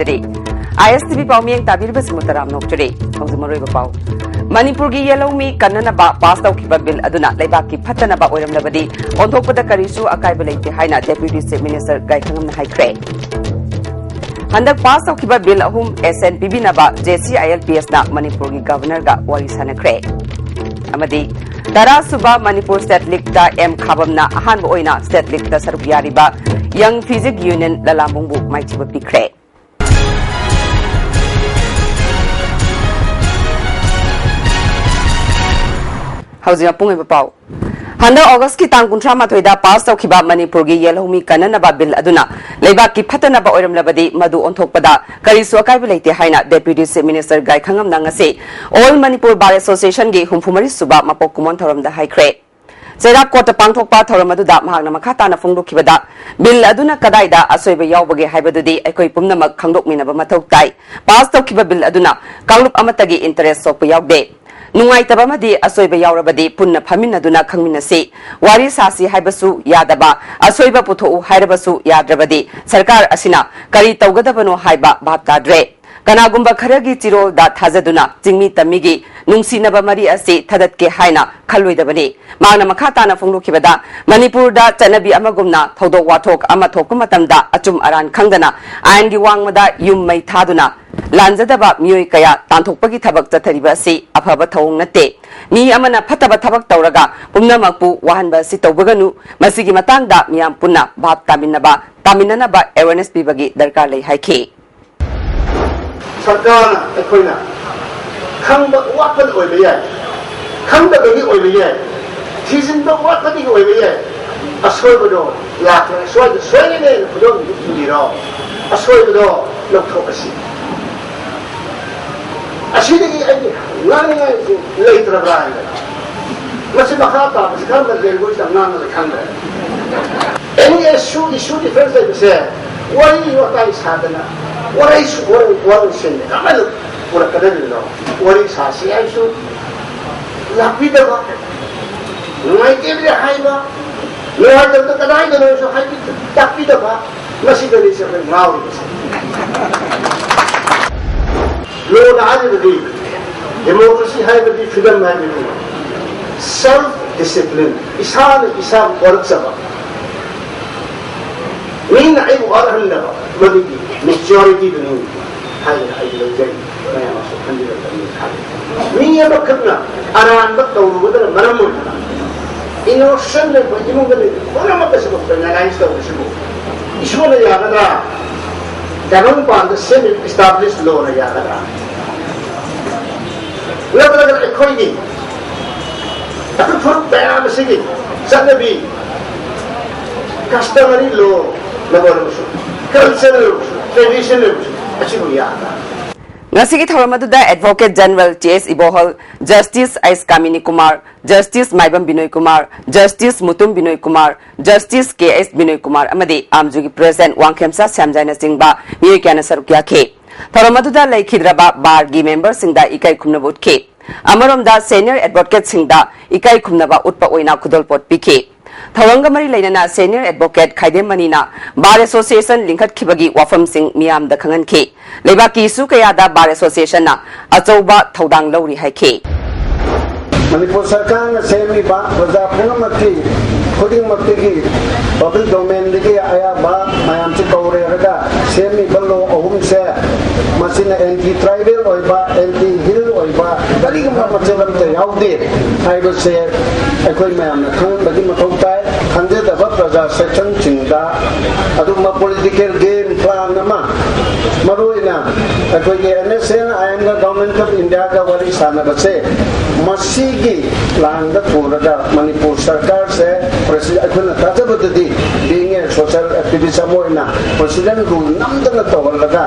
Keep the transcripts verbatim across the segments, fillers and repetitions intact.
ꯇꯔꯦꯠ꯫ ꯑꯥꯏ ꯑꯦꯁ T V ꯄꯥꯎꯃꯤꯌꯦꯡ ꯇꯥꯕꯤꯔꯤꯕꯁꯤꯡꯕꯨ ꯇꯔꯥꯝꯅ ꯑꯣꯛꯆꯔꯤ꯫ ꯍꯧꯖꯤꯛ ꯃꯔꯨꯑꯣꯏꯕ ꯄꯥꯎ꯫ ꯃꯅꯤꯄꯨꯔꯒꯤ ꯌꯦꯜꯍꯧꯃꯤ ꯀꯟꯅꯅꯕ ꯄꯥꯁ ꯇꯧꯈꯤꯕ ꯕꯤꯜ ꯑꯗꯨꯅ ꯂꯩꯕꯥꯛꯀꯤ ꯐꯠꯇꯅꯕ ꯑꯣꯏꯔꯝꯂꯕꯗꯤ ꯑꯣꯟꯊꯣꯛꯄꯗ ꯀꯔꯤꯁꯨ ꯑꯀꯥꯏꯕ ꯂꯩꯇꯦ ꯍꯥꯏꯅ ꯗꯦꯄ꯭ꯌꯨꯇꯤ ꯆꯤꯐ ꯃꯤꯅꯤꯁꯇꯔ ꯒꯥꯏꯈꯪꯉꯝꯅ ꯍꯥꯏꯈ꯭ꯔꯦ꯫ ꯍꯟꯗꯛ ꯄꯥꯁ ꯇꯧꯈꯤꯕ ꯕꯤꯜ ꯑꯍꯨꯝ ꯑꯦꯁꯦꯟ ꯄꯤꯕꯤꯅꯕ J C I L P ꯑꯦꯁꯅ ꯃꯅꯤꯄꯨꯔꯒꯤ ꯒꯚꯔꯅꯔꯒ ꯋꯥꯔꯤ ꯁꯥꯟꯅꯈ꯭ꯔꯦ꯫ ꯑꯃꯗꯤ ꯇꯔꯥ ꯁꯨꯕ ꯃꯅꯤꯄꯨꯔ ꯁ꯭ꯇꯦꯠ ꯂꯤꯒꯇ ꯑꯦꯝ ꯈꯥꯕꯝꯅ ꯑꯍꯥꯟꯕ ꯑꯣꯏꯅ ꯁ꯭ꯇꯦꯠ ꯂꯤꯒꯇ ꯁꯔꯨꯛ ꯌꯥꯔꯤꯕ ꯌꯪ ꯐꯤꯖꯤꯛ ꯌꯨꯅꯤꯌꯟ ꯂꯂꯥꯝꯕꯨꯡꯕꯨ ꯃꯥꯏꯊꯤꯕ ꯄꯤꯈ꯭ꯔꯦ꯫ ꯍꯧꯖꯤꯛ ꯃꯄꯨꯡ ꯑꯣꯏꯕ ꯄꯥꯎ꯫ ꯍꯟꯗꯛ ꯑꯣꯒꯁꯀꯤ ꯇꯥꯡ ꯀꯨꯟꯊ꯭ꯔꯥ ꯃꯥꯊꯣꯏꯗ ꯄꯥꯁ ꯇꯧꯈꯤꯕ ꯃꯅꯤꯄꯨꯔꯒꯤ ꯌꯦꯜꯍꯧꯃꯤ ꯀꯟꯅꯅꯕ ꯕꯤꯜ ꯑꯗꯨꯅ ꯂꯩꯕꯥꯛꯀꯤ ꯐꯠꯇꯅꯕ ꯑꯣꯏꯔꯝꯂꯕꯗꯤ ꯃꯗꯨ ꯑꯣꯟꯊꯣꯛꯄꯗ ꯀꯔꯤꯁꯨ ꯑꯀꯥꯏꯕ ꯂꯩꯇꯦ ꯍꯥꯏꯅ ꯗꯦꯄ꯭ꯌꯨꯇꯤ ꯆꯤꯐ ꯃꯤꯅꯤꯁꯇꯔ ꯒꯥꯏꯈꯪꯉꯝꯅ ꯉꯁꯤ ꯑꯣꯜ ꯃꯅꯤꯄꯨꯔ ꯕꯥꯔ ꯑꯦꯁꯣꯁꯤꯌꯦꯁꯟꯒꯤ ꯍꯨꯝꯐꯨ ꯃꯔꯤ ꯁꯨꯕ ꯃꯄꯣꯛ ꯀꯨꯝꯑꯣꯟ ꯊꯧꯔꯝꯗ ꯍꯥꯏꯈ꯭ꯔꯦ꯫ ꯆꯩꯔꯥꯛ ꯀꯣꯔꯠꯇ ꯄꯥꯡꯊꯣꯛꯄ ꯊꯧꯔꯝ ꯑꯗꯨꯗ ꯃꯍꯥꯛꯅ ꯃꯈꯥ ꯇꯥꯅ ꯐꯣꯡꯗꯣꯛꯈꯤꯕꯗ, ꯕꯤꯜ ꯑꯗꯨꯅ ꯀꯗꯥꯏꯗ ꯑꯁꯣꯏꯕ ꯌꯥꯎꯕꯒꯦ ꯍꯥꯏꯕꯗꯨꯗꯤ ꯑꯩꯈꯣꯏ ꯄꯨꯝꯅꯃꯛ ꯈꯪꯗꯣꯛꯃꯤꯟꯅꯕ ꯃꯊꯧ ꯇꯥꯏ꯫ ꯄꯥꯁ ꯇꯧꯈꯤꯕ ꯕꯤꯜ ꯑꯗꯨꯅ ꯀꯥꯡꯂꯨꯞ ꯑꯃꯠꯇꯒꯤ ꯏꯟꯇꯔꯦꯁ ꯁꯣꯛꯄ ꯌꯥꯎꯗꯦ꯫ ꯅꯨꯡꯉꯥꯏꯇꯕ ꯑꯃꯗꯤ ꯑꯁꯣꯏꯕ ꯌꯥꯎꯔꯕꯗꯤ ꯄꯨꯟꯅ ꯐꯝꯃꯤꯟꯅꯗꯨꯅ ꯈꯪꯃꯤꯟꯅꯁꯤ꯫ ꯋꯥꯔꯤ ꯁꯥꯁꯤ ꯍꯥꯏꯕꯁꯨ ꯌꯥꯗꯕ, ꯑꯁꯣꯏꯕ ꯄꯨꯊꯣꯛꯎ ꯍꯥꯏꯔꯕꯁꯨ ꯌꯥꯗ꯭ꯔꯕꯗꯤ ꯁꯔꯀꯥꯔ ꯑꯁꯤꯅ ꯀꯔꯤ ꯇꯧꯒꯗꯕꯅꯣ ꯍꯥꯏꯕ ꯚꯥꯞ ꯇꯥꯗ꯭ꯔꯦ꯫ ꯀꯅꯥꯒꯨꯝꯕ ꯈꯔꯒꯤ ꯆꯤꯔꯣꯜꯗ ꯊꯥꯖꯗꯨꯅ ꯆꯤꯡꯃꯤ ꯇꯝꯃꯤꯒꯤ ꯅꯨꯡꯁꯤꯅꯕ ꯃꯔꯤ ꯑꯁꯤ ꯊꯗꯠꯀꯦ ꯍꯥꯏꯅ ꯈꯜꯂꯣꯏꯗꯕꯅꯤ꯫ ꯃꯍꯥꯛꯅ ꯃꯈꯥ ꯇꯥꯅ ꯐꯣꯡꯗꯣꯛꯈꯤꯕꯗ, ꯃꯅꯤꯄꯨꯔꯗ ꯆꯠꯅꯕꯤ ꯑꯃꯒꯨꯝꯅ ꯊꯧꯗꯣꯛ ꯋꯥꯊꯣꯛ ꯑꯃ ꯊꯣꯛꯄ ꯃꯇꯝꯗ ꯑꯆꯨꯝ ꯑꯔꯥꯟ ꯈꯪꯗꯅ ꯑꯥꯏꯟꯒꯤ ꯋꯥꯡꯃꯗ ꯌꯨꯝ ꯃꯩ ꯊꯥꯗꯨꯅ ꯂꯥꯟꯖꯗꯕ ꯃꯤꯑꯣꯏ ꯀꯌꯥ ꯇꯥꯟꯊꯣꯛꯄꯒꯤ ꯊꯕꯛ ꯆꯠꯊꯔꯤꯕ ꯑꯁꯤ ꯑꯐꯕ ꯊꯧꯑꯣꯡ ꯅꯠꯇꯦ꯫ ꯃꯤ ꯑꯃꯅ ꯐꯠꯇꯕ ꯊꯕꯛ ꯇꯧꯔꯒ ꯄꯨꯝꯅꯃꯛꯄꯨ ꯋꯥꯍꯟꯕ ꯑꯁꯤ ꯇꯧꯕꯒꯅꯨ꯫ ꯃꯁꯤꯒꯤ ꯃꯇꯥꯡꯗ ꯃꯤꯌꯥꯝ ꯄꯨꯟꯅ ꯚꯥꯞ ꯇꯥꯃꯤꯟꯅꯕ, ꯇꯥꯃꯤꯟꯅꯅꯕ ꯑꯦꯋꯦꯔꯅꯦꯁ ꯄꯤꯕꯒꯤ ꯗꯔꯀꯥꯔ ꯂꯩ ꯍꯥꯏꯈꯤ꯫ ꯁꯔꯀꯥꯔꯅ ꯑꯩꯈꯣꯏꯅ ꯈꯪꯕ ꯋꯥꯠꯄꯅ ꯑꯣꯏꯕ ꯌꯥꯏ, ꯈꯪꯗꯕꯒꯤ ꯑꯣꯏꯕ ꯌꯥꯏ, ꯊꯤꯖꯤꯟꯕ ꯋꯥꯠꯄꯗꯒꯤ ꯑꯣꯏꯕ ꯌꯥꯏ꯫ ꯑꯁꯣꯏꯕꯗꯣ ꯂꯥꯛꯈ꯭ꯔꯦ, ꯁ꯭ꯋꯥꯏꯗ ꯁꯣꯏꯔꯦꯅꯦꯅ ꯈꯨꯗꯣꯜꯗꯨ ꯊꯤꯟꯕꯤꯔꯣ, ꯑꯁꯣꯏꯕꯗꯣ ꯂꯧꯊꯣꯛꯑꯁꯤ꯫ ꯑꯁꯤꯗꯒꯤ ꯑꯩꯒꯤ ꯉꯥꯡꯅꯤꯡꯉꯥꯏꯁꯨ ꯂꯩꯇ꯭ꯔꯕ꯭ꯔꯥ ꯍꯥꯏꯅ꯫ ꯃꯁꯤ ꯃꯈꯥ ꯇꯥꯕꯁꯤ ꯀꯔꯝꯕ ꯂꯦꯡꯒ꯭ꯋꯦꯖꯇ ꯉꯥꯡꯒꯗ ꯈꯪꯗ꯭ꯔꯦ꯫ ꯑꯦꯅꯤ ꯏꯁꯨ, ꯏꯁꯨ ꯗꯤꯐ꯭ꯔꯦꯟꯁ ꯂꯩꯕꯁꯦ ꯋꯥꯔꯤ ꯋꯥꯇꯥꯏ ꯁꯥꯗꯅ, ꯋꯥꯔꯩꯁꯨ ꯋꯥꯔꯧ-, ꯋꯥꯔꯧꯁꯦꯟꯅ ꯀꯃꯥꯏꯅ ꯄꯨꯔꯛꯀꯗꯧꯔꯤꯕꯅꯣ? ꯋꯥꯔꯤ ꯁꯥꯁꯤ ꯍꯥꯏꯕꯁꯨ ꯂꯥꯛꯄꯤꯗꯕ, ꯅꯨꯡꯉꯥꯏꯇꯦꯗꯤ ꯍꯥꯏꯕ, ꯅꯨꯡꯉꯥꯏꯇꯕꯗ ꯀꯗꯥꯏꯗꯅꯣꯁꯨ ꯍꯥꯏꯕꯤ-, ꯇꯥꯛꯄꯤꯗꯕ, ꯃꯁꯤꯗꯅꯤ ꯑꯩꯈꯣꯏ ꯉꯥꯎꯔꯤꯕꯁꯦ꯫ ꯂꯣꯅ ꯍꯥꯏꯔꯤꯕꯗꯤ, ꯗꯦꯃꯣꯀ꯭ꯔꯦꯁꯤ ꯍꯥꯏꯕꯗꯤ, ꯐ꯭ꯔꯤꯗꯝ ꯍꯥꯏꯕꯗꯤ, ꯁꯦꯜꯐ ꯗꯤꯁꯤꯄ꯭ꯂꯤꯟ, ꯏꯁꯥꯅ ꯏꯁꯥꯕꯨ ꯋꯥꯔꯛꯆꯕ, ꯃꯤꯅ ꯑꯩꯕꯨ ꯋꯥꯔꯛꯍꯟꯗꯕ, ꯃꯗꯨꯒꯤ ꯃꯦꯆ꯭ꯌꯨꯔꯤꯇꯤꯗꯨꯅꯤ ꯍꯥꯏꯅ ꯑꯩ ꯂꯧꯖꯩ꯫ ꯃꯌꯥꯝꯁꯨ ꯈꯟꯕꯤꯔꯝꯒꯅꯤ ꯈꯜꯂꯤ꯫ ꯃꯤ ꯑꯃꯈꯛꯅ ꯑꯔꯥꯟꯕ ꯇꯧꯔꯨꯕꯗꯅ ꯃꯔꯝ ꯑꯣꯏꯗꯨꯅ ꯏꯅꯣꯁꯦꯟ ꯑꯣꯏꯕ ꯏꯃꯨꯡꯗ ꯂꯩꯕ ꯄꯨꯝꯅꯃꯛ ꯑꯁꯤꯕꯨ ꯄꯦꯅꯥꯂꯥꯏꯁ ꯇꯧꯕꯁꯤꯕꯨ ꯏꯁꯣꯔꯅ ꯌꯥꯒꯗ꯭ꯔꯥ? ꯇꯥꯏꯕꯪꯄꯥꯟꯗ ꯁꯦꯝꯃꯤꯕ ꯏꯁꯇꯥꯕ꯭ꯂꯤꯁ ꯂꯣꯅ ꯌꯥꯒꯗ꯭ꯔꯥ? ꯅꯠꯇ꯭ꯔꯒꯅ ꯑꯩꯈꯣꯏꯒꯤ ꯑꯩꯈꯣꯏ ꯐꯨꯔꯨꯞ ꯃꯌꯥꯝ ꯑꯁꯤꯒꯤ ꯆꯠꯅꯕꯤ, ꯀꯁꯇꯃꯔꯤ ꯂꯣꯅ ꯑꯣꯏꯔꯕꯁꯨ, ꯀꯜꯆꯔꯦꯜ ꯑꯣꯏꯔꯕꯁꯨ, ꯇ꯭ꯔꯦꯗꯤꯁꯅꯦꯜ ꯑꯣꯏꯔꯕꯁꯨ, ꯑꯁꯤꯕꯨ ꯌꯥꯒꯗ꯭ꯔꯥ? ꯉꯁꯤꯒꯤ ꯊꯧꯔꯝ ꯑꯗꯨꯗ advocate general T S Ibohal, justice S Kamini Kumar, justice Maibam Binoy Kumar, justice Mutum Binoy Kumar, justice K S Binoy Kumar ꯑꯃꯗꯤ ꯑꯥꯝꯖꯨꯒꯤ ꯄ꯭ꯔꯦꯁꯤꯗꯦꯟꯠ ꯋꯥꯡꯈꯦꯝꯆꯥ ꯁ꯭ꯌꯥꯝꯖꯥꯏꯅꯆꯤꯡꯕ ꯃꯤꯑꯣꯏ ꯀꯌꯥꯅ ꯁꯔꯨꯛ ꯌꯥꯈꯤ꯫ ꯊꯧꯔꯝ ꯑꯗꯨꯗ ꯂꯩꯈꯤꯗ꯭ꯔꯕ ꯕꯥꯔꯒꯤ ꯃꯦꯝꯕꯔꯁꯤꯡꯗ ꯏꯀꯥꯏ ꯈꯨꯝꯅꯕ ꯎꯠꯈꯤ꯫ ꯑꯃꯔꯣꯝꯗ ꯁꯦꯅꯤꯌꯔ ꯑꯦꯗꯚꯣꯀꯦꯠꯁꯤꯡꯗ ꯏꯀꯥꯏ ꯈꯨꯝꯅꯕ ꯎꯠꯄ ꯑꯣꯏꯅ ꯈꯨꯗꯣꯜꯄꯣꯠ ꯄꯤꯈꯤ꯫ ꯊꯧꯔꯝꯒ ꯃꯔꯤ ꯂꯩꯅꯅ ꯁꯦꯅꯤꯌꯔ ꯑꯦꯗꯚꯣꯀꯦꯠ ꯈꯥꯏꯗꯦꯝ ꯃꯅꯤꯅ ꯕꯥꯔ ꯑꯦꯁꯣꯁꯤꯌꯦꯁꯟ ꯂꯤꯡꯈꯠꯈꯤꯕꯒꯤ ꯋꯥꯐꯝꯁꯤꯡ ꯃꯤꯌꯥꯝꯗ ꯈꯪꯍꯟꯈꯤ꯫ ꯂꯩꯕꯥꯛꯀꯤ ꯏꯁꯨ ꯀꯌꯥꯗ ꯕꯥꯔ ꯑꯦꯁꯣꯁꯤꯌꯦꯁꯟꯅ ꯑꯆꯧꯕ ꯊꯧꯗꯥꯡ ꯂꯧꯔꯤ ꯍꯥꯏꯈꯤ꯫ ꯃꯅꯤꯄꯨꯔ ꯁꯔꯀꯥꯔꯅ ꯁꯦꯝꯃꯤꯕ ꯄ꯭ꯔꯖꯥ ꯄꯨꯝꯅꯃꯛꯀꯤ ꯈꯨꯗꯤꯡꯃꯛꯇꯒꯤ ꯄꯕ꯭ꯂꯤꯛ ꯗꯣꯃꯦꯟꯗꯒꯤ ꯑꯌꯥꯝꯕ ꯃꯌꯥꯝꯁꯤ ꯀꯧꯔꯦꯔꯒ ꯁꯦꯝꯃꯤꯕ ꯂꯣ ꯑꯍꯨꯝꯁꯦ, ꯃꯁꯤꯅ ꯑꯦꯟꯇꯤ ꯇ꯭ꯔꯥꯏꯕꯦꯜ ꯑꯣꯏꯕ, ꯑꯦꯟꯇꯤ ꯍꯤꯜ ꯑꯣꯏꯕ ꯀꯔꯤꯒꯨꯝꯕ ꯃꯆꯦꯠ ꯑꯃꯠꯇ ꯌꯥꯎꯗꯦ ꯍꯥꯏꯕꯁꯦ ꯑꯩꯈꯣꯏ ꯃꯌꯥꯝꯅ ꯈꯪꯍꯟꯕꯒꯤ ꯃꯊꯧ ꯇꯥꯏ꯫ ꯈꯪꯖꯗꯕ ꯄ꯭ꯔꯖꯥ ꯁꯦꯛꯁꯟꯁꯤꯡꯗ ꯑꯗꯨꯒꯨꯝꯕ ꯄꯣꯂꯤꯇꯤꯀꯦꯜ ꯒꯦꯝ ꯄ꯭ꯂꯥꯟ ꯑꯃ, ꯃꯔꯨꯑꯣꯏꯅ ꯑꯩꯈꯣꯏꯒꯤ ꯑꯦꯟ ꯑꯦꯁ ꯑꯦꯟ ꯑꯥꯏ ꯑꯦꯝꯒ ꯒꯚꯔꯟꯃꯦꯟꯠ ꯑꯣꯐ ꯏꯟꯗꯤꯌꯥꯒ ꯋꯥꯔꯤ ꯁꯥꯟꯅꯕꯁꯦ, ꯃꯁꯤꯒꯤ ꯂꯥꯡꯗ ꯊꯨꯔꯒ ꯃꯅꯤꯄꯨꯔ ꯁꯔꯀꯥꯔꯁꯦ ꯄ꯭ꯔꯁꯤ-, ꯑꯩꯈꯣꯏꯅ ꯊꯥꯖꯕꯗꯗꯤ, ꯕꯤꯡ ꯑꯦ ꯁꯣꯁꯤꯌꯦꯜ ꯑꯦꯛꯇꯤꯚꯤꯁ ꯑꯃ ꯑꯣꯏꯅ, ꯄ꯭ꯔꯁꯤꯗꯦꯟꯠ ꯔꯨꯜ ꯅꯝꯗꯅ ꯇꯧꯍꯜꯂꯒ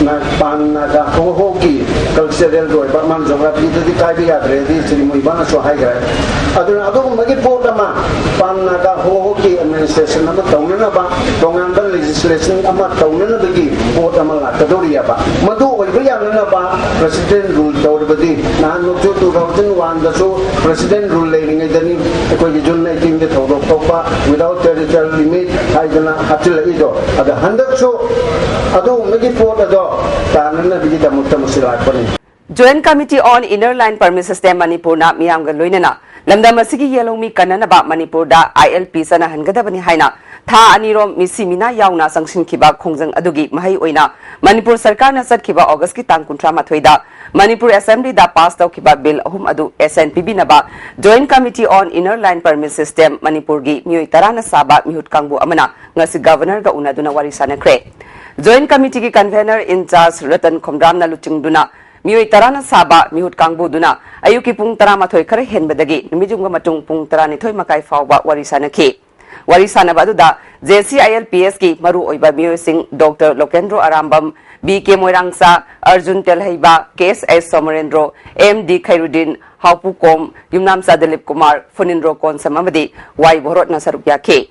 ꯅ-, ꯄꯥꯟ ꯅꯥꯒꯥ ꯍꯣ ꯍꯣꯒꯤ ꯀꯜꯆꯔꯦꯜꯒꯤ ꯑꯣꯏꯕ ꯃꯥꯅ ꯖꯣꯒ꯭ꯔꯥꯐꯤꯗꯗꯤ ꯀꯥꯏꯕ ꯌꯥꯗ꯭ꯔꯦꯗꯤ ꯁ꯭ꯔꯤ ꯃꯨꯏꯕꯥꯅꯁꯨ ꯍꯥꯏꯈ꯭ꯔꯦ꯫ ꯑꯗꯨꯅ ꯑꯗꯨꯒꯨꯝꯕꯒꯤ ꯄꯣꯠ ꯑꯃ, ꯄꯥꯟ ꯅꯥꯒꯥ ꯍꯣ ꯍꯣꯒꯤ ꯑꯦꯗꯃꯤꯅꯤꯁꯇ꯭ꯔꯦꯁꯟ ꯑꯃ ꯇꯧꯅꯅꯕ, ꯇꯣꯉꯥꯟꯕ ꯂꯦꯖꯤꯁꯂꯦꯁꯟ ꯑꯃ ꯇꯧꯅꯅꯕꯒꯤ ꯄꯣꯠ ꯑꯃ ꯀꯗꯧꯔꯤꯑꯕ꯫ ꯃꯗꯨ ꯑꯣꯏꯕ ꯌꯥꯅꯅꯕ president rule ꯇꯧꯔꯤꯕꯗꯤ ꯅꯍꯥꯟꯃꯨꯛꯁꯨ two thousand one ꯗꯁꯨ president rule ꯂꯩꯔꯤꯉꯩꯗꯅꯤ ꯑꯩꯈꯣꯏꯒꯤ June nineteen ꯗ ꯊꯧꯗꯣꯛ ꯊꯣꯛꯄ without territorial limit ꯍꯥꯏꯗꯅ ꯍꯥꯞꯆꯤꯜꯂꯛꯏꯗꯣ꯫ ꯑꯗ ꯍꯟꯗꯛꯁꯨ ꯑꯗꯨꯒꯨꯝꯕꯒꯤ ꯄꯣꯠ ꯑꯗꯣ ꯇꯥꯅꯅꯕꯒꯤꯗꯃꯛꯇ ꯃꯁꯤ ꯂꯥꯛꯄꯅꯤ꯫ Joint Committee on Inner Line Permit System ꯃꯅꯤꯄꯨꯔꯅ ꯃꯤꯌꯥꯝꯒ ꯂꯣꯏꯅꯅ ꯂꯝꯗꯝ ꯑꯁꯤꯒꯤ ꯌꯦꯜꯍꯧꯃꯤ ꯀꯟꯅꯅꯕ ꯃꯅꯤꯄꯨꯔꯗ I L P ꯆꯠꯅꯍꯟꯒꯗꯕꯅꯤ ꯍꯥꯏꯅ ꯊꯥ ꯑꯅꯤꯔꯣꯝ ꯃꯤꯁꯤ ꯃꯤꯅꯥ ꯌꯥꯎꯅ ꯆꯪꯁꯤꯟꯈꯤꯕ ꯈꯣꯡꯖꯪ ꯑꯗꯨꯒꯤ ꯃꯍꯩ ꯑꯣꯏꯅ ꯃꯅꯤꯄꯨꯔ ꯁꯔꯀꯥꯔꯅ ꯆꯠꯈꯤꯕ August ꯀꯤ ꯇꯥꯡ ꯀꯨꯟꯊ꯭ꯔꯥ ꯃꯥꯊꯣꯏꯗ ꯃꯅꯤꯄꯨꯔ Assembly ꯗ pass ꯇꯧꯈꯤꯕ bill ꯑꯍꯨꯝ ꯑꯗꯨ assent ꯄꯤꯕꯤꯅꯕ Joint Committee on Inner Line Permit System ꯃꯅꯤꯄꯨꯔꯒꯤ ꯃꯤꯑꯣꯏ ꯇꯔꯥꯅ ꯁꯥꯕ ꯃꯤꯍꯨꯠ ꯀꯥꯡꯕꯨ ꯑꯃꯅ ꯉꯁꯤ Governor ꯒ ꯎꯅꯗꯨꯅ ꯋꯥꯔꯤ ꯁꯥꯅꯈ꯭ꯔꯦ꯫ Joint Committee ꯒꯤ convener in charge ꯔꯇꯟ ꯈꯣꯝꯗ꯭ꯔꯥꯝꯅ ꯂꯨꯆꯤꯡꯗꯨꯅ ꯃꯤꯑꯣꯏ ꯇꯔꯥꯅ ꯁꯥꯕ ꯃꯤꯍꯨꯠ ꯀꯥꯡꯕꯨꯗꯨꯅ ꯑꯌꯨꯛꯀꯤ ꯄꯨꯡ ꯇꯔꯥꯃꯥꯊꯣꯏ ꯈꯔ ꯍꯦꯟꯕꯗꯒꯤ ꯅꯨꯃꯤꯠꯌꯨꯡꯒꯤ ꯃꯇꯨꯡ ꯄꯨꯡ ꯇꯔꯥꯅꯤꯊꯣꯏ ꯃꯈꯥꯏ ꯐꯥꯎꯕ ꯋꯥꯔꯤ ꯁꯥꯅꯈꯤ꯫ ꯋꯥꯔꯤ ꯁꯥꯅꯕ ꯑꯗꯨꯗ J C I L P S ꯀꯤ ꯃꯔꯨꯑꯣꯏꯕ ꯃꯤꯑꯣꯏꯁꯤꯡ Doctor ꯂꯣꯀꯦꯟꯗ꯭ꯔꯣ Arambam, B K ꯃꯣꯏꯔꯥꯡꯆꯥ, Arjun ꯇꯦꯜꯍꯩꯕ, K S S ꯁꯣꯃꯔꯦꯟꯗ꯭ꯔꯣ, M D ꯈꯩꯔꯨꯗꯤꯟ, ꯍꯥꯎꯄꯨꯀꯣꯝ, ꯌꯨꯝꯅꯥꯝꯆꯥ Dilip Kumar, ꯐꯨꯅꯤꯟꯗ꯭ꯔꯣ Konsam ꯑꯃꯗꯤ ꯋꯥꯏ ꯚꯣꯔꯣꯠꯅ ꯁꯔꯨꯛ ꯌꯥꯈꯤ꯫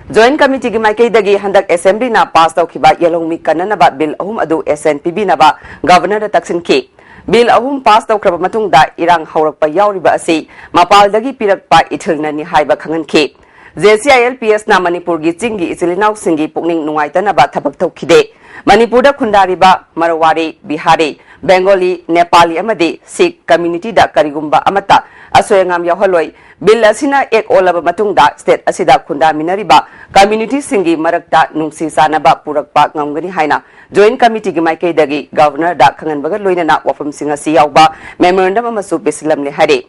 Joint Committee ꯒꯤ ꯃꯥꯏꯀꯩꯗꯒꯤ ꯍꯟꯗꯛ Assembly ꯅ pass ꯇꯧꯈꯤꯕ ꯌꯦꯜꯍꯧꯃꯤ ꯀꯟꯅꯅꯕ bill ꯑꯍꯨꯝ ꯑꯗꯨ assent ꯄꯤꯕꯤꯅꯕ Governor ꯗ ꯇꯛꯁꯤꯟꯈꯤ꯫ Bill ꯑꯍꯨꯝ pass ꯇꯧꯈ꯭ꯔꯕ ꯃꯇꯨꯡꯗ ꯏꯔꯥꯡ ꯍꯧꯔꯛꯄ ꯌꯥꯎꯔꯤꯕ ꯑꯁꯤ ꯃꯄꯥꯜꯗꯒꯤ ꯄꯤꯔꯛꯄ ꯏꯊꯤꯜꯅꯅꯤ ꯍꯥꯏꯕ ꯈꯪꯍꯟꯈꯤ꯫ J C I L P S ꯅ ꯃꯅꯤꯄꯨꯔꯒꯤ ꯆꯤꯡꯒꯤ ꯏꯆꯤꯜ ꯏꯅꯥꯎꯁꯤꯡꯒꯤ ꯄꯨꯛꯅꯤꯡ ꯅꯨꯡꯉꯥꯏꯇꯅꯕ ꯊꯕꯛ ꯇꯧꯈꯤꯗꯦ꯫ ꯃꯅꯤꯄꯨꯔꯗ ꯈꯨꯟꯗꯥꯔꯤꯕ ꯃꯔꯋꯥꯔꯤ, ꯕꯤꯍꯥꯔꯤ, ꯕꯦꯡꯒꯣꯂꯤ, ꯅꯦꯄꯥꯂꯤ ꯑꯃꯗꯤ ꯁꯤꯈ community ꯗ ꯀꯔꯤꯒꯨꯝꯕ ꯑꯃꯠꯇ ꯑꯁꯣꯏ ꯑꯉꯥꯝ ꯌꯥꯎꯍꯜꯂꯣꯏ꯫ Bill ꯑꯁꯤꯅ act ꯑꯣꯜꯂꯕ ꯃꯇꯨꯡꯗ state ꯑꯁꯤꯗ ꯈꯨꯟꯗꯥꯃꯤꯟꯅꯔꯤꯕ community ꯁꯤꯡꯒꯤ ꯃꯔꯛꯇ ꯅꯨꯡꯁꯤ ꯆꯥꯟꯅꯕ ꯄꯨꯔꯛꯄ ꯉꯝꯒꯅꯤ ꯍꯥꯏꯅ Joint Committee ꯒꯤ ꯃꯥꯏꯀꯩꯗꯒꯤ Governor ꯗ ꯈꯪꯍꯟꯕꯒ ꯂꯣꯏꯅꯅ ꯋꯥꯐꯝꯁꯤꯡ ꯑꯁꯤ ꯌꯥꯎꯕ memorandum ꯑꯃꯁꯨ ꯄꯤꯁꯤꯜꯂꯝꯂꯦ ꯍꯥꯏꯔꯤ꯫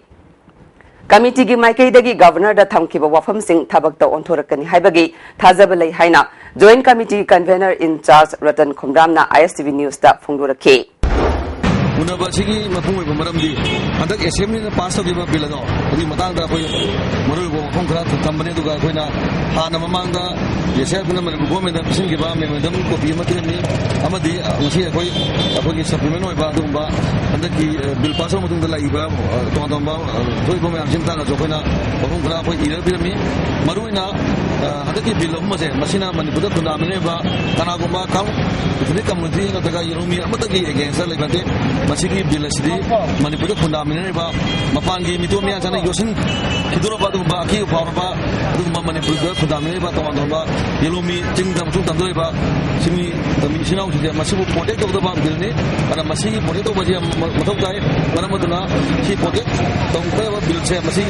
Committee ꯒꯤ ꯃꯥꯏꯀꯩꯗꯒꯤ Governor ꯗ ꯊꯝꯈꯤꯕ ꯋꯥꯐꯝꯁꯤꯡ ꯊꯕꯛꯇ ꯑꯣꯟꯊꯣꯔꯛꯀꯅꯤ ꯍꯥꯏꯕꯒꯤ ꯊꯥꯖꯕ ꯂꯩ ꯍꯥꯏꯅ Joint Committee convener in charge Ratan ꯈꯣꯝꯗ꯭ꯔꯥꯝꯅ I S T V News ꯇ ꯐꯣꯡꯗꯣꯔꯛꯈꯤ꯫ ꯎꯅꯕ ꯑꯁꯤꯒꯤ ꯃꯄꯨꯡ ꯑꯣꯏꯕ ꯃꯔꯝꯗꯤ ꯍꯟꯗꯛ ꯑꯦꯁꯦꯝꯕ꯭ꯂꯤꯅ ꯄꯥꯁ ꯇꯧꯈꯤꯕ ꯕꯤꯜ ꯑꯗꯣ ꯑꯗꯨꯒꯤ ꯃꯇꯥꯡꯗ ꯑꯩꯈꯣꯏ ꯃꯔꯨꯑꯣꯏꯕ ꯋꯥꯐꯝ ꯈꯔ ꯊꯝꯕꯅꯤ꯫ ꯑꯗꯨꯒ ꯑꯩꯈꯣꯏꯅ ꯍꯥꯟꯅ ꯃꯃꯥꯡꯗ ꯖꯦꯁꯤ ꯑꯥꯔ ꯑꯦꯐꯅ ꯃꯅꯤꯄꯨꯔ ꯒꯣꯔꯃꯦꯟꯗ ꯄꯤꯁꯤꯟꯈꯤꯕ ꯃꯦꯃꯣꯔꯦꯟꯗꯝ ꯀꯣꯄꯤ ꯑꯃ ꯄꯤꯔꯝꯃꯤ꯫ ꯑꯃꯗꯤ ꯉꯁꯤ ꯑꯩꯈꯣꯏ ꯑꯩꯈꯣꯏꯒꯤ ꯁꯄ꯭ꯂꯤꯃꯦꯟ ꯑꯣꯏꯕ ꯑꯗꯨꯒꯨꯝꯕ ꯍꯟꯗꯛꯀꯤ ꯕꯤꯜ ꯄꯥꯁ ꯇꯧꯔꯕ ꯃꯇꯨꯡꯗ ꯂꯥꯛꯏꯕ ꯇꯣꯉꯥꯟ ꯇꯣꯉꯥꯟꯕ ꯊꯣꯛꯏꯕ ꯃꯌꯥꯝꯁꯤꯒꯤ ꯃꯇꯥꯡꯗꯁꯨ ꯑꯩꯈꯣꯏꯅ ꯋꯥꯐꯝ ꯈꯔ ꯑꯩꯈꯣꯏ ꯏꯔꯒ ꯄꯤꯔꯝꯃꯤ꯫ ꯃꯔꯨꯑꯣꯏꯅ ꯍꯟꯗꯛꯀꯤ ꯕꯤꯜ ꯑꯍꯨꯝ ꯑꯁꯦ ꯃꯁꯤꯅ ꯃꯅꯤꯄꯨꯔꯗ ꯈꯨꯟꯗꯥꯃꯤꯟꯅꯔꯤꯕ ꯀꯅꯥꯒꯨꯝꯕ ꯀꯝ-, ethnic community ꯅꯠꯇ꯭ꯔꯒ ꯌꯦꯂꯣꯃꯤ ꯑꯃꯠꯇꯒꯤ against ꯂꯩꯕ ꯅꯠꯇꯦ꯫ ꯃꯁꯤꯒꯤ ꯕꯤꯜ ꯑꯁꯤꯗꯤ ꯃꯅꯤꯄꯨꯔꯗ ꯈꯨꯟꯗꯥꯃꯤꯟꯅꯔꯤꯕ ꯃꯄꯥꯟꯒꯤ ꯃꯤꯇꯣꯞ ꯃꯤꯌꯥꯟꯆꯥꯅ ꯌꯣꯠꯁꯤꯟꯈꯤꯗꯧꯔꯕ ꯑꯗꯨꯒꯨꯝꯕ ꯑꯀꯤꯕ ꯐꯥꯎꯔꯕ ꯑꯗꯨꯒꯨꯝꯕ ꯃꯅꯤꯄꯨꯔꯗ ꯈꯨꯟꯗꯥꯃꯤꯟꯅꯔꯤꯕ ꯇꯣꯉꯥꯟ ꯇꯣꯉꯥꯟꯕ ꯌꯦꯂꯣꯃꯤ ꯆꯤꯡꯗ ꯃꯊꯨꯡ ꯇꯝꯗꯧꯔꯤꯕ ꯁꯤꯃꯤ ꯇꯝꯃꯤ ꯏꯆꯤꯟ ꯏꯅꯥꯎꯁꯤꯡꯁꯦ ꯃꯁꯤꯕꯨ protect ꯇꯧꯒꯗꯕ ꯕꯤꯜꯅꯤ꯫ ꯑꯗꯨꯅ ꯃꯁꯤ protect ꯇꯧꯕꯁꯤ ꯌꯥꯝ ꯃꯊꯧ ꯇꯥꯏ꯫ ꯃꯔꯝ ꯑꯗꯨꯅ ꯁꯤ protect ꯇꯧꯒꯗꯕ ꯕꯤꯜꯁꯦ ꯃꯁꯤ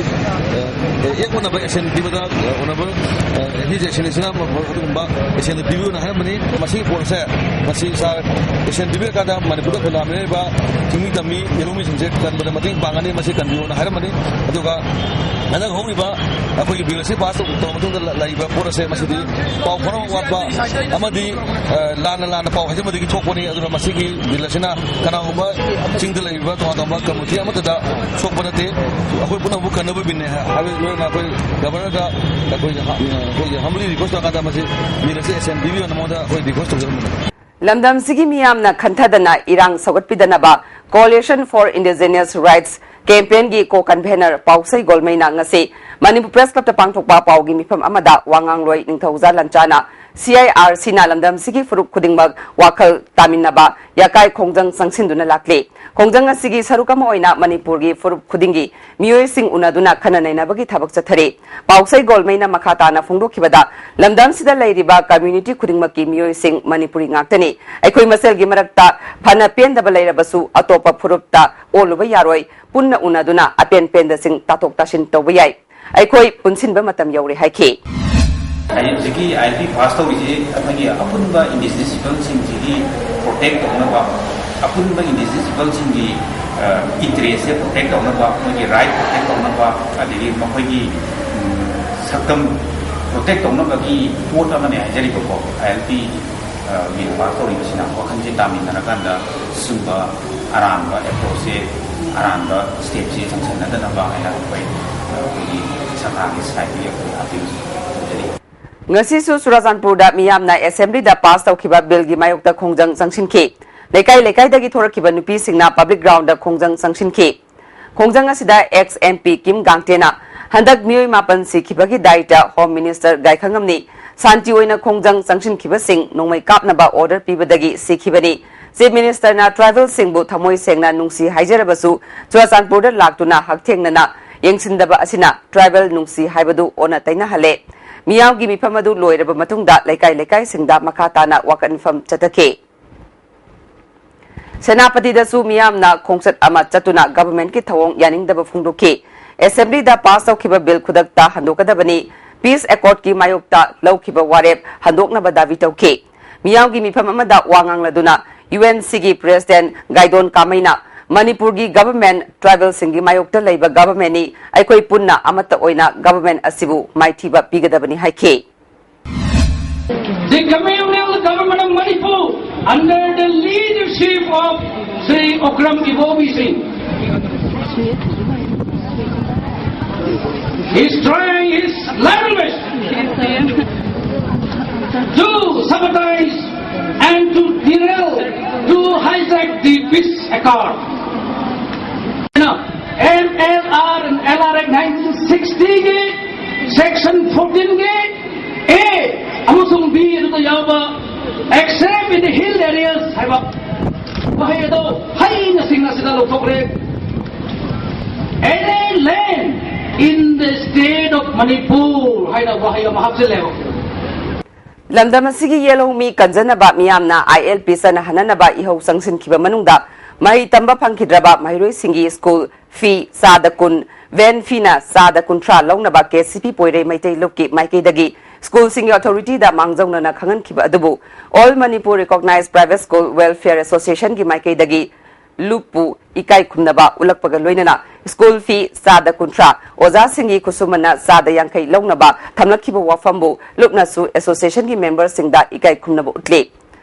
ꯑꯦꯛ ꯑꯣꯟꯅꯕ action ꯄꯤꯕꯗ ꯑꯣꯅꯔꯦꯕꯜ ꯍꯤꯁ ꯑꯦꯛꯁꯦꯂꯦꯟꯁꯤꯅ ꯑꯗꯨꯒꯨꯝꯕ action ꯄꯤꯕꯤꯌꯨꯅ ꯍꯥꯏꯔꯝꯕꯅꯤ꯫ ꯃꯁꯤꯒꯤ ꯄꯣꯠꯁꯦ ꯃꯁꯤ ꯁꯥꯔ action ꯄꯤꯕꯤꯔꯀꯥꯟꯗ ꯃꯅꯤꯄꯨꯔꯗ ꯈꯨꯟꯗꯥꯃꯤꯟꯅꯔꯤꯕ ꯆꯤꯡꯃꯤ ꯇꯝꯃꯤ ꯌꯦꯂꯣꯃꯤꯁꯤꯡꯁꯦ ꯀꯟꯕꯗ ꯃꯇꯦꯡ ꯄꯥꯡꯒꯅꯤ꯫ ꯃꯁꯤ ꯀꯟꯕꯤꯌꯣꯅ ꯍꯥꯏꯔꯝꯕꯅꯤ꯫ ꯑꯗꯨꯒ ꯍꯟꯗꯛ ꯍꯧꯔꯤꯕ ꯑꯩꯈꯣꯏꯒꯤ ꯕꯤꯜ ꯑꯁꯤ ꯄꯥꯁ ꯇꯧꯔꯕ ꯃꯇꯨꯡꯗ ꯂ-, ꯂꯩꯔꯤꯕ ꯄꯣꯠ ꯑꯁꯦ ꯃꯁꯤꯗꯤ ꯄꯥꯎ ꯐꯥꯎꯅꯕ ꯋꯥꯠꯄ ꯑꯃꯗꯤ, ꯑ, ꯂꯥꯟꯅ ꯂꯥꯟꯅ ꯄꯥꯎ ꯍꯥꯏꯖꯤꯟꯕꯗꯒꯤ ꯊꯣꯛꯄꯅꯤ꯫ ꯑꯗꯨꯅ ꯃꯁꯤꯒꯤ ꯕꯤꯜ ꯑꯁꯤꯅ ꯀꯅꯥꯒꯨꯝꯕ ꯆꯤꯡꯗ ꯂꯩꯔꯤꯕ ꯇꯣꯉꯥꯟ ꯇꯣꯉꯥꯟꯕ community ꯑꯃꯠꯇꯗ ꯁꯣꯛꯄ ꯅꯠꯇꯦ꯫ ꯑꯩꯈꯣꯏ ꯄꯨꯝꯅꯃꯛꯄꯨ ꯀꯟꯅꯕ ꯕꯤꯜꯅꯤ ꯍꯥꯏꯕ ꯂꯣꯏꯅꯅ ꯑꯩꯈꯣꯏ ꯒꯕꯔꯅꯔꯗ ꯑꯩꯈꯣꯏ ꯍ-, ꯑꯩꯈꯣꯏꯒꯤ humbly request ꯇꯧꯔꯀꯥꯟꯗ ꯃꯁꯤ ꯕꯤꯜ ꯑꯁꯤ action ꯄꯤꯕꯤꯌꯣꯅ ꯃꯉꯣꯟꯗ ꯑꯩꯈꯣꯏ request ꯇꯧꯖꯔꯝꯕꯅꯤ꯫ ꯂꯝꯗꯝꯁꯤꯒꯤ ꯃꯤꯌꯥꯝꯅ ꯈꯟꯊꯗꯅ ꯏꯔꯥꯡ ꯁꯧꯒꯠꯄꯤꯗꯅꯕ Coalition for Indigenous Rights campaignꯒꯤ co-convener ꯄꯥꯎꯁꯩ ꯒꯣꯜꯃꯩꯅ ꯉꯁꯤ ꯃꯅꯤꯄꯨꯔ ꯄ꯭ꯔꯦꯁ ꯀ꯭ꯂꯕꯇ ꯄꯥꯡꯊꯣꯛꯄ ꯄꯥꯎꯒꯤ ꯃꯤꯐꯝ ꯑꯃꯗ ꯋꯥ ꯉꯥꯡꯂꯣꯏ ꯅꯤꯡꯊꯧꯖꯥ ꯂꯟꯆꯥꯅ ꯁꯤ ꯑꯥꯏ ꯑꯥꯔ ꯁꯤꯅ ꯂꯝꯗꯝꯁꯤꯒꯤ ꯐꯨꯔꯨꯞ ꯈꯨꯗꯤꯡꯃꯛ ꯋꯥꯈꯜ ꯇꯥꯃꯤꯟꯅꯕ ꯌꯥꯀꯥꯏ ꯈꯣꯡꯖꯪ ꯆꯪꯁꯤꯟꯗꯨꯅ ꯂꯥꯛꯂꯤ꯫ ꯈꯣꯡꯖꯪ ꯑꯁꯤꯒꯤ ꯁꯔꯨꯛ ꯑꯃ ꯑꯣꯏꯅ ꯃꯅꯤꯄꯨꯔꯒꯤ ꯐꯨꯔꯨꯞ ꯈꯨꯗꯤꯡꯒꯤ ꯃꯤꯑꯣꯏꯁꯤꯡ ꯎꯅꯗꯨꯅ ꯈꯟꯅ ꯅꯩꯅꯕꯒꯤ ꯊꯕꯛ ꯆꯠꯊꯔꯤ꯫ ꯄꯥꯎꯁꯩ ꯒꯣꯜꯃꯩꯅ ꯃꯈꯥ ꯇꯥꯅ ꯐꯣꯡꯗꯣꯛꯈꯤꯕꯗ, ꯂꯝꯗꯝꯁꯤꯗ ꯂꯩꯔꯤꯕ community ꯈꯨꯗꯤꯡꯃꯛꯀꯤ ꯃꯤꯑꯣꯏꯁꯤꯡ ꯃꯅꯤꯄꯨꯔꯤ ꯉꯥꯛꯇꯅꯤ꯫ ꯑꯩꯈꯣꯏ ꯃꯁꯦꯜꯒꯤ ꯃꯔꯛꯇ ꯐꯅ ꯄꯦꯟꯗꯕ ꯂꯩꯔꯕꯁꯨ ꯑꯇꯣꯞꯄ ꯐꯨꯔꯨꯞꯇ ꯑꯣꯜꯂꯨꯕ ꯌꯥꯔꯣꯏ꯫ ꯄꯨꯟꯅ ꯎꯅꯗꯨꯅ ꯑꯄꯦꯟ ꯄꯦꯟꯗꯁꯤꯡ ꯇꯥꯊꯣꯛ ꯇꯥꯁꯤꯟ ꯇꯧꯕ ꯌꯥꯏ꯫ ꯑꯩꯈꯣꯏ ꯄꯨꯟꯁꯤꯟꯕ ꯃꯇꯝ ꯌꯧꯔꯦ ꯍꯥꯏꯈꯤ꯫ ꯍꯧꯖꯤꯛꯀꯤ ꯑꯥꯏ ꯑꯦꯜ ꯄꯤ ꯄꯥꯁ ꯇꯧꯔꯤꯁꯤ ꯑꯩꯈꯣꯏꯒꯤ ꯑꯄꯨꯟꯕ indigenous peopleꯁꯤꯡꯁꯤꯒꯤ protect ꯇꯧꯅꯕ, ꯑꯄꯨꯟꯕ indigenous peopleꯁꯤꯡꯒꯤ, ꯑ, interestꯁꯦ protect ꯇꯧꯅꯕ, ꯃꯣꯏꯒꯤ right protect ꯇꯧꯅꯕ, ꯑꯗꯒꯤ ꯃꯈꯣꯏꯒꯤ, ꯎꯝ, ꯁꯛꯇꯝ protect ꯇꯧꯅꯕꯒꯤ ꯄꯣꯠ ꯑꯃꯅꯦ ꯍꯥꯏꯖꯔꯤꯕꯀꯣ꯫ ꯑꯥꯏ ꯑꯦꯜ ꯄꯤ, ꯑ, ꯕꯤꯜ ꯄꯥꯁ ꯇꯧꯔꯤꯕꯁꯤꯅ ꯋꯥꯈꯜꯁꯦ ꯇꯥꯃꯤꯟꯅꯔꯀꯥꯟꯗ ꯁꯤꯒꯨꯝꯕ ꯑꯔꯥꯟꯕ ꯑꯦꯄ꯭ꯔꯣꯆꯁꯦ, ꯑꯔꯥꯟꯕ ꯁ꯭ꯇꯦꯞꯁꯦ ꯆꯪꯁꯤꯟꯅꯗꯅꯕ ꯍꯥꯏꯅ ꯑꯩꯈꯣꯏ, ꯑꯩꯈꯣꯏꯒꯤ ꯁꯔꯀꯥꯔꯒꯤ ꯁꯥꯏꯠꯇꯒꯤ ꯑꯩꯈꯣꯏ ꯑꯄꯤꯜ ꯇꯧꯖꯔꯤ꯫ ꯉꯁꯤꯁꯨ ꯆꯨꯔꯥꯆꯥꯟꯄꯨꯔꯗ ꯃꯤꯌꯥꯝꯅ ꯑꯦꯁꯦꯝꯕ꯭ꯂꯤꯗ ꯄꯥꯁ ꯇꯧꯈꯤꯕ ꯕꯤꯜꯒꯤ ꯃꯥꯌꯣꯛꯇ ꯈꯣꯡꯖꯪ ꯆꯪꯁꯤꯟꯈꯤ꯫ ꯂꯩꯀꯥꯏ ꯂꯩꯀꯥꯏꯗꯒꯤ ꯊꯣꯔꯛꯈꯤꯕ ꯅꯨꯄꯤꯁꯤꯡꯅ ꯄꯕ꯭ꯂꯤꯛ ꯒ꯭ꯔꯥꯎꯟꯗ ꯈꯣꯡꯖꯪ ꯆꯪꯁꯤꯟꯈꯤ꯫ ꯈꯣꯡꯖꯪ ꯑꯁꯤꯗ ꯑꯦꯛꯁ ꯑꯦꯝ ꯄꯤ ꯀꯤꯝ ꯒꯥꯡꯇꯦꯅ ꯍꯟꯗꯛ ꯃꯤꯑꯣꯏ ꯃꯥꯄꯟ ꯁꯤꯈꯤꯕꯒꯤ ꯗꯥꯏꯇ ꯍꯣꯝ ꯃꯤꯅꯤꯁꯇꯔ ꯒꯥꯏꯈꯪꯉꯝꯅꯤ ꯁꯥꯟꯇꯤ ꯑꯣꯏꯅ ꯈꯣꯡꯖꯪ ꯆꯪꯁꯤꯟꯈꯤꯕꯁꯤꯡ ꯅꯣꯡꯃꯩ ꯀꯥꯞꯅꯕ ꯑꯣꯔꯗꯔ ꯄꯤꯕꯗꯒꯤ ꯁꯤꯈꯤꯕꯅꯤ꯫ ꯆꯤꯐ ꯃꯤꯅꯤꯁꯇꯔꯅ ꯇ꯭ꯔꯥꯏꯕꯦꯜꯁꯤꯡꯕꯨ ꯊꯃꯣꯏ ꯁꯦꯡꯅ ꯅꯨꯡꯁꯤ ꯍꯥꯏꯖꯔꯕꯁꯨ ꯆꯨꯔꯥꯆꯥꯟꯄꯨꯔꯗ ꯂꯥꯛꯇꯨꯅ ꯍꯛꯊꯦꯡꯅꯅ ꯌꯦꯡꯁꯤꯟꯗꯕ ꯑꯁꯤꯅ ꯇ꯭ꯔꯥꯏꯕꯦꯜ ꯅꯨꯡꯁꯤ ꯍꯥꯏꯕꯗꯨ ꯑꯣꯟꯅ ꯇꯩꯅꯍꯜꯂꯦ꯫ ꯃꯤꯌꯥꯝꯒꯤ ꯃꯤꯐꯝ ꯑꯗꯨ ꯂꯣꯏꯔꯕ ꯃꯇꯨꯡꯗ ꯂꯩꯀꯥꯏ ꯂꯩꯀꯥꯏꯁꯤꯡꯗ ꯃꯈꯥ ꯇꯥꯅ ꯋꯥꯀꯠ ꯃꯤꯐꯝ ꯆꯠꯊꯈꯤ꯫ ꯁꯦꯅꯥꯄꯇꯤꯗꯁꯨ ꯃꯤꯌꯥꯝꯅ ꯈꯣꯡꯆꯠ ꯑꯃ ꯆꯠꯇꯨꯅ ꯒꯚꯔꯟꯃꯦꯟꯠꯀꯤ ꯊꯧꯑꯣꯡ ꯌꯥꯅꯤꯡꯗꯕ ꯐꯣꯡꯗꯣꯛꯈꯤ꯫ ꯑꯦꯁꯦꯝꯕ꯭ꯂꯤꯗ ꯄꯥꯁ ꯇꯧꯈꯤꯕ ꯕꯤꯜ ꯈꯨꯗꯛꯇ ꯍꯟꯗꯣꯛꯀꯗꯕꯅꯤ, ꯄꯤꯁ ꯑꯦꯀꯣꯔꯗꯀꯤ ꯃꯥꯌꯣꯛꯇ ꯂꯧꯈꯤꯕ ꯋꯥꯔꯦꯞ ꯍꯟꯗꯣꯛꯅꯕ ꯗꯥꯕꯤ ꯇꯧꯈꯤ꯫ ꯃꯤꯌꯥꯝꯒꯤ ꯃꯤꯐꯝ ꯑꯃꯗ ꯋꯥ ꯉꯥꯡꯂꯗꯨꯅ ꯌꯨ ꯑꯦꯟ ꯁꯤꯒꯤ ꯄ꯭ꯔꯦꯁꯤꯗꯦꯟꯠ ꯒꯥꯏꯗꯣꯟ ꯀꯥꯃꯩꯅ ꯃꯅꯤꯄꯨꯔꯒꯤ ꯒꯚꯔꯟꯃꯦꯟꯠ ꯇ꯭ꯔꯥꯏꯕꯦꯜꯁꯤꯡꯒꯤ ꯃꯥꯌꯣꯛꯇ ꯂꯩꯕ ꯒꯚꯔꯟꯃꯦꯟꯠꯅꯤ, ꯑꯩꯈꯣꯏ ꯄꯨꯟꯅ ꯑꯃꯠꯇ ꯑꯣꯏꯅ ꯒꯚꯔꯟꯃꯦꯟꯠ ꯑꯁꯤꯕꯨ ꯃꯥꯏꯊꯤꯕ ꯄꯤꯒꯗꯕꯅꯤ ꯍꯥꯏꯈꯤ꯫ The communal government of Manipur under the leadership of Shri Okram Ibobi Singh is trying his level best to sabotage and to derail, to hijack the peace accord. Now, M L R and L R Act nineteen sixty ꯒꯤ section fourteen ꯒꯤ A ꯑꯃꯁꯨꯡ B ꯑꯗꯨꯗ ꯌꯥꯎꯕ except in the hill areas ꯍꯥꯏꯕ ꯋꯥꯍꯩ ꯑꯗꯣ ꯍꯩꯅ ꯁꯤꯡꯅ ꯁꯤꯗ ꯂꯧꯊꯣꯛꯈ꯭ꯔꯦ꯫ Any land in the state of Manipur ꯍꯥꯏꯅ ꯋꯥꯍꯩ ꯑꯃ ꯍꯥꯞꯆꯤꯜꯂꯦꯕ꯫ ꯂꯝꯗꯝ ꯑꯁꯤꯒꯤ ꯌꯦꯜꯍꯧꯃꯤ ꯀꯟꯖꯅꯕ ꯃꯤꯌꯥꯝꯅ ꯑꯥꯏ ꯑꯦꯜ ꯄꯤ ꯆꯠꯅꯍꯟꯅꯅꯕ ꯏꯍꯧ ꯆꯪꯁꯤꯟꯈꯤꯕ ꯃꯅꯨꯡꯗ ꯃꯍꯩ ꯇꯝꯕ ꯐꯪꯈꯤꯗ꯭ꯔꯕ ꯃꯍꯩꯔꯣꯏꯁꯤꯡꯒꯤ ꯁ꯭ꯀꯨꯜ ꯐꯤ ꯆꯥꯗ ꯀꯨꯟ, ꯚꯦꯟ ꯐꯤꯅ ꯆꯥꯗ ꯀꯨꯟꯊ꯭ꯔꯥ ꯂꯧꯅꯕ ꯀꯦ ꯁꯤ ꯄꯤ ꯄꯣꯏꯔꯩ ꯃꯩꯇꯩ ꯂꯨꯞꯀꯤ ꯃꯥꯏꯀꯩꯗꯒꯤ ꯁ꯭ꯀꯨꯜꯁꯤꯡꯒꯤ ꯑꯣꯊꯣꯔꯤꯇꯤꯗ ꯃꯥꯡꯖꯧꯅꯅ ꯈꯪꯍꯟꯈꯤꯕ ꯑꯗꯨꯕꯨ All Manipur Recognized Private School Welfare Associationꯒꯤ ꯃꯥꯏꯀꯩꯗꯒꯤ ꯂꯨꯞꯄꯨ ꯏꯀꯥꯏ ꯈꯨꯝꯅꯕ ꯎꯠꯂꯛꯄꯒ ꯂꯣꯏꯅꯅ ꯁ꯭ꯀꯨꯜ ꯐꯤ ꯆꯥꯗ ꯀꯨꯟꯊ꯭ꯔꯥ, ꯑꯣꯖꯥꯁꯤꯡꯒꯤ ꯈꯨꯠꯁꯨꯃꯟꯅ ꯆꯥꯗ ꯌꯥꯡꯈꯩ ꯂꯧꯅꯕ ꯊꯝꯂꯛꯈꯤꯕ ꯋꯥꯐꯝꯕꯨ ꯂꯨꯞꯅꯁꯨ ꯑꯦꯁꯣꯁꯤꯌꯦꯁꯟꯒꯤ ꯃꯦꯝꯕꯔꯁꯤꯡꯗ ꯏꯀꯥꯏ ꯈꯨꯝꯅꯕ ꯎꯠꯂꯤ꯫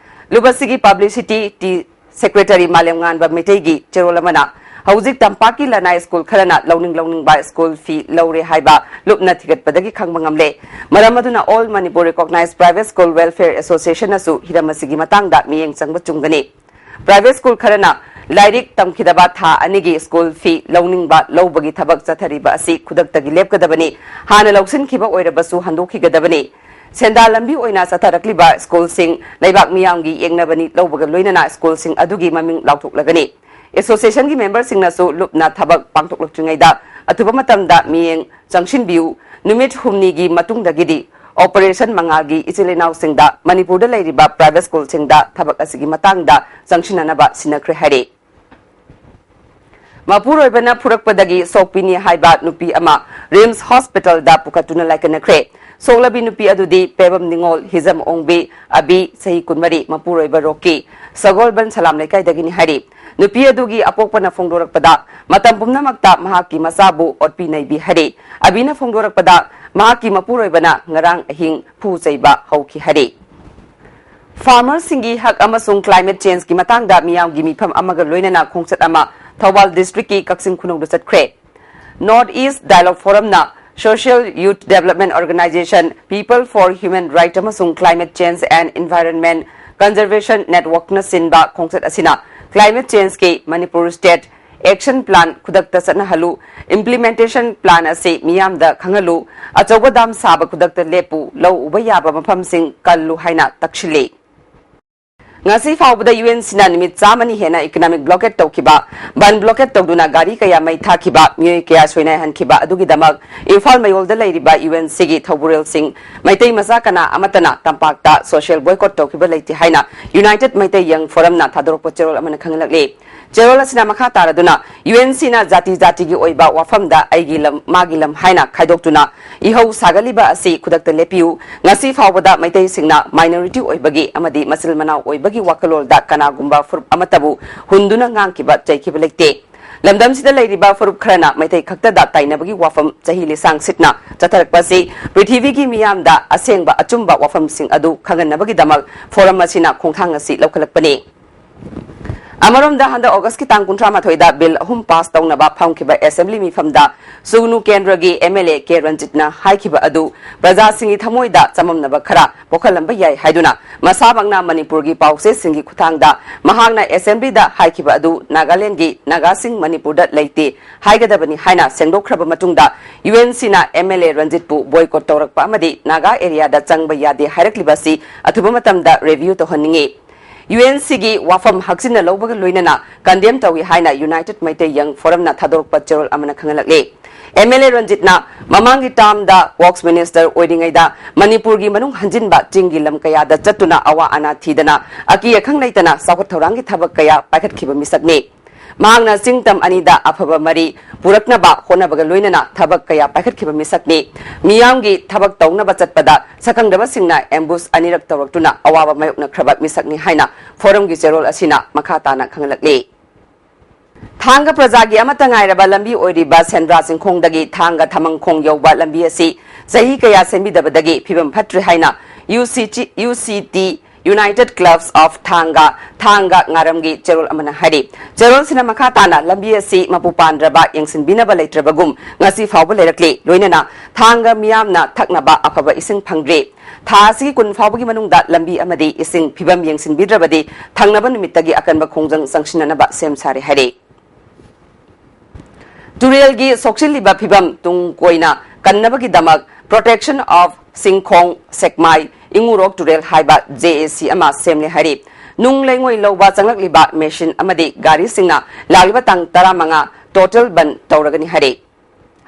ꯂꯨꯞ ꯑꯁꯤꯒꯤ ꯄꯕ꯭ꯂꯤꯁꯤꯇꯤ ꯇꯤ Secretary ꯃꯥꯂꯦꯝꯉꯥꯟꯕ ꯃꯩꯇꯩꯒꯤ ꯆꯦꯔꯣꯜ ꯑꯃꯅ ꯍꯧꯖꯤꯛ ꯇꯝꯄꯥꯛꯀꯤ ꯂꯅꯥꯏ ꯁ꯭ꯀꯨꯜ ꯈꯔꯅ ꯂꯧꯅꯤꯡ ꯂꯧꯅꯤꯡꯕ ꯁ꯭ꯀꯨꯜ ꯐꯤ ꯂꯧꯔꯦ ꯍꯥꯏꯕ ꯂꯨꯞꯅ ꯊꯤꯒꯠꯄꯗꯒꯤ ꯈꯪꯕ ꯉꯝꯂꯦ꯫ ꯃꯔꯝ ꯑꯗꯨꯅ All Manipur Recognized Private School Welfare Association ꯅꯁꯨ ꯍꯤꯔꯝ ꯑꯁꯤꯒꯤ ꯃꯇꯥꯡꯗ ꯃꯤꯠꯌꯦꯡ ꯆꯪꯕ ꯆꯨꯝꯒꯅꯤ꯫ Private school ꯈꯔꯅ ꯂꯥꯏꯔꯤꯛ ꯇꯝꯈꯤꯗꯕ ꯊꯥ ꯑꯅꯤꯒꯤ ꯁ꯭ꯀꯨꯜ ꯐꯤ ꯂꯧꯅꯤꯡꯕ ꯂꯧꯕꯒꯤ ꯊꯕꯛ ꯆꯠꯊꯔꯤꯕ ꯑꯁꯤ ꯈꯨꯗꯛꯇꯒꯤ ꯂꯦꯞꯀꯗꯕꯅꯤ꯫ ꯍꯥꯟꯅ ꯂꯧꯁꯤꯟꯈꯤꯕ ꯑꯣꯏꯔꯕꯁꯨ ꯍꯟꯗꯣꯛꯈꯤꯒꯗꯕꯅꯤ꯫ ꯁꯦꯟꯗꯥꯟ ꯂꯝꯕꯤ ꯑꯣꯏꯅ ꯆꯠꯊꯔꯛꯂꯤꯕ ꯁ꯭ꯀꯨꯜꯁꯤꯡ ꯂꯩꯕꯥꯛ ꯃꯤꯌꯥꯝꯒꯤ ꯌꯦꯡꯅꯕꯅꯤ ꯂꯧꯕꯒ ꯂꯣꯏꯅꯅ ꯁ꯭ꯀꯨꯜꯁꯤꯡ ꯑꯗꯨꯒꯤ ꯃꯃꯤꯡ ꯂꯥꯎꯊꯣꯛꯂꯒꯅꯤ꯫ ꯑꯦꯁꯣꯁꯤꯌꯦꯁꯟꯒꯤ ꯃꯦꯝꯕꯔꯁꯤꯡꯅꯁꯨ ꯂꯨꯞꯅ ꯊꯕꯛ ꯄꯥꯡꯊꯣꯛꯂꯛꯇ꯭ꯔꯤꯉꯩꯗ ꯑꯊꯨꯕ ꯃꯇꯝꯗ ꯃꯤꯠꯌꯦꯡ ꯆꯪꯁꯤꯟꯕꯤꯌꯨ꯫ ꯅꯨꯃꯤꯠ ꯍꯨꯝꯅꯤꯒꯤ ꯃꯇꯨꯡꯗꯒꯤꯗꯤ ꯑꯣꯄꯔꯦꯁꯟ ꯃꯉꯥꯜꯒꯤ ꯏꯆꯤꯜ ꯏꯅꯥꯎꯁꯤꯡꯗ ꯃꯅꯤꯄꯨꯔꯗ ꯂꯩꯔꯤꯕ ꯄ꯭ꯔꯥꯏꯚꯦꯠ ꯁ꯭ꯀꯨꯜꯁꯤꯡꯗ ꯊꯕꯛ ꯑꯁꯤꯒꯤ ꯃꯇꯥꯡꯗ ꯆꯪꯁꯤꯟꯅꯅꯕ ꯁꯤꯟꯅꯈ꯭ꯔꯦ ꯍꯥꯏꯔꯤ꯫ ꯃꯄꯨꯔꯣꯏꯕꯅ ꯐꯨꯔꯛꯄꯗꯒꯤ ꯁꯣꯛꯄꯤꯅꯤ ꯍꯥꯏꯕ ꯅꯨꯄꯤ ꯑꯃ ꯔꯤꯝꯁ ꯍꯣꯁꯄꯤꯇꯥꯜꯗ ꯄꯨꯈꯠꯇꯨꯅ ꯂꯥꯏꯀꯠꯅꯈ꯭ꯔꯦ꯫ ꯁꯣꯛꯂꯕꯤ ꯅꯨꯄꯤ ꯑꯗꯨꯗꯤ ꯄꯦꯕꯝ ꯅꯤꯉꯣꯜ ꯍꯤꯖꯝ ꯑꯣꯡꯕꯤ ꯑꯕꯤ, ꯆꯍꯤ ꯀꯨꯟꯃꯔꯤ, ꯃꯄꯨꯔꯣꯏꯕ ꯔꯣꯀꯤ, ꯁꯒꯣꯜꯕꯟ ꯁꯂꯥꯝ ꯂꯩꯀꯥꯏꯗꯒꯤꯅꯤ ꯍꯥꯏꯔꯤ꯫ ꯅꯨꯄꯤ ꯑꯗꯨꯒꯤ ꯑꯄꯣꯛꯄꯅ ꯐꯣꯡꯗꯣꯔꯛꯄꯗ ꯃꯇꯝ ꯄꯨꯝꯅꯃꯛꯇ ꯃꯍꯥꯛꯀꯤ ꯃꯆꯥꯕꯨ ꯑꯣꯠꯄꯤ ꯅꯩꯕꯤ ꯍꯥꯏꯔꯤ꯫ ꯑꯕꯤꯅ ꯐꯣꯡꯗꯣꯔꯛꯄꯗ ꯃꯍꯥꯛꯀꯤ ꯃꯄꯨꯔꯣꯏꯕꯅ ꯉꯔꯥꯡ ꯑꯍꯤꯡ ꯐꯨ ꯆꯩꯕ ꯍꯧꯈꯤ ꯍꯥꯏꯔꯤ꯫ ꯐꯥꯔꯃꯔꯁꯤꯡꯒꯤ ꯍꯛ ꯑꯃꯁꯨꯡ ꯀ꯭ꯂꯥꯏꯃꯦꯠ ꯆꯦꯟꯖꯀꯤ ꯃꯇꯥꯡꯗ ꯃꯤꯌꯥꯝꯒꯤ ꯃꯤꯐꯝ ꯑꯃꯒ ꯂꯣꯏꯅꯅ ꯈꯣꯡꯆꯠ ꯑꯃ ꯊꯧꯕꯥꯜ ꯗꯤꯁꯇ꯭ꯔꯤꯛꯀꯤ ꯀꯛꯆꯤꯡ ꯈꯨꯅꯧꯗ ꯆꯠꯈ꯭ꯔꯦ꯫ North East Dialogue Forumꯅ Social Youth Development Organization, People for Human Right ꯑꯃꯁꯨꯡ Climate Change and Environment Conservation Networkꯅ ꯁꯤꯟꯕ ꯈꯣꯡꯆꯠ ꯑꯁꯤꯅ ꯀ꯭ꯂꯥꯏꯃꯦꯠ ꯆꯦꯟꯖꯀꯤ ꯃꯅꯤꯄꯨꯔ ꯁ꯭ꯇꯦꯠ ꯑꯦꯛꯁꯟ ꯄ꯭ꯂꯥꯟ ꯈꯨꯗꯛꯇ ꯆꯠꯅꯍꯜꯂꯨ, ꯏꯝꯄ꯭ꯂꯤꯃꯦꯟꯇꯦꯁꯟ ꯄ꯭ꯂꯥꯟ ꯑꯁꯤ ꯃꯤꯌꯥꯝꯗ ꯈꯪꯍꯜꯂꯨ, ꯑꯆꯧꯕ ꯗꯥꯝ ꯁꯥꯕ ꯈꯨꯗꯛꯇ ꯂꯦꯞꯄꯨ, ꯂꯧ ꯎꯕ ꯌꯥꯕ ꯃꯐꯝꯁꯤꯡ ꯀꯜꯂꯨ ꯍꯥꯏꯅ ꯇꯛꯁꯤꯜꯂꯤ꯫ ꯉꯁꯤ ꯐꯥꯎꯕꯗ ꯌꯨ ꯑꯦꯟ ꯁꯤꯅ ꯅꯨꯃꯤꯠ ꯆꯥꯝꯃꯅꯤ ꯍꯦꯟꯅ ꯏꯀꯣꯅꯣꯃꯤꯛ ꯕ꯭ꯂꯣꯀꯦꯠ ꯇꯧꯈꯤꯕ, ꯕꯟ ꯕ꯭ꯂꯣꯀꯦꯠ ꯇꯧꯗꯨꯅ ꯒꯥꯔꯤ ꯀꯌꯥ ꯃꯩ ꯊꯥꯈꯤꯕ, ꯃꯤꯑꯣꯏ ꯀꯌꯥ ꯁꯣꯏꯅꯥꯏꯍꯟꯈꯤꯕ ꯑꯗꯨꯒꯤꯗꯃꯛ ꯏꯝꯐꯥꯜ ꯃꯌꯣꯜꯗ ꯂꯩꯔꯤꯕ ꯌꯨ ꯑꯦꯟ ꯁꯤꯒꯤ ꯊꯧꯕꯨꯔꯦꯜꯁꯤꯡ, ꯃꯩꯇꯩ ꯃꯆꯥ ꯀꯅꯥ ꯑꯃꯠꯇꯅ ꯇꯝꯄꯥꯛꯇ ꯁꯣꯁꯤꯌꯦꯜ ꯕꯣꯏꯀꯣꯠ ꯇꯧꯈꯤꯕ ꯂꯩꯇꯦ ꯍꯥꯏꯅ ꯌꯨꯅꯥꯏꯇꯦꯗ ꯃꯩꯇꯩ ꯌꯪ ꯐꯣꯔꯝꯅ ꯊꯥꯗꯣꯔꯛꯄ ꯆꯦꯔꯣꯜ ꯑꯃꯅ ꯈꯪꯍꯜꯂꯛꯂꯤ꯫ ꯆꯦꯔꯣꯜ ꯑꯁꯤꯅ ꯃꯈꯥ ꯇꯥꯔꯗꯨꯅ, ꯌꯨ ꯑꯦꯟ ꯁꯤꯅ ꯖꯥꯇꯤ ꯖꯥꯇꯤꯒꯤ ꯑꯣꯏꯕ ꯋꯥꯐꯝꯗ ꯑꯩꯒꯤ ꯂꯝ, ꯃꯥꯒꯤ ꯂꯝ ꯍꯥꯏꯅ ꯈꯥꯏꯗꯣꯛꯇꯨꯅ ꯏꯍꯧ ꯁꯥꯒꯠꯂꯤꯕ ꯑꯁꯤ ꯈꯨꯗꯛꯇ ꯂꯦꯞꯄꯤꯌꯨ꯫ ꯉꯁꯤ ꯐꯥꯎꯕꯗ ꯃꯩꯇꯩꯁꯤꯡꯅ ꯃꯥꯏꯅꯣꯔꯤꯇꯤ ꯑꯣꯏꯕꯒꯤ ꯑꯃꯗꯤ ꯃꯆꯤꯜ ꯃꯅꯥꯎ ꯑꯣꯏꯕꯒꯤ ꯋꯥꯈꯜꯂꯣꯟꯗ ꯀꯅꯥꯒꯨꯝꯕ ꯐꯨꯔꯨꯞ ꯑꯃꯠꯇꯕꯨ ꯍꯨꯟꯗꯨꯅ ꯉꯥꯡꯈꯤꯕ, ꯆꯩꯈꯤꯕ ꯂꯩꯇꯦ꯫ ꯂꯝꯗꯝꯁꯤꯗ ꯂꯩꯔꯤꯕ ꯐꯨꯔꯨꯞ ꯈꯔꯅ ꯃꯩꯇꯩ ꯈꯛꯇꯗ ꯇꯥꯏꯅꯕꯒꯤ ꯋꯥꯐꯝ ꯆꯍꯤ ꯂꯤꯁꯥꯡ ꯁꯤꯠꯅ ꯆꯠꯊꯔꯛꯄ ꯑꯁꯤ ꯄ꯭ꯔꯤꯊꯤꯕꯤꯒꯤ ꯃꯤꯌꯥꯝꯗ ꯑꯁꯦꯡꯕ ꯑꯆꯨꯝꯕ ꯋꯥꯐꯝꯁꯤꯡ ꯑꯗꯨ ꯈꯪꯍꯟꯅꯕꯒꯤꯗꯃꯛ ꯐꯣꯔꯝ ꯑꯁꯤꯅ ꯈꯣꯡꯊꯥꯡ ꯑꯁꯤ ꯂꯧꯈꯠꯂꯛꯄꯅꯤ꯫ ꯑꯃꯔꯣꯝꯗ, ꯍꯟꯗꯛ ꯑꯣꯒꯁꯀꯤ ꯇꯥꯡ ꯀꯨꯟꯊ꯭ꯔꯥ ꯃꯥꯊꯣꯏꯗ ꯕꯤꯜ ꯑꯍꯨꯝ ꯄꯥꯁ ꯇꯧꯅꯕ ꯐꯝꯈꯤꯕ ꯑꯦꯁꯦꯝꯕ꯭ꯂꯤ ꯃꯤꯐꯝꯗ ꯁꯨꯒꯅꯨ ꯀꯦꯟꯗ꯭ꯔꯒꯤ ꯑꯦꯝ ꯑꯦꯜ ꯑꯦ ꯀꯦ ꯔꯟꯖꯤꯠꯅ ꯍꯥꯏꯈꯤꯕ ꯑꯗꯨ ꯄ꯭ꯔꯖꯥꯁꯤꯡꯒꯤ ꯊꯃꯣꯏꯗ ꯆꯃꯝꯅꯕ ꯈꯔ ꯄꯣꯛꯍꯜꯂꯝꯕ ꯌꯥꯏ ꯍꯥꯏꯗꯨꯅ, ꯃꯁꯥꯃꯛꯅ ꯃꯅꯤꯄꯨꯔꯒꯤ ꯄꯥꯎꯆꯦꯁꯤꯡꯒꯤ ꯈꯨꯠꯊꯥꯡꯗ ꯃꯍꯥꯛꯅ ꯑꯦꯁꯦꯝꯕ꯭ꯂꯤꯗ ꯍꯥꯏꯈꯤꯕ ꯑꯗꯨ ꯅꯥꯒꯥꯂꯦꯟꯗꯒꯤ ꯅꯥꯒꯥꯁꯤꯡ ꯃꯅꯤꯄꯨꯔꯗ ꯂꯩꯇꯦ ꯍꯥꯏꯒꯗꯕꯅꯤ ꯍꯥꯏꯅ ꯁꯦꯡꯗꯣꯛꯈ꯭ꯔꯕ ꯃꯇꯨꯡꯗ, ꯌꯨ ꯑꯦꯟ ꯁꯤꯅ ꯑꯦꯝ ꯑꯦꯜ ꯑꯦ ꯔꯟꯖꯤꯠꯄꯨ ꯕꯣꯏꯀꯣꯠ ꯇꯧꯔꯛꯄ ꯑꯃꯗꯤ ꯅꯥꯒꯥ ꯑꯦꯔꯤꯌꯥꯗ ꯆꯪꯕ ꯌꯥꯗꯦ ꯍꯥꯏꯔꯛꯂꯤꯕ ꯑꯁꯤ ꯑꯊꯨꯕ ꯃꯇꯝꯗ ꯔꯤꯚꯤꯌꯨ ꯇꯧꯍꯟꯅꯤꯡꯏ꯫ ꯌꯨ ꯑꯦꯟ ꯁꯤꯒꯤ ꯋꯥꯐꯝ ꯍꯛꯆꯤꯟꯅ ꯂꯧꯕꯒ ꯂꯣꯏꯅꯅ ꯀꯟꯗꯦꯝ ꯇꯧꯏ ꯍꯥꯏꯅ ꯌꯨꯅꯥꯏꯇꯦꯗ ꯃꯩꯇꯩ ꯌꯪ ꯐꯣꯔꯝꯅ ꯊꯥꯗꯣꯔꯛꯄ ꯆꯦꯔꯣꯜ ꯑꯃꯅ ꯈꯪꯍꯜꯂꯛꯂꯤ꯫ ꯑꯦꯝ ꯑꯦꯜ ꯑꯦ ꯔꯟꯖꯤꯠꯅ ꯃꯃꯥꯡꯒꯤ ꯇꯥꯔꯝꯗ ꯋꯥꯔꯛꯁ ꯃꯤꯅꯤꯁꯇꯔ ꯑꯣꯏꯔꯤꯉꯩꯗ ꯃꯅꯤꯄꯨꯔꯒꯤ ꯃꯅꯨꯡ ꯍꯟꯖꯤꯟꯕ ꯆꯤꯡꯒꯤ ꯂꯝ ꯀꯌꯥꯗ ꯆꯠꯇꯨꯅ ꯑꯋꯥ ꯑꯅꯥ ꯊꯤꯗꯅ ꯑꯀꯤ ꯑꯈꯪ ꯂꯩꯇꯅ ꯆꯥꯎꯈꯠ ꯊꯧꯔꯥꯡꯒꯤ ꯊꯕꯛ ꯀꯌꯥ ꯄꯥꯏꯈꯠꯈꯤꯕ ꯃꯤꯁꯛꯅꯤ꯫ ꯃꯍꯥꯛꯅ ꯆꯤꯡ ꯇꯝ ꯑꯅꯤꯗ ꯑꯐꯕ ꯃꯔꯤ ꯄꯨꯔꯛꯅꯕ ꯍꯣꯠꯅꯕꯒ ꯂꯣꯏꯅꯅ ꯊꯕꯛ ꯀꯌꯥ ꯄꯥꯏꯈꯠꯈꯤꯕ ꯃꯤꯁꯛꯅꯤ꯫ ꯃꯤꯌꯥꯝꯒꯤ ꯊꯕꯛ ꯇꯧꯅꯕ ꯆꯠꯄꯗ ꯁꯛꯈꯪꯗꯕꯁꯤꯡꯅ ꯑꯦꯝꯕꯨꯁ ꯑꯅꯤꯔꯛ ꯇꯧꯔꯛꯇꯨꯅ ꯑꯋꯥꯕ ꯃꯥꯌꯣꯛꯅꯈ꯭ꯔꯕ ꯃꯤꯁꯛꯅꯤ ꯍꯥꯏꯅ ꯐꯣꯔꯝꯒꯤ ꯆꯦꯔꯣꯜ ꯑꯁꯤꯅ ꯃꯈꯥ ꯇꯥꯅ ꯈꯪꯍꯜꯂꯛꯂꯤ꯫ ꯊꯥꯡꯒ ꯄ꯭ꯔꯖꯥꯒꯤ ꯑꯃꯠꯇ ꯉꯥꯏꯔꯕ ꯂꯝꯕꯤ ꯑꯣꯏꯔꯤꯕ ꯁꯦꯟꯗ꯭ꯔꯥ ꯆꯤꯡꯈꯣꯡꯗꯒꯤ ꯊꯥꯡꯒ ꯊꯃꯪꯈꯣꯡ ꯌꯧꯕ ꯂꯝꯕꯤ ꯑꯁꯤ ꯆꯍꯤ ꯀꯌꯥ ꯁꯦꯝꯕꯤꯗꯕꯗꯒꯤ ꯐꯤꯕꯝ ꯐꯠꯇ꯭ꯔꯦ ꯍꯥꯏꯅ U C T, U C T, United Clubs of Thanga, ꯊꯥꯡꯒ ꯉꯥꯔꯝꯒꯤ ꯆꯦꯔꯣꯜ ꯑꯃꯅ ꯍꯥꯏꯔꯤ꯫ ꯆꯦꯔꯣꯜꯁꯤꯅ ꯃꯈꯥ ꯇꯥꯅ ꯂꯝꯕꯤ ꯑꯁꯤ ꯃꯄꯨ ꯄꯥꯟꯗ꯭ꯔꯕ, ꯌꯦꯡꯁꯤꯟꯕꯤꯅꯕ ꯂꯩꯇ꯭ꯔꯕꯒꯨꯝ ꯉꯁꯤ ꯐꯥꯎꯕ ꯂꯩꯔꯛꯂꯤ꯫ ꯂꯣꯏꯅꯅ ꯊꯥꯡꯒ ꯃꯤꯌꯥꯝꯅ ꯊꯛꯅꯕ ꯑꯐꯕ ꯏꯁꯤꯡ ꯐꯪꯗ꯭ꯔꯤ꯫ ꯊꯥ ꯑꯁꯤꯒꯤ ꯀꯨꯟ ꯐꯥꯎꯕꯒꯤ ꯃꯅꯨꯡꯗ ꯂꯝꯕꯤ ꯑꯃꯗꯤ ꯏꯁꯤꯡ ꯐꯤꯕꯝ ꯌꯦꯡꯁꯤꯟꯕꯤꯗ꯭ꯔꯕꯗꯤ ꯊꯪꯅꯕ ꯅꯨꯃꯤꯠꯇꯒꯤ ꯑꯀꯟꯕ ꯈꯣꯡꯖꯪ ꯆꯪꯁꯤꯟꯅꯅꯕ ꯁꯦꯝ ꯁꯥꯔꯦ ꯍꯥꯏꯔꯤ꯫ ꯇꯨꯔꯦꯜꯒꯤ ꯁꯣꯛꯆꯤꯜꯂꯤꯕ ꯐꯤꯕꯝ ꯇꯨꯡ ꯀꯣꯏꯅ ꯀꯟꯅꯕꯒꯤꯗꯃꯛ Protection of ꯁꯤꯡꯈꯣꯡ ꯁꯦꯛꯃꯥꯏ ꯏꯉꯨꯔꯣꯛ ꯇꯨꯔꯦꯜ ꯍꯥꯏꯕ ꯖꯦ ꯑꯦ ꯁꯤ ꯑꯃ ꯁꯦꯝꯂꯦ ꯍꯥꯏꯔꯤ꯫ ꯅꯨꯡ ꯂꯩꯉꯣꯏ ꯂꯧꯕ ꯆꯪꯂꯛꯂꯤꯕ ꯃꯦꯁꯤꯟ ꯑꯃꯗꯤ ꯒꯥꯔꯤꯁꯤꯡꯅ ꯂꯥꯛꯂꯤꯕ ꯇꯥꯡ ꯇꯔꯥꯃꯉꯥ ꯇꯣꯇꯦꯜ ꯕꯟ ꯇꯧꯔꯒꯅꯤ ꯍꯥꯏꯔꯤ꯫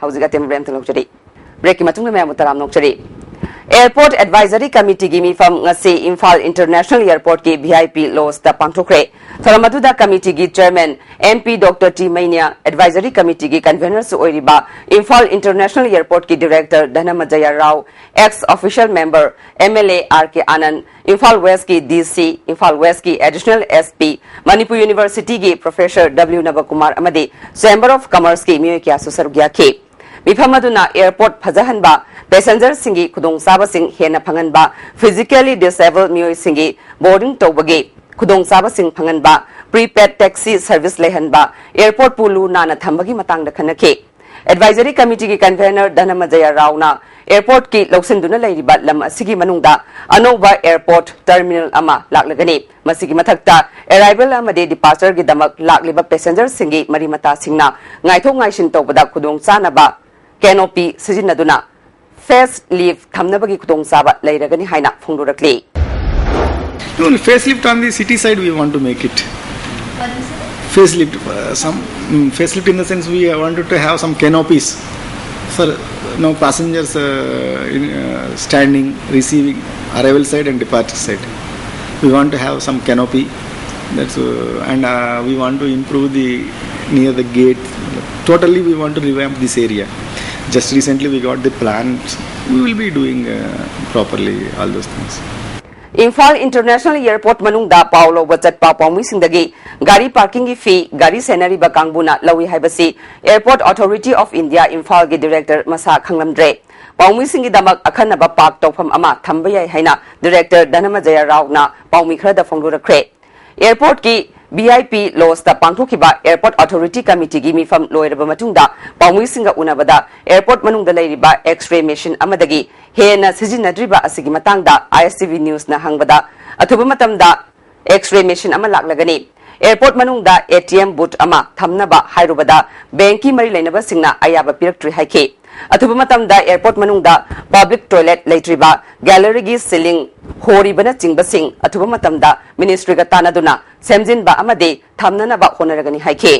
ꯍꯧꯖꯤꯛ ꯑꯇꯦꯟꯕ ꯕ꯭ꯔꯦꯛ ꯑꯃꯇ ꯂꯧꯖꯔꯤ꯫ ꯕ꯭ꯔꯦꯛꯀꯤ ꯃꯇꯨꯡꯗ ꯃꯌꯥꯝꯕꯨ ꯇꯔꯥꯝꯅ ꯑꯣꯛꯆꯔꯤ꯫ ꯑꯦꯌꯔꯄꯣꯔꯠ ꯑꯦꯗꯚꯥꯏꯖꯔꯤ ꯀꯃꯤꯇꯤꯒꯤ ꯃꯤꯐꯝ ꯉꯁꯤ ꯏꯝꯐꯥꯜ ꯏꯟꯇꯔꯅꯦꯁꯅꯦꯜ ꯑꯦꯌꯔꯄꯣꯔꯠꯀꯤ ꯚꯤ ꯑꯥꯏ ꯄꯤ ꯂꯣꯖꯇ ꯄꯥꯡꯊꯣꯛꯈ꯭ꯔꯦ꯫ ꯊꯧꯔꯝ ꯑꯗꯨꯗ ꯀꯃꯤꯇꯤꯒꯤ chairman M P doctor T Meinya, advisory ꯀꯃꯤꯇꯤꯒꯤ ꯀꯟꯚꯦꯅꯔꯁꯨ ꯑꯣꯏꯔꯤꯕ ꯏꯝꯐꯥꯜ ꯏꯟꯇꯔꯅꯦꯁꯅꯦꯜ ꯑꯦꯌꯔꯄꯣꯔꯠꯀꯤ director Dhananjay Rao, ex officio member M L A R K Anand, Imphal ꯋꯦꯁꯀꯤ ꯗꯤ ꯁꯤ, ꯏꯝꯐꯥꯜ ꯋꯦꯁꯀꯤ ꯑꯦꯗꯤꯁꯅꯦꯜ ꯑꯦꯁ ꯄꯤ, ꯃꯅꯤꯄꯨꯔ ꯌꯨꯅꯤꯚꯔꯁꯤꯇꯤꯒꯤ ꯄ꯭ꯔꯣꯐꯦꯁꯔ ꯗꯕ꯭ꯂꯤꯌꯨ ꯅꯕꯀꯨꯃꯥꯔ ꯑꯃꯗꯤ ꯆꯦꯝꯕꯔ ꯑꯣꯐ ꯀꯃꯔꯁꯀꯤ ꯃꯤꯑꯣꯏ ꯀꯌꯥꯁꯨ ꯁꯔꯨꯛ ꯌꯥꯈꯤ꯫ ꯃꯤꯐꯝ ꯑꯗꯨꯅ ꯑꯦꯌꯔꯄꯣꯔꯠ ꯐꯖꯍꯟꯕ, ꯄꯦꯁꯦꯟꯖꯔꯁꯤꯡꯒꯤ ꯈꯨꯗꯣꯡꯆꯥꯕꯁꯤꯡ ꯍꯦꯟꯅ ꯐꯪꯍꯟꯕ, ꯐꯤꯖꯤꯀꯦꯂꯤ ꯗꯤꯁꯑꯦꯕꯜ ꯃꯤꯑꯣꯏꯁꯤꯡꯒꯤ ꯕꯣꯔꯗꯤꯡ ꯇꯧꯕꯒꯤ ꯈꯨꯗꯣꯡꯆꯥꯕꯁꯤꯡ ꯐꯪꯍꯟꯕ, prepaid taxi service ꯂꯩꯍꯟꯕ, airport ꯄꯨ ꯂꯨ ꯅꯥꯟꯅ ꯊꯝꯕꯒꯤ ꯃꯇꯥꯡꯗ ꯈꯟꯅꯈꯤ꯫ Advisory Committee ꯒꯤ convener ꯙꯅꯃꯖꯌ ꯔꯥꯎꯅ airport ꯀꯤ ꯂꯧꯁꯤꯟꯗꯨꯅ ꯂꯩꯔꯤꯕ ꯂꯝ ꯑꯁꯤꯒꯤ ꯃꯅꯨꯡꯗ ꯑꯅꯧꯕ airport terminal ꯑꯃ ꯂꯥꯛꯂꯒꯅꯤ꯫ ꯃꯁꯤꯒꯤ ꯃꯊꯛꯇ arrival ꯑꯃꯗꯤ departure ꯒꯤꯗꯃꯛ ꯂꯥꯛꯂꯤꯕ passenger ꯁꯤꯡꯒꯤ ꯃꯔꯤ ꯃꯇꯥꯁꯤꯡꯅ ꯉꯥꯏꯊꯣꯛ ꯉꯥꯏꯁꯤꯟ ꯇꯧꯕꯗ ꯈꯨꯗꯣꯡ ꯆꯥꯅꯕ canopy ꯁꯤꯖꯤꯟꯅꯗꯨꯅ facelift ꯊꯝꯅꯕꯒꯤ ꯈꯨꯗꯣꯡꯆꯥꯕ ꯂꯩꯔꯒꯅꯤ ꯍꯥꯏꯅ ꯐꯣꯡꯗꯣꯔꯛꯂꯤ꯫ No, facelift on the city side we want to make it. Facelift, uh, some mm, facelift in the sense we wanted to have some canopies for, you know, passengers uh, in, uh, standing, receiving, arrival side and departure side. We want to have some canopy. That's uh, and uh, we want to improve the near the gate. Totally, we want to revamp this area. Just recently, we got the plans. We will be doing uh, properly all those things. Imphal International Airport ꯃꯅꯨꯡꯗ ꯄꯥꯎ ꯂꯧꯕ ꯆꯠꯄ ꯄꯥꯎꯃꯤꯁꯤꯡꯗꯒꯤ ꯒꯥꯔꯤ parking ꯒꯤ fee ꯒꯥꯔꯤ ꯁꯦꯟꯅꯔꯤꯕ ꯀꯥꯡꯕꯨꯅ ꯂꯧꯏ ꯍꯥꯏꯕꯁꯤ Airport Authority of India ꯏꯝꯐꯥꯜꯒꯤ director ꯃꯁꯥ ꯈꯪꯂꯝꯗ꯭ꯔꯦ꯫ ꯄꯥꯎꯃꯤꯁꯤꯡꯒꯤꯗꯃꯛ ꯑꯈꯟꯅꯕ park ꯇꯧꯐꯝ ꯑꯃ ꯊꯝꯕ ꯌꯥꯏ ꯍꯥꯏꯅ director ꯙꯅꯃꯖꯌ ꯔꯥꯎꯅ ꯄꯥꯎꯃꯤ ꯈꯔꯗ ꯐꯣꯡꯗꯣꯔꯛꯈ꯭ꯔꯦ꯫ Airport ꯀꯤ V I P lodge ꯇ ꯄꯥꯡꯊꯣꯛꯈꯤꯕ Airport Authority Committee ꯒꯤ ꯃꯤꯐꯝ ꯂꯣꯏꯔꯕ ꯃꯇꯨꯡꯗ ꯄꯥꯎꯃꯤꯁꯤꯡꯒ ꯎꯅꯕꯗ airport ꯃꯅꯨꯡꯗ ꯂꯩꯔꯤꯕ X-ray machine ꯑꯃꯗꯒꯤ ꯍꯦꯟꯅ ꯁꯤꯖꯤꯟꯅꯗ꯭ꯔꯤꯕ ꯑꯁꯤꯒꯤ ꯃꯇꯥꯡꯗ I S T V news ꯅ ꯍꯪꯕꯗ ꯑꯊꯨꯕ ꯃꯇꯝꯗ X-ray machine ꯑꯃ ꯂꯥꯛꯂꯒꯅꯤ꯫ Airport ꯃꯅꯨꯡꯗ A T M booth ꯑꯃ ꯊꯝꯅꯕ ꯍꯥꯏꯔꯨꯕꯗ bank ꯀꯤ ꯃꯔꯤ ꯂꯩꯅꯕꯁꯤꯡꯅ ꯑꯌꯥꯕ ꯄꯤꯔꯛꯇ꯭ꯔꯤ ꯍꯥꯏꯈꯤ꯫ ꯑꯊꯨꯕ ꯃꯇꯝꯗ airport ꯃꯅꯨꯡꯗ public toilet ꯂꯩꯇ꯭ꯔꯤꯕ, gallery ꯒꯤ ceiling ꯍꯣꯔꯤꯕꯅꯆꯤꯡꯕꯁꯤꯡ ꯑꯊꯨꯕ ꯃꯇꯝꯗ ministry ꯒ ꯇꯥꯟꯅꯗꯨꯅ ꯁꯦꯝꯖꯤꯟꯕ ꯑꯃꯗꯤ ꯊꯝꯅꯅꯕ ꯍꯣꯠꯅꯔꯒꯅꯤ ꯍꯥꯏꯈꯤ꯫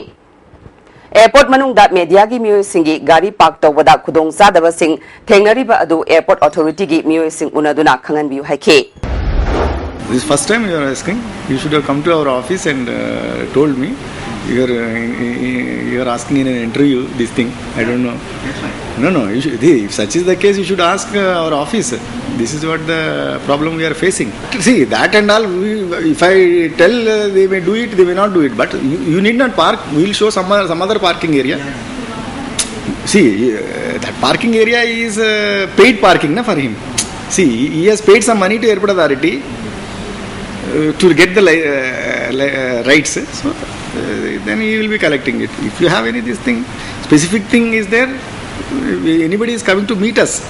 Airport ꯃꯅꯨꯡꯗ media ꯒꯤ ꯃꯤꯑꯣꯏꯁꯤꯡꯒꯤ ꯒꯥꯔꯤ park ꯇꯧꯕꯗ ꯈꯨꯗꯣꯡꯆꯥꯗꯕꯁꯤꯡ ꯊꯦꯡꯅꯔꯤꯕ ꯑꯗꯨ Airport Authority ꯒꯤ ꯃꯤꯑꯣꯏꯁꯤꯡ ꯎꯅꯗꯨꯅ ꯈꯪꯍꯟꯕꯤꯌꯨ ꯍꯥꯏꯈꯤ꯫ This is first time you are asking. You should have come to our office and uh, told me. You are uh, you are asking in an interview this thing. I don't know. No, no. You should, see, if such is the case, you should ask uh, our office. This is what the problem we are facing. See, that and all, we, if I tell, uh, they may do it, they may not do it. But you, you need not park. We will show some other, some other parking area. See, uh, that parking area is uh, paid parking na, for him. See, he has paid some money to Airport Authority. uh, to get the li- uh, li- uh, rights. So uh, then he will be collecting it. If you have any this thing, specific thing is there, uh, anybody is coming to meet us.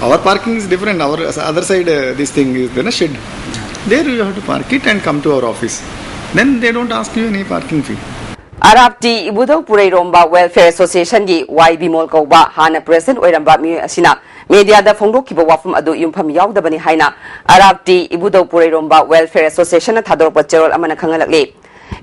Our parking is different. Our other side, uh, this thing is there, na shed. There you have to park it and come to our office. Then they don't ask you any parking fee. ꯑꯔꯥꯞꯇꯤ ꯏꯕꯨꯙꯧ ꯄꯨꯔꯩꯔꯣꯝꯕ welfare ꯑꯦꯁꯣꯁꯤꯌꯦꯁꯟꯒꯤ ꯋꯥꯏ ꯕꯤꯃꯣꯜ ꯀꯧꯕ ꯍꯥꯟꯅ president ꯑꯣꯏꯔꯝꯕ ꯃꯤꯑꯣꯏ ꯑꯁꯤꯅ ꯃꯦꯗꯤꯌꯥꯗ ꯐꯣꯡꯗꯣꯛꯈꯤꯕ ꯋꯥꯐꯝ ꯑꯗꯨ ꯌꯨꯝꯐꯝ ꯌꯥꯎꯗꯕꯅꯤ ꯍꯥꯏꯅ ꯑꯔꯥꯞꯇꯤ ꯏꯕꯨꯙꯧ ꯄꯨꯔꯩꯔꯣꯝꯕ ꯋꯦꯜꯐꯤꯌꯔ ꯑꯦꯁꯣꯁꯤꯌꯦꯁꯟꯅ ꯊꯥꯗꯣꯔꯛꯄ ꯆꯦꯔꯣꯜ ꯑꯃꯅ ꯈꯪꯍꯜꯂꯛꯂꯤ꯫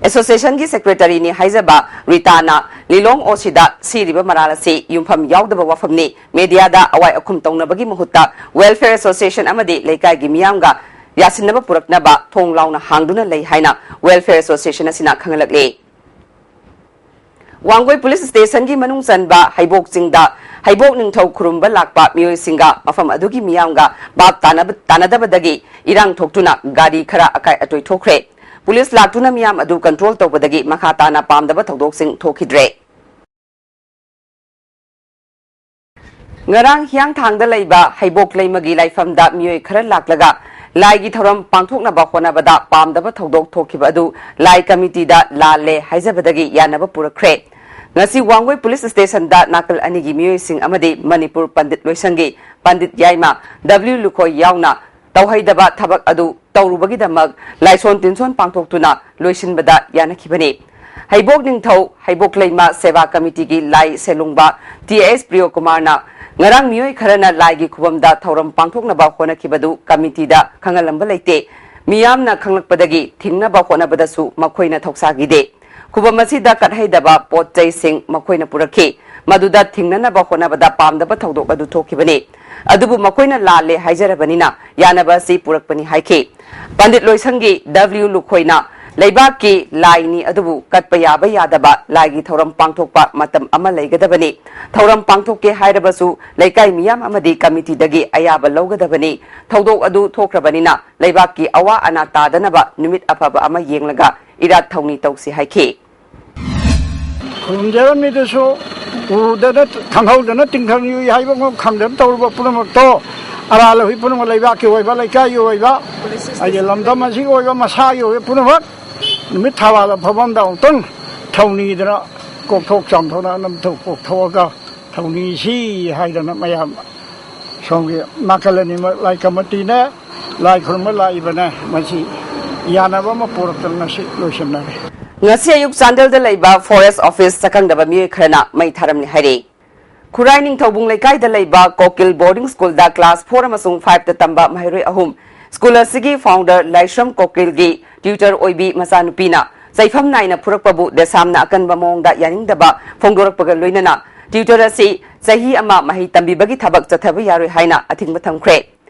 ꯑꯦꯁꯣꯁꯤꯌꯦꯁꯟꯒꯤ ꯁꯦꯀ꯭ꯔꯦꯇꯔꯤꯅꯤ ꯍꯥꯏꯖꯕ ꯔꯤꯇꯥꯅ ꯂꯤꯂꯣꯡ ꯑꯣꯁꯤꯗ ꯁꯤꯔꯤꯕ ꯃꯔꯥꯜ ꯑꯁꯤ ꯌꯨꯝꯐꯝ ꯌꯥꯎꯗꯕ ꯋꯥꯐꯝꯅꯤ, ꯃꯦꯗꯤꯌꯥꯗ ꯑꯋꯥꯏ ꯑꯈꯨꯝ ꯇꯧꯅꯕꯒꯤ ꯃꯍꯨꯠꯇ ꯋꯦꯜꯐꯤꯌꯔ ꯑꯦꯁꯣꯁꯤꯌꯦꯁꯟ ꯑꯃꯗꯤ ꯂꯩꯀꯥꯏꯒꯤ ꯃꯤꯌꯥꯝꯒ ꯌꯥꯁꯤꯟꯅꯕ ꯄꯨꯔꯛꯅꯕ ꯊꯣꯡ ꯂꯥꯎꯅ ꯍꯥꯡꯗꯨꯅ ꯂꯩ ꯍꯥꯏꯅ ꯋꯦꯜꯐꯤꯌꯔ ꯑꯦꯁꯣꯁꯤꯌꯦꯁꯟ ꯑꯁꯤꯅ ꯈꯪꯍꯜꯂꯛꯂꯤ꯫ ꯋꯥꯡꯒꯣꯏ ꯄꯨꯂꯤꯁ ꯁ꯭ꯇꯦꯁꯟꯒꯤ ꯃꯅꯨꯡ ꯆꯟꯕ ꯍꯩꯕꯣꯛ ꯆꯤꯡꯗ ꯍꯩꯕꯣꯛ ꯅꯤꯡꯊꯧ ꯈꯨꯔꯨꯝꯕ ꯂꯥꯛꯄ ꯃꯤꯑꯣꯏꯁꯤꯡꯒ ꯃꯐꯝ ꯑꯗꯨꯒꯤ ꯃꯤꯌꯥꯝꯒ ꯚꯥꯞ ꯇꯥꯅꯕ- ꯇꯥꯅꯗꯕꯗꯒꯤ ꯏꯔꯥꯡ ꯊꯣꯛꯇꯨꯅ ꯒꯥꯔꯤ ꯈꯔ ꯑꯀꯥꯏ ꯑꯇꯣꯏ ꯊꯣꯛꯈ꯭ꯔꯦ꯫ ꯄꯨꯂꯤꯁ ꯂꯥꯛꯇꯨꯅ ꯃꯤꯌꯥꯝ ꯑꯗꯨ ꯀꯟꯇ꯭ꯔꯣꯜ ꯇꯧꯕꯗꯒꯤ ꯃꯈꯥ ꯇꯥꯅ ꯄꯥꯝꯗꯕ ꯊꯧꯗꯣꯛꯁꯤꯡ ꯊꯣꯛꯈꯤꯗ꯭ꯔꯦ꯫ ꯉꯔꯥꯡ ꯍꯤꯌꯥꯡꯊꯥꯡꯗ ꯂꯩꯕ ꯍꯩꯕꯣꯛ ꯂꯩꯃꯒꯤ ꯂꯥꯏꯐꯝꯗ ꯃꯤꯑꯣꯏ ꯈꯔ ꯂꯥꯛꯂꯒ ꯂꯥꯏꯒꯤ ꯊꯧꯔꯝ ꯄꯥꯡꯊꯣꯛꯅꯕ ꯍꯣꯠꯅꯕꯗ ꯄꯥꯝꯗꯕ ꯊꯧꯗꯣꯛ ꯊꯣꯛꯈꯤꯕ ꯑꯗꯨ ꯂꯥꯏ ꯀꯃꯤꯇꯤꯗ ꯂꯥꯜꯂꯦ ꯍꯥꯏꯖꯕꯗꯒꯤ ꯌꯥꯅꯕ ꯄꯨꯔꯛꯈ꯭ꯔꯦ꯫ ꯉꯁꯤ ꯋꯥꯡꯒꯣꯏ ꯄꯨꯂꯤꯁ ꯁ꯭ꯇꯦꯁꯟꯗ ꯅꯥꯀꯜ ꯑꯅꯤꯒꯤ ꯃꯤꯑꯣꯏꯁꯤꯡ ꯑꯃꯗꯤ ꯃꯅꯤꯄꯨꯔ ꯄꯟꯗꯤꯠ ꯂꯣꯏꯁꯪꯒꯤ ꯄꯟꯗꯤꯠ ꯌꯥꯏꯃ ꯗꯕ꯭ꯂꯤꯎ ꯂꯨꯈꯣꯏ ꯌꯥꯎꯅ ꯇꯧꯍꯩꯗꯕ ꯊꯕꯛ ꯑꯗꯨ ꯇꯧꯔꯨꯕꯒꯤꯗꯃꯛ ꯂꯥꯏꯁꯣꯟ ꯇꯤꯟꯁꯣꯟ ꯄꯥꯡꯊꯣꯛꯇꯨꯅ ꯂꯣꯏꯁꯤꯟꯕꯗ ꯌꯥꯅꯈꯤꯕꯅꯤ꯫ ꯍꯩꯕꯣꯛ ꯅꯤꯡꯊꯧ ꯍꯩꯕꯣꯛ ꯂꯩꯃ ꯁꯦꯕꯥ ꯀꯃꯤꯇꯤꯒꯤ ꯂꯥꯏ ꯁꯦꯂꯨꯡꯕ ꯇꯤ ꯑꯦꯁ ꯄ꯭ꯔꯤꯌꯣꯀꯨꯃꯥꯔꯅ ꯉꯔꯥꯡ ꯃꯤꯑꯣꯏ ꯈꯔꯅ ꯂꯥꯏꯒꯤ ꯈꯨꯕꯝꯗ ꯊꯧꯔꯝ ꯄꯥꯡꯊꯣꯛꯅꯕ ꯍꯣꯠꯅꯈꯤꯕꯗꯨ ꯀꯃꯤꯇꯤꯗ ꯈꯪꯍꯜꯂꯝꯕ ꯂꯩꯇꯦ꯫ ꯃꯤꯌꯥꯝꯅ ꯈꯪꯂꯛꯄꯗꯒꯤ ꯊꯤꯡꯅꯕ ꯍꯣꯠꯅꯕꯗꯁꯨ ꯃꯈꯣꯏꯅ ꯊꯧꯁꯥꯈꯤꯗꯦ꯫ ꯈꯨꯕꯝ ꯑꯁꯤꯗ ꯀꯠꯍꯩꯗꯕ ꯄꯣꯠ ꯆꯩꯁꯤꯡ ꯃꯈꯣꯏꯅ ꯄꯨꯔꯛꯈꯤ꯫ ꯃꯗꯨꯗ ꯊꯤꯡꯅꯅꯕ ꯍꯣꯠꯅꯕꯗ ꯄꯥꯝꯗꯕ ꯊꯧꯗꯣꯛ ꯑꯗꯨ ꯊꯣꯛꯈꯤꯕꯅꯤ꯫ ꯑꯗꯨꯕꯨ ꯃꯈꯣꯏꯅ ꯂꯥꯜꯂꯦ ꯍꯥꯏꯖꯔꯕꯅꯤꯅ ꯌꯥꯅꯕ ꯑꯁꯤ ꯄꯨꯔꯛꯄꯅꯤ ꯍꯥꯏꯈꯤ꯫ ꯄꯟꯗꯤꯠ ꯂꯣꯏꯁꯪꯒꯤ ꯗꯕ꯭ꯂꯤꯎ ꯂꯨꯈꯣꯏꯅ ꯂꯩꯕꯥꯛꯀꯤ ꯂꯥꯏꯅꯤ, ꯑꯗꯨꯕꯨ ꯀꯠꯄ ꯌꯥꯕ ꯌꯥꯗꯕ ꯂꯥꯏꯒꯤ ꯊꯧꯔꯝ ꯄꯥꯡꯊꯣꯛꯄ ꯃꯇꯝ ꯑꯃ ꯂꯩꯒꯗꯕꯅꯤ꯫ ꯊꯧꯔꯝ ꯄꯥꯡꯊꯣꯛꯀꯦ ꯍꯥꯏꯔꯕꯁꯨ ꯂꯩꯀꯥꯏ ꯃꯤꯌꯥꯝ ꯑꯃꯗꯤ ꯀꯃꯤꯇꯤꯗꯒꯤ ꯑꯌꯥꯕ ꯂꯧꯒꯗꯕꯅꯤ꯫ ꯊꯧꯗꯣꯛ ꯑꯗꯨ ꯊꯣꯛꯈ꯭ꯔꯕꯅꯤꯅ ꯂꯩꯕꯥꯛꯀꯤ ꯑꯋꯥ ꯑꯅꯥ ꯇꯥꯗꯅꯕ ꯅꯨꯃꯤꯠ ꯑꯐꯕ ꯑꯃ ꯌꯦꯡꯂꯒ ꯏꯔꯥꯠ ꯊꯧꯅꯤ ꯇꯧꯁꯤ ꯍꯥꯏꯈꯤ꯫ ꯈꯨꯔꯨꯝꯖꯔꯝꯃꯤꯗꯨꯁꯨ ꯎꯗꯅ, ꯈꯪꯍꯧꯗꯅ ꯇꯤꯡꯈꯪ ꯌꯨꯏ ꯍꯥꯏꯕ ꯑꯃ ꯈꯪꯗꯅ ꯇꯧꯔꯨꯕ ꯄꯨꯝꯅꯃꯛꯇꯣ, ꯑꯔꯥꯜ ꯑꯍꯣꯏ ꯄꯨꯝꯅꯃꯛ, ꯂꯩꯕꯥꯛꯀꯤ ꯑꯣꯏꯕ, ꯂꯩꯀꯥꯏꯒꯤ ꯑꯣꯏꯕ, ꯍꯥꯏꯗꯤ ꯂꯝꯗꯝ ꯑꯁꯤꯒꯤ ꯑꯣꯏꯕ, ꯃꯁꯥꯒꯤ ꯑꯣꯏꯕ ꯄꯨꯝꯅꯃꯛ ꯅꯨꯃꯤꯠ ꯊꯥꯕꯥꯜ ꯑꯐꯕ ꯑꯃꯗ ꯑꯃꯨꯛꯇꯪ ꯊꯧꯅꯤꯗꯅ ꯀꯣꯛꯊꯣꯛ ꯆꯥꯝꯊꯣꯛꯅ ꯅꯝꯊꯣꯛ ꯀꯣꯛꯊꯣꯛꯑꯒ ꯊꯧꯅꯤꯁꯤ ꯍꯥꯏꯗꯅ ꯃꯌꯥꯝ ꯁꯣꯝꯒꯤ ꯅꯥꯀꯜ ꯑꯅꯤꯃꯛ ꯂꯥꯏ ꯀꯃꯤꯇꯤꯅ ꯂꯥꯏ ꯈꯨꯔꯨꯝꯕ ꯂꯥꯛꯏꯕꯅꯦ꯫ ꯃꯁꯤ ꯌꯥꯅꯕ ꯑꯃ ꯄꯨꯔꯛꯇꯅ ꯉꯁꯤ ꯂꯣꯏꯁꯤꯟꯅꯔꯦ꯫ ꯉꯁꯤ ꯑꯌꯨꯛ ꯆꯥꯟꯗꯦꯜꯗ ꯂꯩꯕ ꯐꯣꯔꯦꯁ ꯑꯣꯐꯤꯁ ꯁꯛꯈꯪꯗꯕ ꯃꯤꯑꯣꯏ ꯈꯔꯅ ꯃꯩ ꯊꯥꯔꯝꯂꯦ ꯍꯥꯏꯔꯤ꯫ ꯈꯨꯔꯥꯏ ꯅꯤꯡꯊꯧꯕꯨꯡ ꯂꯩꯀꯥꯏꯗ ꯂꯩꯕ ꯀꯣꯀꯤꯜ ꯕꯣꯔꯗꯤꯡ ꯁ꯭ꯀꯨꯜꯗ ꯀ꯭ꯂꯥꯁ ꯐꯣꯔ ꯑꯃꯁꯨꯡ ꯐꯥꯏꯚꯇ ꯇꯝꯕ ꯃꯍꯩꯔꯣꯏ ꯑꯍꯨꯝ ꯁ꯭ꯀꯨꯜ ꯑꯁꯤꯒꯤ ꯐꯥꯎꯟꯗꯔ ꯂꯥꯏꯁ꯭ꯔꯝ ꯀꯣꯀꯤꯜꯒꯤ ꯇ꯭ꯌꯨꯇꯔ ꯑꯣꯏꯕꯤ ꯃꯆꯥꯅꯨꯄꯤꯅ ꯆꯩꯐꯝ ꯅꯥꯏꯅ ꯐꯨꯔꯛꯄꯕꯨ ꯗꯦꯁꯥꯝꯅ ꯑꯀꯟꯕ ꯃꯑꯣꯡꯗ ꯌꯥꯅꯤꯡꯗꯕ ꯐꯣꯡꯗꯣꯔꯛꯄꯒ ꯂꯣꯏꯅꯅ ꯇ꯭ꯌꯨꯇꯔ ꯑꯁꯤ ꯆꯍꯤ ꯑꯃ ꯃꯍꯩ ꯇꯝꯕꯤꯕꯒꯤ ꯊꯕꯛ ꯆꯠꯊꯕ ꯌꯥꯔꯣꯏ ꯍꯥꯏꯅ ꯑꯊꯤꯡꯕ ꯊꯝꯈ꯭ꯔꯦ꯫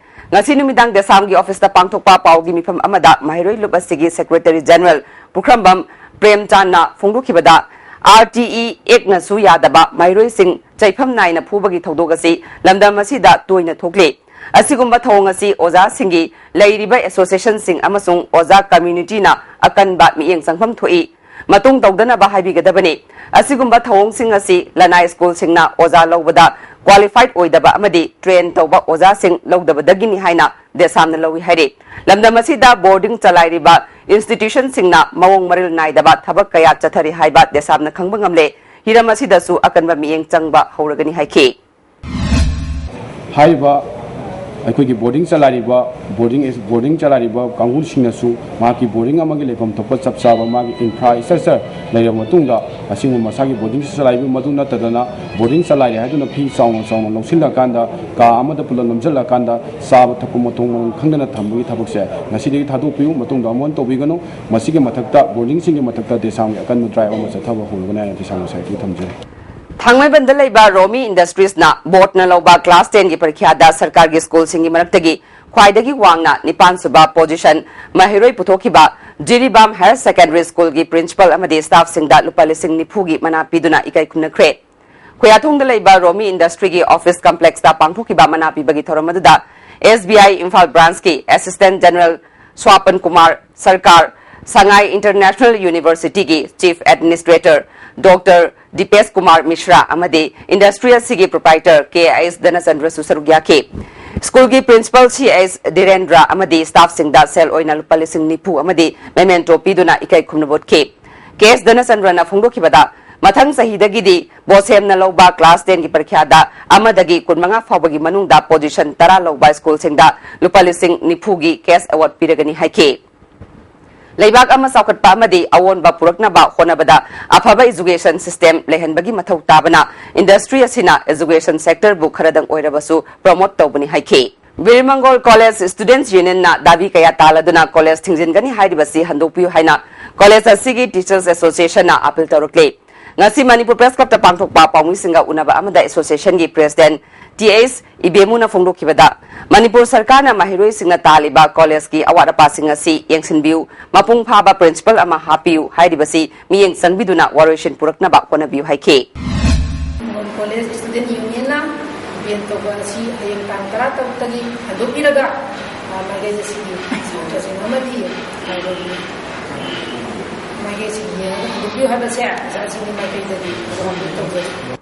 ꯉꯁꯤ ꯅꯨꯃꯤꯗꯥꯡ ꯗꯦꯁꯥꯝꯒꯤ ꯑꯣꯐꯤꯁꯇ ꯄꯥꯡꯊꯣꯛꯄ ꯄꯥꯎꯒꯤ ꯃꯤꯐꯝ ꯑꯃꯗ ꯃꯍꯩꯔꯣꯏ ꯂꯨꯞ ꯑꯁꯤꯒꯤ ꯁꯦꯀ꯭ꯔꯦꯇꯔꯤ ꯖꯦꯅꯔꯦꯜ ꯄꯨꯈ꯭ꯔꯝꯕꯝ ꯄ꯭ꯔꯦꯝꯆꯥꯟꯅ ꯐꯣꯡꯗꯣꯛꯈꯤꯕꯗ, ꯑꯥꯔ ꯇꯤ ꯏ ꯑꯦꯛꯅꯁꯨ ꯌꯥꯗꯕ ꯃꯍꯩꯔꯣꯏꯁꯤꯡ ꯆꯩꯐꯝ ꯅꯥꯏꯅ ꯐꯨꯕꯒꯤ ꯊꯧꯗꯣꯛ ꯑꯁꯤ ꯂꯝꯗꯝ ꯑꯁꯤꯗ ꯇꯣꯏꯅ ꯊꯣꯛꯂꯤ꯫ ꯑꯁꯤꯒꯨꯝꯕ ꯊꯧꯑꯣꯡ ꯑꯁꯤ ꯑꯣꯖꯥꯁꯤꯡꯒꯤ ꯂꯩꯔꯤꯕ ꯑꯦꯁꯣꯁꯤꯌꯦꯁꯟꯁꯤꯡ ꯑꯃꯁꯨꯡ ꯑꯣꯖꯥ ꯀꯝꯃ꯭ꯌꯨꯅꯤꯇꯤꯅ ꯑꯀꯟꯕ ꯃꯤꯠꯌꯦꯡ ꯆꯪꯐꯝ ꯊꯣꯛꯏ꯫ ꯃꯇꯨꯡ ꯇꯧꯗꯅꯕ ꯍꯥꯏꯕꯤꯒꯗꯕꯅꯤ꯫ ꯑꯁꯤꯒꯨꯝꯕ ꯊꯧꯑꯣꯡꯁꯤꯡ ꯑꯁꯤ ꯂꯅꯥꯏ ꯁ꯭ꯀꯨꯜꯁꯤꯡꯅ ꯑꯣꯖꯥ ꯂꯧꯕꯗ ꯀ꯭ꯋꯥꯂꯤꯐꯥꯏꯗ ꯑꯣꯏꯗꯕ ꯑꯃꯗꯤ ꯇ꯭ꯔꯦꯟ ꯇꯧꯕ ꯑꯣꯖꯥꯁꯤꯡ ꯂꯧꯗꯕꯗꯒꯤꯅꯤ ꯍꯥꯏꯅ ꯗꯦꯁꯥꯝꯅ ꯂꯧꯏ ꯍꯥꯏꯔꯤ꯫ ꯂꯝꯗꯝ ꯑꯁꯤꯗ ꯕꯣꯔꯗꯤꯡ ꯆꯂꯥꯏꯔꯤꯕ ꯏꯟꯁꯇꯤꯇ꯭ꯌꯨꯁꯟꯁꯤꯡꯅ ꯃꯑꯣꯡ ꯃꯔꯤꯜ ꯅꯥꯏꯗꯕ ꯊꯕꯛ ꯀꯌꯥ ꯆꯠꯊꯔꯤ ꯍꯥꯏꯕ ꯗꯦꯁꯥꯝꯅ ꯈꯪꯕ ꯉꯝꯂꯦ꯫ ꯍꯤꯔꯝ ꯑꯁꯤꯗꯁꯨ ꯑꯀꯟꯕ ꯃꯤꯠꯌꯦꯡ ꯆꯪꯕ ꯍꯧꯔꯒꯅꯤ ꯍꯥꯏꯈꯤ꯫ ꯍꯥꯏꯔꯤꯕ ꯑꯩꯈꯣꯏꯒꯤ ꯕꯣꯔꯗꯤꯡ ꯆꯂꯥꯏꯔꯤꯕ, ꯕꯣꯔꯗꯤꯡ, ꯕꯣꯔꯗꯤꯡ ꯆꯂꯥꯏꯔꯤꯕ ꯀꯥꯡꯕꯨꯁꯤꯡꯅꯁꯨ ꯃꯍꯥꯛꯀꯤ ꯕꯣꯔꯗꯤꯡ ꯑꯃꯒꯤ ꯂꯩꯐꯝ ꯊꯣꯛꯄ ꯆꯞ ꯆꯥꯕ ꯃꯥꯒꯤ ꯏꯟꯐ꯭ꯔꯥ ꯏꯁꯇ꯭ꯔꯛꯆꯔ ꯂꯩꯔꯕ ꯃꯇꯨꯡꯗ, ꯑꯁꯤꯒꯨꯝꯕ ꯃꯁꯥꯒꯤ ꯕꯣꯔꯗꯤꯡꯁꯨ ꯆꯂꯥꯏꯕ ꯃꯇꯨ ꯅꯠꯇꯗꯅ, ꯕꯣꯔꯗꯤꯡ ꯆꯂꯥꯏꯔꯦ ꯍꯥꯏꯗꯨꯅ ꯐꯤ ꯆꯥꯎꯅ ꯆꯥꯎꯅ ꯂꯧꯁꯤꯜꯂꯀꯥꯟꯗ, ꯀꯥ ꯑꯃꯗ ꯄꯨꯂꯞ ꯅꯝꯁꯤꯜꯂꯀꯥꯟꯗ, ꯆꯥꯕ ꯊꯛꯄ ꯃꯊꯣꯡ ꯃꯔꯝ ꯈꯪꯗꯅ ꯊꯝꯕꯒꯤ ꯊꯕꯛꯁꯦ ꯉꯁꯤꯗꯒꯤ ꯊꯥꯗꯣꯛꯄꯤꯌꯨ꯫ ꯃꯇꯨꯡꯗ ꯑꯃꯨꯛ ꯍꯟꯅ ꯇꯧꯕꯤꯒꯅꯨ꯫ ꯃꯁꯤꯒꯤ ꯃꯊꯛꯇ ꯕꯣꯔꯗꯤꯡꯁꯤꯡꯒꯤ ꯃꯊꯛꯇ ꯗꯦꯁꯥꯝꯒꯤ ꯑꯀꯟꯕ ꯗ꯭ꯔꯥꯏꯚ ꯑꯃ ꯆꯠꯊꯕ ꯍꯧꯔꯒꯅꯤ ꯍꯥꯏꯅ ꯗꯦꯁꯥꯝ ꯉꯁꯥꯏꯗꯒꯤ ꯊꯝꯖꯔꯤ꯫ ꯊꯥꯡꯃꯩꯕꯟꯗ ꯂꯩꯕ ꯔꯣꯃꯤ ꯏꯟꯗꯁꯇ꯭ꯔꯤꯁꯅ ꯕꯣꯔꯗꯅ ꯂꯧꯕ ꯀ꯭ꯂꯥꯁ ꯇꯦꯟꯒꯤ ꯄꯔꯤꯈ꯭ꯌꯥꯗ ꯁꯔꯀꯥꯔꯒꯤ ꯁ꯭ꯀꯨꯜꯁꯤꯡꯒꯤ ꯃꯔꯛꯇꯒꯤ ꯈ꯭ꯋꯥꯏꯗꯒꯤ ꯋꯥꯡꯅ ꯅꯤꯄꯥꯟ ꯁꯨꯕ ꯄꯣꯖꯤꯁꯟ ꯃꯍꯩꯔꯣꯏ ꯄꯨꯊꯣꯛꯈꯤꯕ ꯖꯤꯔꯤꯕꯥꯝ ꯍꯥꯌꯔ ꯁꯦꯀꯦꯟꯗꯔꯤ ꯁ꯭ꯀꯨꯜꯒꯤ ꯄ꯭ꯔꯤꯟꯁꯤꯄꯜ ꯑꯃꯗꯤ ꯁ꯭ꯇꯥꯐꯁꯤꯡꯗ ꯂꯨꯄꯥ ꯂꯤꯁꯤꯡ ꯅꯤꯐꯨꯒꯤ ꯃꯅꯥ ꯄꯤꯗꯨꯅ ꯏꯀꯥꯏ ꯈꯨꯝꯅꯈ꯭ꯔꯦ꯫ ꯈꯨꯌꯥꯊꯣꯡꯗ ꯂꯩꯕ ꯔꯣꯃꯤ ꯏꯟꯗꯁꯇ꯭ꯔꯤꯒꯤ ꯑꯣꯐꯤꯁ ꯀꯝꯄ꯭ꯂꯦꯛꯁꯇ ꯄꯥꯡꯊꯣꯛꯈꯤꯕ ꯃꯅꯥ ꯄꯤꯕꯒꯤ ꯊꯧꯔꯝ ꯑꯗꯨꯗ ꯑꯦꯁ ꯕꯤ ꯑꯥꯏ ꯏꯝꯐꯥꯜ ꯕ꯭ꯔꯥꯟꯁꯀꯤ assistant general Swapan Kumar Sarkar, Sangai international ꯌꯨꯅꯤꯚꯔꯁꯤꯇꯤꯒꯤ chief administrator doctor Dipesh Kumar Mishra ꯑꯃꯗꯤ ꯏꯟꯗꯁꯇ꯭ꯔꯤ ꯑꯁꯤꯒꯤ ꯄ꯭ꯔꯣꯄ꯭ꯔꯥꯏꯇꯔ ꯀꯦ ꯑꯩꯆ ꯙꯅꯆꯟꯗ꯭ꯔꯁꯨ ꯁꯔꯨꯛ ꯌꯥꯈꯤ꯫ ꯁ꯭ꯀꯨꯜꯒꯤ ꯄ꯭ꯔꯤꯟꯁꯤꯄꯜ ꯁꯤ ꯑꯩꯆ ꯙꯤꯔꯦꯟꯗ꯭ꯔ ꯑꯃꯗꯤ ꯁ꯭ꯇꯥꯐꯁꯤꯡꯗ ꯁꯦꯜ ꯑꯣꯏꯅ ꯂꯨꯄꯥ ꯂꯤꯁꯤꯡ ꯅꯤꯐꯨ ꯑꯃꯗꯤ ꯃꯦꯃꯦꯟꯇꯣ ꯄꯤꯗꯨꯅ ꯏꯀꯥꯏ ꯈꯨꯝꯅꯕ ꯎꯠꯈꯤ꯫ ꯀꯦ ꯑꯦꯁ ꯙꯅꯆꯟꯗ꯭ꯔꯅ ꯐꯣꯡꯗꯣꯛꯈꯤꯕꯗ, ꯃꯊꯪ ꯆꯍꯤꯗꯒꯤꯗꯤ ꯕꯣꯁꯦꯝꯅ ꯂꯧꯕ ꯀ꯭ꯂꯥꯁ ꯇꯦꯟꯒꯤ ꯄꯔꯤꯈ꯭ꯌꯥꯗ ꯑꯃꯗꯒꯤ ꯀꯨꯟꯃꯉꯥ ꯐꯥꯎꯕꯒꯤ ꯃꯅꯨꯡꯗ ꯄꯣꯖꯤꯁꯟ ꯇꯔꯥ ꯂꯧꯕ ꯁ꯭ꯀꯨꯜꯁꯤꯡꯗ ꯂꯨꯄꯥ ꯂꯤꯁꯤꯡ ꯅꯤꯐꯨꯒꯤ ꯀꯦꯁ ꯑꯦꯋꯥꯔꯗ ꯄꯤꯔꯒꯅꯤ ꯍꯥꯏꯈꯤ꯫ ꯂꯩꯕꯥꯛ ꯑꯃ ꯆꯥꯎꯈꯠꯄ ꯑꯃꯗꯤ ꯑꯑꯣꯟꯕ ꯄꯨꯔꯛꯅꯕ ꯍꯣꯠꯅꯕꯗ ꯑꯐꯕ ꯏꯖꯨꯀꯦꯁꯟ ꯁꯤꯁꯇꯦꯝ ꯂꯩꯍꯟꯕꯒꯤ ꯃꯊꯧ ꯇꯥꯕꯅ ꯏꯟꯗꯁꯇ꯭ꯔꯤ ꯑꯁꯤꯅ ꯏꯖꯨꯀꯦꯁꯟ ꯁꯦꯛꯇꯔꯕꯨ ꯈꯔꯗꯪ ꯑꯣꯏꯔꯕꯁꯨ ꯄ꯭ꯔꯣꯃꯣꯠ ꯇꯧꯕꯅꯤ ꯍꯥꯏꯈꯤ꯫ ꯕꯤꯔꯃꯪꯒꯣꯜ ꯀꯣꯂꯦꯖ ꯁ꯭ꯇꯨꯗꯦꯟꯠꯁ ꯌꯨꯅꯤꯌꯟꯅ ꯗꯥꯕꯤ ꯀꯌꯥ ꯇꯥꯜꯂꯗꯨꯅ ꯀꯣꯂꯦꯖ ꯊꯤꯡꯖꯤꯟꯒꯅꯤ ꯍꯥꯏꯔꯤꯕꯁꯤ ꯍꯟꯗꯣꯛꯄꯤꯌꯨ ꯍꯥꯏꯅ ꯀꯣꯂꯦꯖ ꯑꯁꯤꯒꯤ ꯇꯤꯆꯔꯁ ꯑꯦꯁꯣꯁꯤꯌꯦꯁꯟꯅ ꯑꯄꯤꯜ ꯇꯧꯔꯛꯂꯤ꯫ ꯉꯁꯤ ꯃꯅꯤꯄꯨꯔ ꯄ꯭ꯔꯦꯁ ꯀ꯭ꯂꯕꯇ ꯄꯥꯡꯊꯣꯛꯄ ꯄꯥꯎꯃꯤꯁꯤꯡꯒ ꯎꯅꯕ ꯑꯃꯗ ꯑꯦꯁꯣꯁꯤꯌꯦꯁꯟꯒꯤ ꯄ꯭ꯔꯦꯁꯤꯗꯦꯟꯠ ꯇꯤ ꯑꯩꯆ ꯏꯕꯦꯃꯨꯅ ꯐꯣꯡꯗꯣꯛꯈꯤꯕꯗ, ꯃꯅꯤꯄꯨꯔ ꯁꯔꯀꯥꯔꯅ ꯃꯍꯩꯔꯣꯏꯁꯤꯡꯅ ꯇꯥꯜꯂꯤꯕ ꯀꯣꯂꯦꯖꯀꯤ ꯑꯋꯥꯠ ꯑꯄꯥꯁꯤꯡ ꯑꯁꯤ ꯌꯦꯡꯁꯤꯟꯕꯤꯌꯨ, ꯃꯄꯨꯡ ꯐꯥꯕ ꯄ꯭ꯔꯤꯟꯁꯤꯄꯜ ꯑꯃ ꯍꯥꯞꯄꯤꯌꯨ ꯍꯥꯏꯔꯤꯕꯁꯤ ꯃꯤꯠꯌꯦꯡ ꯆꯪꯕꯤꯗꯨꯅ ꯋꯥꯔꯣꯏꯁꯤꯟ ꯄꯨꯔꯛꯅꯕ ꯍꯣꯠꯅꯕꯤꯌꯨ ꯍꯥꯏꯈꯤ꯫ ꯀꯣꯂꯦꯖ ꯁ꯭ꯇꯨꯗꯦꯟꯠ ꯌꯨꯅꯤꯌꯟꯅ ꯕꯦꯟ ꯇꯧꯕ ꯑꯁꯤ ꯍꯌꯦꯡ ꯇꯥꯡ ꯇꯔꯥ ꯇꯔꯨꯛꯇꯒꯤ ꯍꯟꯗꯣꯛꯄꯤꯔꯒ, ꯑ, ꯃꯥꯏꯀꯩ ꯑꯁꯤꯒꯤ ꯁꯥꯇ꯭ꯔꯁꯤꯡ ꯑꯃꯗꯤ ꯃꯥꯏꯀꯩꯒꯤ ꯃꯥꯏꯀꯩꯁꯤꯡ ꯌꯦꯡꯉꯒ ꯍꯟꯗꯣꯛꯄꯤꯌꯨ ꯍꯥꯏꯕꯁꯦ ꯑꯣꯖꯥꯁꯤꯡꯒꯤ ꯃꯥꯏꯀꯩꯗꯒꯤ ꯇꯧꯖꯔꯤ꯫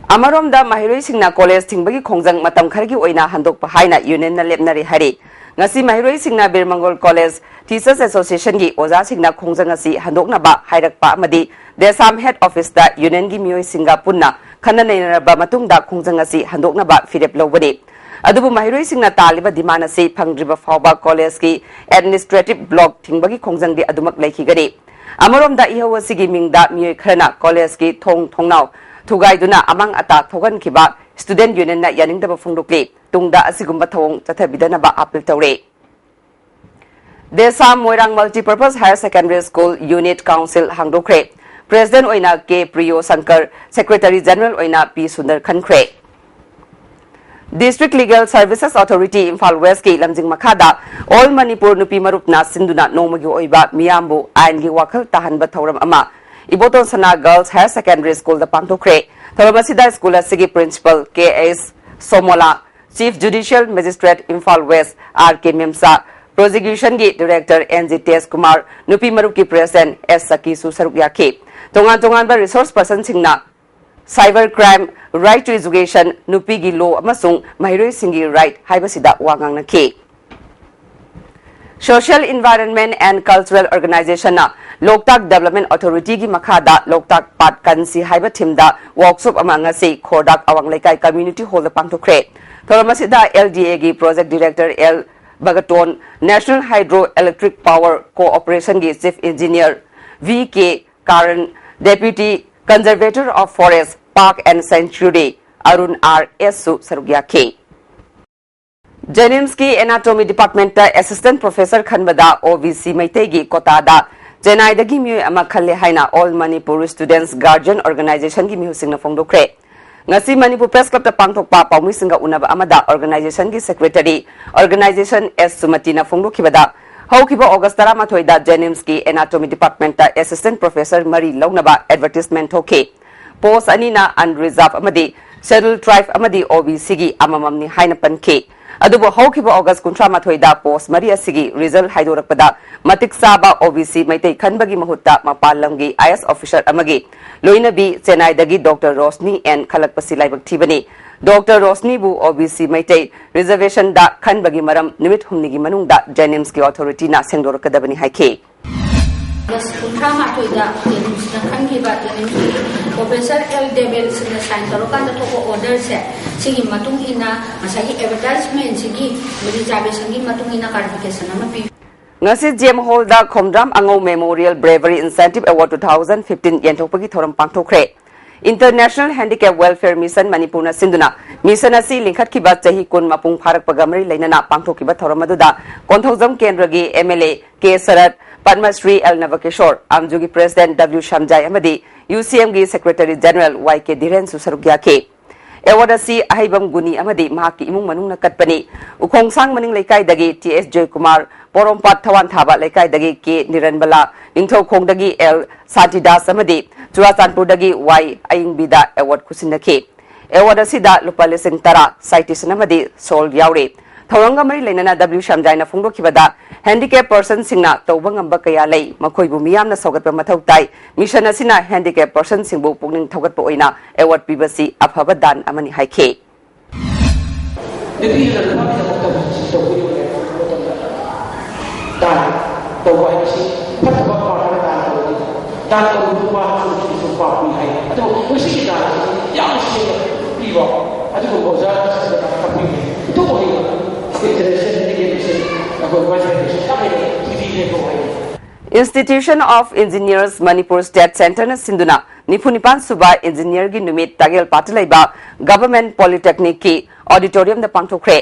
ꯑꯃꯔꯣꯝꯗ, ꯃꯍꯩꯔꯣꯏꯁꯤꯡꯅ ꯀꯣꯂꯦꯖ ꯊꯤꯡꯕꯒꯤ ꯈꯣꯡꯖꯪ ꯃꯇꯝ ꯈꯔꯒꯤ ꯑꯣꯏꯅ ꯍꯟꯗꯣꯛꯄ ꯍꯥꯏꯅ ꯌꯨꯅꯤꯌꯟꯅ ꯂꯦꯞꯅꯔꯦ ꯍꯥꯏꯔꯤ꯫ ꯉꯁꯤ ꯃꯍꯩꯔꯣꯏꯁꯤꯡꯅ ꯕꯤꯔꯃꯪꯒꯣꯜ ꯀꯣꯂꯦꯖ ꯇꯤꯆꯔꯁ ꯑꯦꯁꯣꯁꯤꯌꯦꯁꯟꯒꯤ ꯑꯣꯖꯥꯁꯤꯡꯅ ꯈꯣꯡꯖꯪ ꯑꯁꯤ ꯍꯟꯗꯣꯛꯅꯕ ꯍꯥꯏꯔꯛꯄ ꯑꯃꯗꯤ ꯗꯦꯁꯥꯝ ꯍꯦꯗ ꯑꯣꯐꯤꯁꯇ ꯌꯨꯅꯤꯌꯟꯒꯤ ꯃꯤꯑꯣꯏꯁꯤꯡꯒ ꯄꯨꯟꯅ ꯈꯟꯅ ꯅꯩꯅꯔꯕ ꯃꯇꯨꯡꯗ ꯈꯣꯡꯖꯪ ꯑꯁꯤ ꯍꯟꯗꯣꯛꯅꯕ ꯐꯤꯔꯦꯞ ꯂꯧꯕꯅꯤ꯫ ꯑꯗꯨꯕꯨ ꯃꯍꯩꯔꯣꯏꯁꯤꯡꯅ ꯇꯥꯜꯂꯤꯕ ꯗꯤꯃꯥꯟ ꯑꯁꯤ ꯐꯪꯗ꯭ꯔꯤꯕ ꯐꯥꯎꯕ ꯀꯣꯂꯦꯖꯀꯤ ꯑꯦꯗꯃꯤꯅꯤꯁꯇ꯭ꯔꯦꯇꯤꯚ ꯕ꯭ꯂꯣꯛ ꯊꯤꯡꯕꯒꯤ ꯈꯣꯡꯖꯪꯗꯤ ꯑꯗꯨꯃꯛ ꯂꯩꯈꯤꯒꯅꯤ꯫ ꯑꯃꯔꯣꯝꯗ, ꯏꯍꯧ ꯑꯁꯤꯒꯤ ꯃꯤꯡꯗ ꯃꯤꯑꯣꯏ ꯈꯔꯅ ꯀꯣꯂꯦꯖꯀꯤ ꯊꯣꯡ ꯊꯣꯡꯅꯥꯎ ꯊꯨꯒꯥꯏꯗꯨꯅ ꯑꯃꯥꯡ ꯑꯇꯥ ꯊꯣꯛꯍꯟꯈꯤꯕ ꯁ꯭ꯇꯨꯗꯦꯟꯠ ꯌꯨꯅꯤꯌꯟꯅ ꯌꯥꯅꯤꯡꯗꯕ ꯐꯣꯡꯗꯣꯛꯂꯤ꯫ ꯇꯨꯡꯗ ꯑꯁꯤꯒꯨꯝꯕ ꯊꯧꯑꯣꯡ ꯆꯠꯊꯕꯤꯗꯅꯕ ꯑꯄꯤꯜ ꯇꯧꯔꯦ꯫ ꯗꯦꯁꯥꯝ Moirang multipurpose higher secondary school unit council ꯍꯥꯡꯗꯣꯛꯈ꯭ꯔꯦ꯫ ꯄ꯭ꯔꯦꯁꯤꯗꯦꯟꯠ ꯑꯣꯏꯅ K Priyo Shankar, secretary general ꯑꯣꯏꯅ ꯄꯤ ꯁꯨꯟꯗꯔ ꯈꯟꯈ꯭ꯔꯦ꯫ District legal services authority Imphal ꯋꯦꯁꯀꯤ ꯂꯝꯖꯤꯡ ꯃꯈꯥꯗ ꯑꯣꯜ ꯃꯅꯤꯄꯨꯔ ꯅꯨꯄꯤ ꯃꯔꯨꯞꯅ ꯁꯤꯟꯗꯨꯅ ꯅꯣꯡꯃꯒꯤ ꯑꯣꯏꯕ ꯃꯤꯌꯥꯝꯕꯨ ꯑꯥꯏꯟꯒꯤ ꯋꯥꯈꯜ ꯇꯥꯍꯟꯕ ꯊꯧꯔꯝ ꯑꯃ ꯏꯕꯣꯇꯣꯟ ꯁꯅꯥ ꯒꯔꯜꯁ ꯍꯥꯌꯔ ꯁꯦꯀꯦꯟꯗꯔꯤ ꯁ꯭ꯀꯨꯜꯗ ꯄꯥꯡꯊꯣꯛꯈ꯭ꯔꯦ꯫ ꯊꯧꯔꯝ ꯑꯁꯤꯗ ꯁ꯭ꯀꯨꯜ ꯑꯁꯤꯒꯤ principal K S Somola, chief judicial magistrate Imphal West R K Memcha, ꯄ꯭ꯔꯣꯁꯤꯀ꯭ꯌꯨꯁꯟꯒꯤ director N G Tej Kumar, ꯅꯨꯄꯤ ꯃꯔꯨꯞꯀꯤ ꯄ꯭ꯔꯦꯁꯤꯗꯦꯟꯠ ꯑꯦꯁ ꯁꯀꯤꯁꯨ ꯁꯔꯨꯛ ꯌꯥꯈꯤ꯫ ꯇꯣꯉꯥꯟ ꯇꯣꯉꯥꯟꯕ ꯔꯤꯁꯣꯔꯁ ꯄꯔꯁꯟꯁꯤꯡꯅ cyber crime, right to education, ꯅꯨꯄꯤꯒꯤ ꯂꯣ ꯑꯃꯁꯨꯡ ꯃꯍꯩꯔꯣꯏꯁꯤꯡꯒꯤ ꯔꯥꯏꯠ ꯍꯥꯏꯕꯁꯤꯗ ꯋꯥ ꯉꯥꯡꯅꯈꯤ꯫ Social Environment and Cultural Organizationꯅ Loktak development ꯑꯣꯊꯣꯔꯤꯇꯤꯒꯤ ꯃꯈꯥꯗ ꯂꯣꯛꯇꯥꯛ ꯄꯥꯠ ꯀꯟꯁꯤ ꯍꯥꯏꯕ ꯊꯤꯝꯗ ꯋꯥꯔꯛꯁꯣꯞ ꯑꯃ ꯉꯁꯤ ꯈꯣꯔꯗꯥꯛ ꯑꯋꯥꯡ ꯂꯩꯀꯥꯏ ꯀꯝꯃ꯭ꯌꯨꯅꯤꯇꯤ ꯍꯣꯜꯗ ꯄꯥꯡꯊꯣꯛꯈ꯭ꯔꯦ꯫ ꯊꯧꯔꯝ ꯑꯁꯤꯗ ꯑꯦꯜ ꯗꯤ ꯑꯦꯒꯤ project director L Bagton, National Hydro Electric Power Corporationꯒꯤ chief engineer V K Karan, Deputy Conservator of Forest, Park and Sanctuary Arun R ꯑꯦꯁꯁꯨ ꯁꯔꯨꯛ ꯌꯥꯈꯤ꯫ ꯖꯦꯅꯤꯝꯁꯀꯤ ꯑꯦꯅꯥꯇꯣꯃꯤ ꯗꯤꯄꯥꯔꯠꯃꯦꯟꯠꯇ ꯑꯦꯁꯤꯁꯇꯦꯟꯠ ꯄ꯭ꯔꯣꯐꯦꯁꯔ ꯈꯟꯕꯗ ꯑꯣ ꯕꯤ ꯁꯤ ꯃꯩꯇꯩꯒꯤ ꯀꯣꯇꯥꯗ ꯆꯦꯟꯅꯥꯏꯗꯒꯤ ꯃꯤꯑꯣꯏ ꯑꯃ ꯈꯜꯂꯦ ꯍꯥꯏꯅ All Manipur Students Guardian Organizationꯒꯤ ꯃꯤꯍꯨꯠꯁꯤꯡꯅ ꯐꯣꯡꯗꯣꯛꯈ꯭ꯔꯦ꯫ ꯉꯁꯤ ꯃꯅꯤꯄꯨꯔ ꯄ꯭ꯔꯦꯁ ꯀ꯭ꯂꯕꯇ ꯄꯥꯡꯊꯣꯛꯄ ꯄꯥꯎꯃꯤꯁꯤꯡꯒ ꯎꯅꯕ ꯑꯃꯗ ꯑꯣꯔꯒꯅꯥꯏꯖꯦꯁꯟꯒꯤ ꯁꯦꯀ꯭ꯔꯦꯇꯔꯤ, ꯑꯣꯔꯒꯅꯥꯏꯖꯦꯁꯟ ꯑꯦꯁ ꯁꯨꯃꯇꯤꯅ ꯐꯣꯡꯗꯣꯛꯈꯤꯕꯗ, ꯍꯧꯈꯤꯕ ꯑꯣꯒꯁ꯭ꯠ ꯇꯔꯥꯃꯥꯊꯣꯏꯗ ꯖꯦꯅꯤꯝꯁꯀꯤ ꯑꯦꯅꯥꯇꯣꯃꯤ ꯗꯤꯄꯥꯔꯠꯃꯦꯟꯠꯇ ꯑꯦꯁꯤꯁꯇꯦꯟꯠ ꯄ꯭ꯔꯣꯐꯦꯁꯔ ꯃꯔꯤ ꯂꯧꯅꯕ ꯑꯦꯗꯚꯔꯇꯤꯁꯃꯦꯟꯠ ꯊꯣꯛꯈꯤ꯫ ꯄꯣꯁ꯭ꯠ ꯑꯅꯤꯅ unreserved ꯑꯃꯗꯤ ꯁꯦꯗ꯭ꯌꯨꯜ ꯇ꯭ꯔꯥꯏꯕ ꯑꯃꯗꯤ ꯑꯣ ꯕꯤ ꯁꯤꯒꯤ ꯑꯃꯃꯝꯅꯤ ꯍꯥꯏꯅ ꯄꯟꯈꯤ꯫ ꯑꯗꯨꯕꯨ ꯍꯧꯈꯤꯕ ꯑꯣꯒꯁ꯭ꯠ ꯀꯨꯟꯊ꯭ꯔꯥ ꯃꯥꯊꯣꯏꯗ ꯄꯣꯁ꯭ꯠ ꯃꯔꯤ ꯑꯁꯤꯒꯤ ꯔꯤꯖꯜꯠ ꯍꯥꯏꯗꯣꯔꯛꯄꯗ ꯃꯇꯤꯛ ꯆꯥꯕ ꯑꯣ ꯕꯤ ꯁꯤ ꯃꯩꯇꯩ ꯈꯟꯕꯒꯤ ꯃꯍꯨꯠꯇ ꯃꯄꯥꯟ ꯂꯝꯒꯤ ꯑꯥꯏ ꯑꯦꯁ ꯑꯣꯐꯤꯁꯔ ꯑꯃꯒꯤ ꯂꯣꯏꯅꯕꯤ ꯆꯦꯟꯅꯥꯏꯗꯒꯤ ꯗꯣꯛꯇꯔ ꯔꯣꯁꯅꯤ ꯑꯦꯟ ꯈꯜꯂꯛꯄꯁꯤ ꯂꯥꯏꯕꯛ ꯊꯤꯕꯅꯤ꯫ ꯗꯣꯛꯇꯔ ꯔꯣꯁꯅꯤꯕꯨ ꯑꯣ ꯕꯤ ꯁꯤ ꯃꯩꯇꯩ ꯔꯤꯖꯔꯕꯦꯁꯟꯗ ꯈꯟꯕꯒꯤ ꯃꯔꯝ ꯅꯨꯃꯤꯠ ꯍꯨꯝꯅꯤꯒꯤ ꯃꯅꯨꯡꯗ ꯖꯦꯅꯤꯝꯁꯀꯤ ꯑꯣꯊꯣꯔꯤꯇꯤꯅ ꯁꯦꯡꯗꯣꯔꯛꯀꯗꯕꯅꯤ ꯍꯥꯏꯈꯤ꯫ ꯑꯣꯒꯁ꯭ꯠ ꯀꯨꯟꯊ꯭ꯔꯥ ꯃꯥꯊꯣꯏꯗ ꯖꯦꯅꯤꯝꯁꯅ ꯈꯟꯈꯤꯕ ꯖꯦꯅꯤꯝꯁꯀꯤ ꯄ꯭ꯔꯣꯐꯦꯁꯔ ꯑꯦꯜ ꯗꯦꯕꯦꯜꯁꯅ ꯁꯥꯏꯟ ꯇꯧꯔꯀꯥꯟꯗ ꯊꯣꯛꯄ ꯑꯣꯔꯗꯔꯁꯦ, ꯁꯤꯒꯤ ꯃꯇꯨꯡ ꯏꯟꯅ ꯉꯁꯥꯏꯒꯤ ꯑꯦꯗꯚꯔꯇꯥꯏꯖꯃꯦꯟꯠꯁꯤꯒꯤ ꯔꯤꯖꯥꯔꯕꯦꯁꯟꯒꯤ ꯃꯇꯨꯡ ꯏꯟꯅ ꯀ꯭ꯂꯥꯔꯤꯐꯤꯀꯦꯁꯟ ꯑꯃ ꯄꯤ꯫ ꯉꯁꯤ ꯖꯤ ꯑꯦꯝ ꯍꯣꯜꯗ Khomdram Angou memorial bravery incentive award two thousand fifteen ꯌꯦꯟꯊꯣꯛꯄꯒꯤ ꯊꯧꯔꯝ ꯄꯥꯡꯊꯣꯛꯈ꯭ꯔꯦ꯫ International Handicap Welfare Mission ꯃꯅꯤꯄꯨꯔꯅ ꯁꯤꯟꯗꯨꯅ ꯃꯤꯁꯟ ꯑꯁꯤ ꯂꯤꯡꯈꯠꯈꯤꯕ ꯆꯍꯤ ꯀꯨꯟ ꯃꯄꯨꯡ ꯐꯥꯔꯛꯄꯒ ꯃꯔꯤ ꯂꯩꯅꯅ ꯄꯥꯡꯊꯣꯛꯈꯤꯕ ꯊꯧꯔꯝ ꯑꯗꯨꯗ ꯀꯣꯟꯊꯧꯖꯝ ꯀꯦꯟꯗ꯭ꯔꯒꯤ M L A K Sarat, Padma Shri L Nabakishor, ꯑꯥꯝꯖꯨꯒꯤ ꯄ꯭ꯔꯦꯁꯤꯗꯦꯟꯠ ꯗꯕ꯭ꯂꯤꯎ ꯁꯝꯖꯥꯏ ꯑꯃꯗꯤ ꯌꯨ ꯁꯤ ꯑꯦꯝꯒꯤ ꯁꯦꯀ꯭ꯔꯦꯇꯔꯤ ꯖꯦꯅꯔꯦꯜ ꯋꯥꯏ ꯀꯦ ꯙꯤꯔꯦꯟꯁꯨ ꯁꯔꯨꯛ ꯌꯥꯈꯤ꯫ ꯑꯦꯋꯥꯔꯗ ꯑꯁꯤ ꯑꯍꯩꯕꯝ ꯒꯨꯅꯤ ꯑꯃꯗꯤ ꯃꯍꯥꯛꯀꯤ ꯏꯃꯨꯡ ꯃꯅꯨꯡꯅ ꯀꯠꯄꯅꯤ꯫ ꯎꯈꯣꯡꯁꯥꯡ ꯃꯅꯤꯡ ꯂꯩꯀꯥꯏꯗꯒꯤ ꯇꯤ ꯑꯦꯁ ꯖꯣꯏꯀꯨꯃꯥꯔ, ꯄꯣꯔꯣꯝꯄꯥꯠ ꯊꯋꯥꯟ ꯊꯥꯕ ꯂꯩꯀꯥꯏꯗꯒꯤ ꯀꯦ ꯅꯤꯔꯟꯕꯂꯥ, ꯅꯤꯡꯊꯧꯈꯣꯡꯗꯒꯤ ꯑꯦꯜ ꯁꯥꯟꯇꯤꯗꯥꯁ ꯑꯃꯗꯤ ꯆꯨꯔꯥꯆꯥꯟꯄꯨꯔꯗꯒꯤ ꯋꯥꯏ ꯑꯌꯤꯡꯕꯤꯗ ꯑꯦꯋꯥꯔꯗ ꯈꯨꯠꯁꯤꯟꯅꯈꯤ꯫ ꯑꯦꯋꯥꯔꯗ ꯑꯁꯤꯗ ꯂꯨꯄꯥ ꯂꯤꯁꯤꯡ ꯇꯔꯥ, ꯁꯥꯏꯇꯦꯁꯟ ꯑꯃꯗꯤ ꯁꯣꯜ ꯌꯥꯎꯔꯤ꯫ ꯊꯧꯔꯝꯒ ꯃꯔꯤ ꯂꯩꯅꯅ W ꯁ꯭ꯌꯥꯝꯖꯥꯏꯅ ꯐꯣꯡꯗꯣꯛꯈꯤꯕꯗ, handicap personꯁꯤꯡꯅ ꯇꯧꯕ ꯉꯝꯕ ꯀꯌꯥ ꯂꯩ, ꯃꯈꯣꯏꯕꯨ ꯃꯤꯌꯥꯝꯅ ꯁꯧꯒꯠꯄ ꯃꯊꯧ ꯇꯥꯏ꯫ Mission ꯑꯁꯤꯅ handicap personꯁꯤꯡꯕꯨ ꯄꯨꯛꯅꯤꯡ ꯊꯧꯒꯠꯄ ꯑꯣꯏꯅ award ꯄꯤꯕꯁꯤ ꯑꯐꯕ ꯗꯥꯟ ꯑꯃꯅꯤ ꯍꯥꯏꯈꯤ꯫ ꯅꯨꯄꯤꯗꯨꯅ ꯅꯨꯄꯥꯒꯤꯗꯃꯛꯇ ꯍꯧꯖꯤꯛ ꯇꯧꯕ ꯌꯥꯕ ꯃꯇꯝꯗ ꯗꯥꯟ ꯇꯧꯕ ꯍꯥꯏꯕꯁꯤ ꯐꯠꯇꯕ ꯃꯥꯔꯛ ꯈꯔ ꯗꯥꯟ ꯇꯧꯕꯅꯤ꯫ ꯗꯥꯟ ꯇꯧꯕꯗꯨ ꯅꯨꯄꯥ ꯑꯃꯁꯨ ꯅꯨꯄꯤꯁꯨ ꯄꯥꯞꯅꯤ ꯍꯥꯏ꯫ ꯑꯗꯨꯕꯨ ꯃꯁꯤꯒꯤ ꯗꯥꯟ ꯑꯁꯤ ꯌꯥꯝꯅ ꯁꯦꯡꯅ ꯄꯤꯕ ꯑꯗꯨꯒꯨꯝꯕ ꯑꯣꯖꯥ ꯑꯁꯤꯗ ꯇꯥꯛꯄꯤꯕꯅꯤ꯫ ꯑꯗꯨꯕꯨ ꯍꯌꯦꯡ international education ꯑꯩꯈꯣꯏ ꯋꯥꯏꯐꯥꯏꯗꯁꯨ ꯌꯥꯝ ꯍꯦꯟꯅ ꯊꯤꯗꯤ ꯂꯦꯞꯄ ꯍꯥꯏ꯫ Institution of Engineers Manipur State Centreꯅ ꯁꯤꯟꯗꯨꯅ ꯅꯤꯐꯨ ꯅꯤꯄꯥꯟ ꯁꯨꯕ ꯏꯟꯖꯤꯅꯤꯌꯔꯒꯤ ꯅꯨꯃꯤꯠ ꯇꯥꯒꯦꯜ ꯄꯥꯠꯇ ꯂꯩꯕ Government Polytechnicꯀꯤ auditoriumꯗ ꯄꯥꯡꯊꯣꯛꯈ꯭ꯔꯦ꯫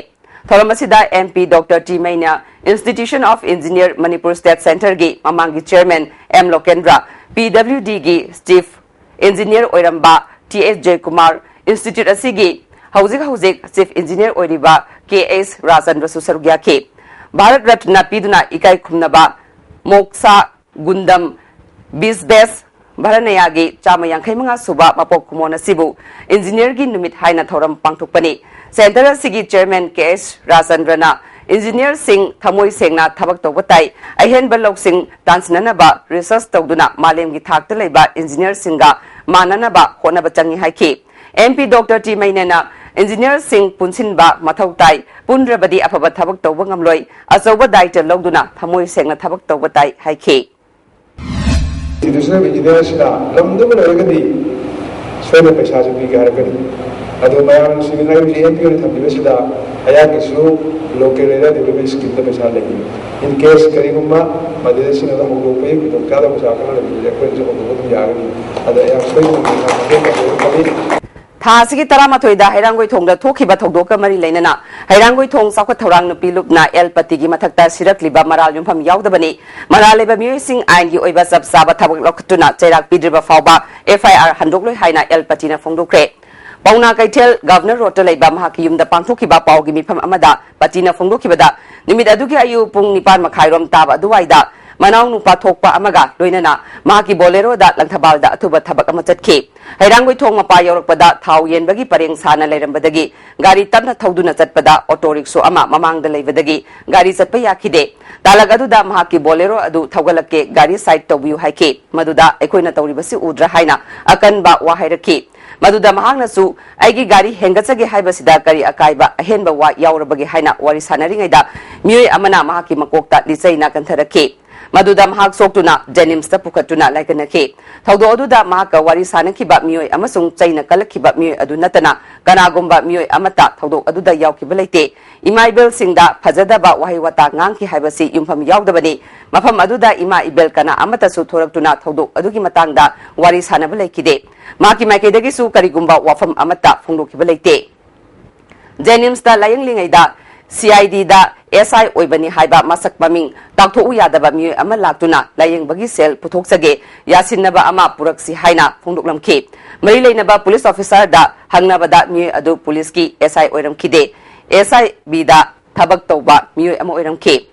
ꯊꯧꯔꯝ ꯑꯁꯤꯗ MP Doctor T main Institution of Engineer Manipur State Centreꯒꯤ ꯃꯃꯥꯡꯒꯤ chairman M ꯂꯣꯀꯦꯟꯗ꯭ꯔ, PWDꯒꯤ chief engineer ꯑꯣꯏꯔꯝꯕ T H ꯖꯌꯀꯨꯃꯥꯔ, institute ꯑꯁꯤꯒꯤ ꯍꯧꯖꯤꯛ ꯍꯧꯖꯤꯛ chief engineer ꯑꯣꯏꯔꯤꯕ K H ꯔꯥꯖꯟꯗ꯭ꯔꯁꯨ ꯁꯔꯨꯛ ꯌꯥꯈꯤ꯫ ꯚꯥꯔꯠ ꯔꯠꯅ ꯄꯤꯗꯨꯅ ꯏꯀꯥꯏ ꯈꯨꯝꯅꯕ ꯃꯣꯛꯁꯥ ꯒꯨꯟꯗꯝ ꯕꯤꯁꯕꯦꯁ ꯚꯔꯅꯌꯥꯒꯤ ꯆꯥꯝꯃ ꯌꯥꯡꯈꯩ ꯃꯉꯥ ꯁꯨꯕ ꯃꯄꯣꯛ ꯀꯨꯝꯑꯣꯟ ꯑꯁꯤꯕꯨ ꯏꯟꯖꯤꯅꯤꯌꯔꯒꯤ ꯅꯨꯃꯤꯠ ꯍꯥꯏꯅ ꯊꯧꯔꯝ ꯄꯥꯡꯊꯣꯛꯄꯅꯤ꯫ Centre ꯑꯁꯤꯒꯤ chairman K H ꯔꯥꯖꯟꯗ꯭ꯔꯅ ꯏꯟꯖꯤꯅꯤꯌꯔꯁꯤꯡ ꯊꯃꯣꯏ ꯁꯦꯡꯅ ꯊꯕꯛ ꯇꯧꯕ ꯇꯥꯏ, ꯑꯍꯦꯟꯕ ꯂꯧꯁꯤꯡ ꯇꯥꯟꯁꯤꯟꯅꯅꯕ research ꯇꯧꯗꯨꯅ ꯃꯥꯂꯦꯝꯒꯤ ꯊꯥꯛꯇ ꯂꯩꯕ ꯏꯟꯖꯤꯅꯤꯌꯔꯁꯤꯡꯒ ꯃꯥꯟꯅꯅꯕ ꯍꯣꯠꯅꯕ ꯆꯪꯏ ꯍꯥꯏꯈꯤ꯫ MP Doctor T ꯃꯩꯅꯦꯅ ꯏꯟꯖꯤꯅꯤꯌꯔꯁꯤꯡ ꯄꯨꯟꯁꯤꯟꯕ ꯃꯊꯧ ꯇꯥꯏ, ꯄꯨꯟꯗ꯭ꯔꯕꯗꯤ ꯑꯐꯕ ꯊꯕꯛ ꯇꯧꯕ ꯉꯝꯂꯣꯏ, ꯑꯆꯧꯕ ꯗꯥꯏꯇ ꯂꯧꯗꯨꯅ ꯊꯃꯣꯏ ꯁꯦꯡꯅ ꯊꯕꯛ ꯇꯧꯕ ꯇꯥꯏ ꯍꯥꯏꯈꯤ꯫ Institution of Engineer ꯑꯁꯤꯅ ꯂꯝꯗꯨꯃ ꯂꯩꯔꯒꯗꯤ ꯁꯣꯏꯗꯅ ꯄꯩꯁꯥꯁꯨ ꯄꯤꯒꯦ ꯍꯥꯏꯔꯛꯀꯅꯤ꯫ ꯑꯗꯣ ꯃꯌꯥꯝ ꯅꯨꯡꯁꯤꯕꯤꯅ ꯍꯥꯏꯕꯁꯤ MP ꯑꯣꯏꯅ ꯊꯝꯕꯤꯕꯁꯤꯗ ꯑꯩꯍꯥꯛꯀꯤꯁꯨ local area development schemeꯗ ꯄꯩꯁꯥ ꯂꯩ꯫ In case ꯀꯔꯤꯒꯨꯝꯕ ꯃꯗꯨꯗ ꯁꯤꯖꯤꯟꯅꯕ ꯍꯧꯗꯣꯛꯄꯒꯤ ꯈꯨꯗꯣꯡꯆꯥꯗꯕ ꯄꯩꯁꯥ ꯈꯔ ꯂꯩꯕꯗꯨꯗꯤ ꯑꯩꯈꯣꯏꯅꯁꯨ ꯍꯧꯗꯣꯛꯄ ꯑꯗꯨꯝ ꯌꯥꯒꯅꯤ꯫ ꯑꯗ ꯑꯩꯍꯥꯛ ꯁꯣꯏꯗꯅ ꯄꯩꯁꯥ ꯃꯇꯦꯡ ꯄꯥꯡꯖꯔꯛꯀꯅꯤ꯫ ꯊꯥ ꯑꯁꯤꯒꯤ ꯇꯔꯥꯃꯥꯊꯣꯏꯗ ꯍꯩꯔꯥꯡꯒꯣꯏꯊꯣꯡꯗ ꯊꯣꯛꯈꯤꯕ ꯊꯧꯗꯣꯛꯀ ꯃꯔꯤ ꯂꯩꯅꯅ ꯍꯩꯔꯥꯡꯒꯣꯏꯊꯣꯡ ꯆꯥꯎꯈꯠ ꯊꯧꯔꯥꯡ ꯅꯨꯄꯤ ꯂꯨꯞꯅ ꯑꯦꯜ ꯄꯇꯤꯒꯤ ꯃꯊꯛꯇ ꯁꯤꯔꯛꯂꯤꯕ ꯃꯔꯥꯜ ꯌꯨꯝꯐꯝ ꯌꯥꯎꯗꯕꯅꯤ꯫ ꯃꯔꯥꯜ ꯂꯩꯕ ꯃꯤꯑꯣꯏꯁꯤꯡ ꯑꯥꯏꯟꯒꯤ ꯑꯣꯏꯕ ꯆꯞ ꯆꯥꯕ ꯊꯕꯛ ꯂꯧꯈꯠꯇꯨꯅ ꯆꯩꯔꯥꯛ ꯄꯤꯗ꯭ꯔꯤꯕ ꯐꯥꯎꯕ F I R ꯍꯟꯗꯣꯛꯂꯣꯏ ꯍꯥꯏꯅ ꯑꯦꯜ ꯄꯇꯤꯅ ꯐꯣꯡꯗꯣꯛꯈ꯭ꯔꯦ꯫ ꯄꯥꯎꯅꯥ ꯀꯩꯊꯦꯜ ꯒꯚꯔꯅꯔ ꯔꯣꯗꯇ ꯂꯩꯕ ꯃꯍꯥꯛꯀꯤ ꯌꯨꯝꯗ ꯄꯥꯡꯊꯣꯛꯈꯤꯕ ꯄꯥꯎꯒꯤ ꯃꯤꯐꯝ ꯑꯃꯗ ꯄꯇꯤꯅ ꯐꯣꯡꯗꯣꯛꯈꯤꯕꯗ, ꯅꯨꯃꯤꯠ ꯑꯗꯨꯒꯤ ꯑꯌꯨꯛ ꯄꯨꯡ ꯅꯤꯄꯥꯟ ꯃꯈꯥꯏꯔꯣꯝ ꯇꯥꯕ ꯑꯗꯨꯋꯥꯏꯗ ꯃꯅꯥꯎ ꯅꯨꯄꯥ ꯊꯣꯛꯄ ꯑꯃꯒ ꯂꯣꯏꯅꯅ ꯃꯍꯥꯛꯀꯤ ꯕꯣꯂꯦꯔꯣꯗ ꯂꯪꯊꯕꯥꯜꯗ ꯑꯊꯨꯕ ꯊꯕꯛ ꯑꯃ ꯆꯠꯈꯤ꯫ ꯍꯩꯔꯥꯡꯒꯣꯏꯊꯣꯡ ꯃꯄꯥ ꯌꯧꯔꯛꯄꯗ ꯊꯥꯎ ꯌꯦꯟꯕꯒꯤ ꯄꯔꯦꯡ ꯁꯥꯅ ꯂꯩꯔꯝꯕꯗꯒꯤ ꯒꯥꯔꯤ ꯇꯞꯅ ꯊꯧꯗꯨꯅ ꯆꯠꯄꯗ ꯑꯣꯇꯣ ꯔꯤꯛꯁꯣ ꯑꯃ ꯃꯃꯥꯡꯗ ꯂꯩꯕꯗꯒꯤ ꯒꯥꯔꯤ ꯆꯠꯄ ꯌꯥꯈꯤꯗꯦ꯫ ꯇꯥꯂꯛ ꯑꯗꯨꯗ ꯃꯍꯥꯛꯀꯤ ꯕꯣꯂꯦꯔꯣ ꯑꯗꯨ ꯊꯧꯒꯠꯂꯛꯀꯦ, ꯒꯥꯔꯤ ꯁꯥꯏꯗ ꯇꯧꯕꯤꯌꯨ ꯍꯥꯏꯈꯤ꯫ ꯃꯗꯨꯗ ꯑꯩꯈꯣꯏꯅ ꯇꯧꯔꯤꯕꯁꯤ ꯎꯗ꯭ꯔꯥ ꯍꯥꯏꯅ ꯑꯀꯟꯕ ꯋꯥ ꯍꯥꯏꯔꯛꯈꯤ꯫ ꯃꯗꯨꯗ ꯃꯍꯥꯛꯅꯁꯨ ꯑꯩꯒꯤ ꯒꯥꯔꯤ ꯍꯦꯟꯒꯠꯆꯒꯦ ꯍꯥꯏꯕꯁꯤꯗ ꯀꯔꯤ ꯑꯀꯥꯏꯕ ꯑꯍꯦꯟꯕ ꯋꯥ ꯌꯥꯎꯔꯕꯒꯦ ꯍꯥꯏꯅ ꯋꯥꯔꯤ ꯁꯥꯟꯅꯔꯤꯉꯩꯗ ꯃꯤꯑꯣꯏ ꯑꯃꯅ ꯃꯍꯥꯛꯀꯤ ꯃꯀꯣꯛꯇ ꯂꯤꯆꯩꯅ ꯀꯟꯊꯔꯛꯈꯤ꯫ ꯃꯗꯨꯗ ꯃꯍꯥꯛ ꯁꯣꯛꯇꯨꯅ ꯖꯦꯅꯤꯝꯁꯇ ꯄꯨꯈꯠꯇꯨꯅ ꯂꯥꯏꯀꯠꯅꯈꯤ꯫ ꯊꯧꯗꯣꯛ ꯑꯗꯨꯗ ꯃꯍꯥꯛꯀ ꯋꯥꯔꯤ ꯁꯥꯅꯈꯤꯕ ꯃꯤꯑꯣꯏ ꯑꯃꯁꯨꯡ ꯆꯩꯅ ꯀꯜꯂꯛꯈꯤꯕ ꯃꯤꯑꯣꯏ ꯑꯗꯨ ꯅꯠꯇꯅ ꯀꯅꯥꯒꯨꯝꯕ ꯃꯤꯑꯣꯏ ꯑꯃꯠꯇ ꯊꯧꯗꯣꯛ ꯑꯗꯨꯗ ꯌꯥꯎꯈꯤꯕ ꯂꯩꯇꯦ꯫ ꯏꯃꯥ ꯏꯕꯦꯜꯁꯤꯡꯗ ꯐꯖꯗꯕ ꯋꯥꯍꯩ ꯋꯥꯇꯥ ꯉꯥꯡꯈꯤ ꯍꯥꯏꯕꯁꯤ ꯌꯨꯝꯐꯝ ꯌꯥꯎꯗꯕꯅꯤ꯫ ꯃꯐꯝ ꯑꯗꯨꯗ ꯏꯃꯥ ꯏꯕꯦꯜ ꯀꯅꯥ ꯑꯃꯠꯇꯁꯨ ꯊꯣꯔꯛꯇꯨꯅ ꯊꯧꯗꯣꯛ ꯑꯗꯨꯒꯤ ꯃꯇꯥꯡꯗ ꯋꯥꯔꯤ ꯁꯥꯅꯕ ꯂꯩꯈꯤꯗꯦ꯫ ꯃꯍꯥꯛꯀꯤ ꯃꯥꯏꯀꯩꯗꯒꯤꯁꯨ ꯀꯔꯤꯒꯨꯝꯕ ꯋꯥꯐꯝ ꯑꯃꯠꯇ ꯐꯣꯡꯗꯣꯛꯈꯤꯕ ꯂꯩꯇꯦ꯫ ꯖꯦꯅꯤꯝꯁꯇ ꯂꯥꯌꯦꯡꯂꯤꯉꯩꯗ ꯁꯤ ꯑꯥꯏ ꯗꯤꯗ ꯑꯦꯁ ꯑꯥꯏ ꯑꯣꯏꯕꯅꯤ ꯍꯥꯏꯕ ꯃꯁꯛ ꯃꯃꯤꯡ ꯇꯥꯛꯊꯣꯛꯎ ꯌꯥꯗꯕ ꯃꯤꯑꯣꯏ ꯑꯃ ꯂꯥꯛꯇꯨꯅ ꯂꯥꯌꯦꯡꯕꯒꯤ ꯁꯦꯜ ꯄꯨꯊꯣꯛꯆꯒꯦ, ꯌꯥꯁꯤꯟꯅꯕ ꯑꯃ ꯄꯨꯔꯛꯁꯤ ꯍꯥꯏꯅ ꯐꯣꯡꯗꯣꯛꯂꯝꯈꯤ꯫ ꯃꯔꯤ ꯂꯩꯅꯕ ꯄꯨꯂꯤꯁ ꯑꯣꯐꯤꯁꯥꯔꯗ ꯍꯪꯅꯕꯗ ꯃꯤꯑꯣꯏ ꯑꯗꯨ ꯄꯨꯂꯤꯁꯀꯤ ꯑꯦꯁ ꯑꯥꯏ ꯑꯣꯏꯔꯝꯈꯤꯗꯦ꯫ ꯑꯦꯁ ꯑꯥꯏ ꯕꯤꯗ ꯊꯕꯛ ꯇꯧꯕ ꯃꯤꯑꯣꯏ ꯑꯃ ꯑꯣꯏꯔꯝꯈꯤ꯫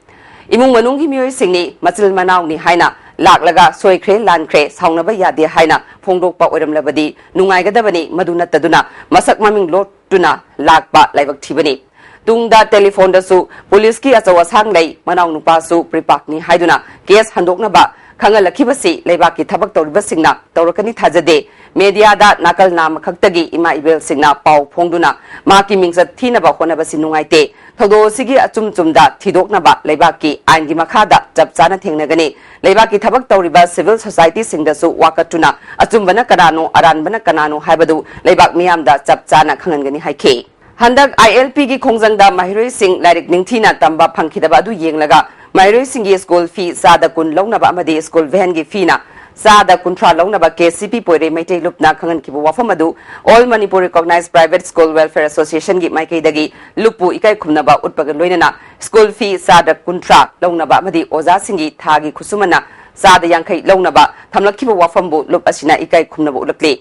ꯏꯃꯨꯡ ꯃꯅꯨꯡꯒꯤ ꯃꯤꯑꯣꯏꯁꯤꯡꯅꯤ, ꯃꯆꯤꯜ ꯃꯅꯥꯎꯅꯤ ꯍꯥꯏꯅ ꯂꯥꯛꯂꯒ ꯁꯣꯏꯈ꯭ꯔꯦ, ꯂꯥꯟꯈ꯭ꯔꯦ, ꯁꯥꯎꯅꯕ ꯌꯥꯗꯦ ꯍꯥꯏꯅ ꯐꯣꯡꯗꯣꯛꯄ ꯑꯣꯏꯔꯝꯂꯕꯗꯤ ꯅꯨꯡꯉꯥꯏꯒꯗꯕꯅꯤ꯫ ꯃꯗꯨ ꯅꯠꯇꯗꯨꯅ ꯃꯁꯛ ꯃꯃꯤꯡ ꯂꯣꯠꯇꯨꯅ ꯂꯥꯛꯄ ꯂꯥꯏꯕꯛ ꯊꯤꯕꯅꯤ꯫ ꯇꯨꯡꯗ ꯇꯦꯂꯤꯐꯣꯟꯗꯁꯨ ꯄꯨꯂꯤꯁꯀꯤ ꯑꯆꯧ ꯑꯁꯥꯡ ꯂꯩ, ꯃꯅꯥꯎ ꯅꯨꯄꯥꯁꯨ ꯄ꯭ꯔꯤꯄꯥꯛꯅꯤ ꯍꯥꯏꯗꯨꯅ ꯀꯦꯁ ꯍꯟꯗꯣꯛꯅꯕ ꯈꯪꯍꯜꯂꯛꯈꯤꯕꯁꯤ ꯂꯩꯕꯥꯛꯀꯤ ꯊꯕꯛ ꯇꯧꯔꯤꯕꯁꯤꯡꯅ ꯇꯧꯔꯛꯀꯅꯤ ꯊꯥꯖꯗꯦ꯫ ꯃꯦꯗꯤꯌꯥꯗ ꯅꯥꯀꯜ ꯅꯥꯝꯃ ꯈꯛꯇꯒꯤ ꯏꯃꯥ ꯏꯕꯦꯜꯁꯤꯡꯅ ꯄꯥꯎ ꯐꯣꯡꯗꯨꯅ ꯃꯍꯥꯛꯀꯤ ꯃꯤꯡꯆꯠ ꯊꯤꯅꯕ ꯍꯣꯠꯅꯕꯁꯤ ꯅꯨꯡꯉꯥꯏꯇꯦ꯫ ꯊꯧꯗꯣꯛ ꯑꯁꯤꯒꯤ ꯑꯆꯨꯝ ꯆꯨꯝꯗ ꯊꯤꯗꯣꯛꯅꯕ ꯂꯩꯕꯥꯛꯀꯤ ꯑꯥꯏꯟꯒꯤ ꯃꯈꯥꯗ ꯆꯞ ꯆꯥꯅ ꯊꯦꯡꯅꯒꯅꯤ꯫ ꯂꯩꯕꯥꯛꯀꯤ ꯊꯕꯛ ꯇꯧꯔꯤꯕ ꯁꯤꯚꯤꯜ ꯁꯣꯁꯥꯏꯇꯤꯁꯤꯡꯗꯁꯨ ꯋꯥꯀꯠꯇꯨꯅ ꯑꯆꯨꯝꯕꯅ ꯀꯅꯥꯅꯣ, ꯑꯔꯥꯟꯕꯅ ꯀꯅꯥꯅꯣ ꯍꯥꯏꯕꯗꯨ ꯂꯩꯕꯥꯛ ꯃꯤꯌꯥꯝꯗ ꯆꯞ ꯆꯥꯅ ꯈꯪꯍꯟꯒꯅꯤ ꯍꯥꯏꯈꯤ꯫ ꯍꯟꯗꯛ ꯑꯥꯏ ꯑꯦꯜ ꯄꯤꯒꯤ ꯈꯣꯡꯖꯪꯗ ꯃꯍꯩꯔꯣꯏꯁꯤꯡ ꯂꯥꯏꯔꯤꯛ ꯅꯤꯡꯊꯤꯅ ꯇꯝꯕ ꯐꯪꯈꯤꯗꯕ ꯑꯗꯨ ꯌꯦꯡꯂꯒ ꯃꯍꯩꯔꯣꯏꯁꯤꯡꯒꯤ ꯁ꯭ꯀꯨꯜ ꯐꯤ ꯆꯥꯗ ꯀꯨꯟ ꯂꯧꯅꯕ ꯑꯃꯗꯤ ꯁ꯭ꯀꯨꯜ ꯚꯦꯟꯒꯤ ꯐꯤꯅ ꯆꯥꯗ ꯀꯨꯟꯊ꯭ꯔꯥ ꯂꯧꯅꯕ ꯀꯦ ꯁꯤ ꯄꯤ ꯄꯣꯏꯔꯩ ꯃꯩꯇꯩ ꯂꯨꯞꯅ ꯈꯪꯍꯟꯈꯤꯕ ꯋꯥꯐꯝ ꯑꯗꯨ All Manipur Recognized Private School Welfare Associationꯒꯤ ꯃꯥꯏꯀꯩꯗꯒꯤ ꯂꯨꯞꯄꯨ ꯏꯀꯥꯏ ꯈꯨꯝꯅꯕ ꯎꯠꯄꯒ ꯂꯣꯏꯅꯅ ꯁ꯭ꯀꯨꯜ ꯐꯤ ꯆꯥꯗ ꯀꯨꯟꯊ꯭ꯔꯥ ꯂꯧꯅꯕ ꯑꯃꯗꯤ ꯑꯣꯖꯥꯁꯤꯡꯒꯤ ꯊꯥꯒꯤ ꯈꯨꯠꯁꯨꯃꯟꯅ ꯆꯥꯗ ꯌꯥꯡꯈꯩ ꯂꯧꯅꯕ ꯊꯝꯂꯛꯈꯤꯕ ꯋꯥꯐꯝꯕꯨ ꯂꯨꯞ ꯑꯁꯤꯅ ꯏꯀꯥꯏ ꯈꯨꯝꯅꯕ ꯎꯠꯂꯛꯂꯤ꯫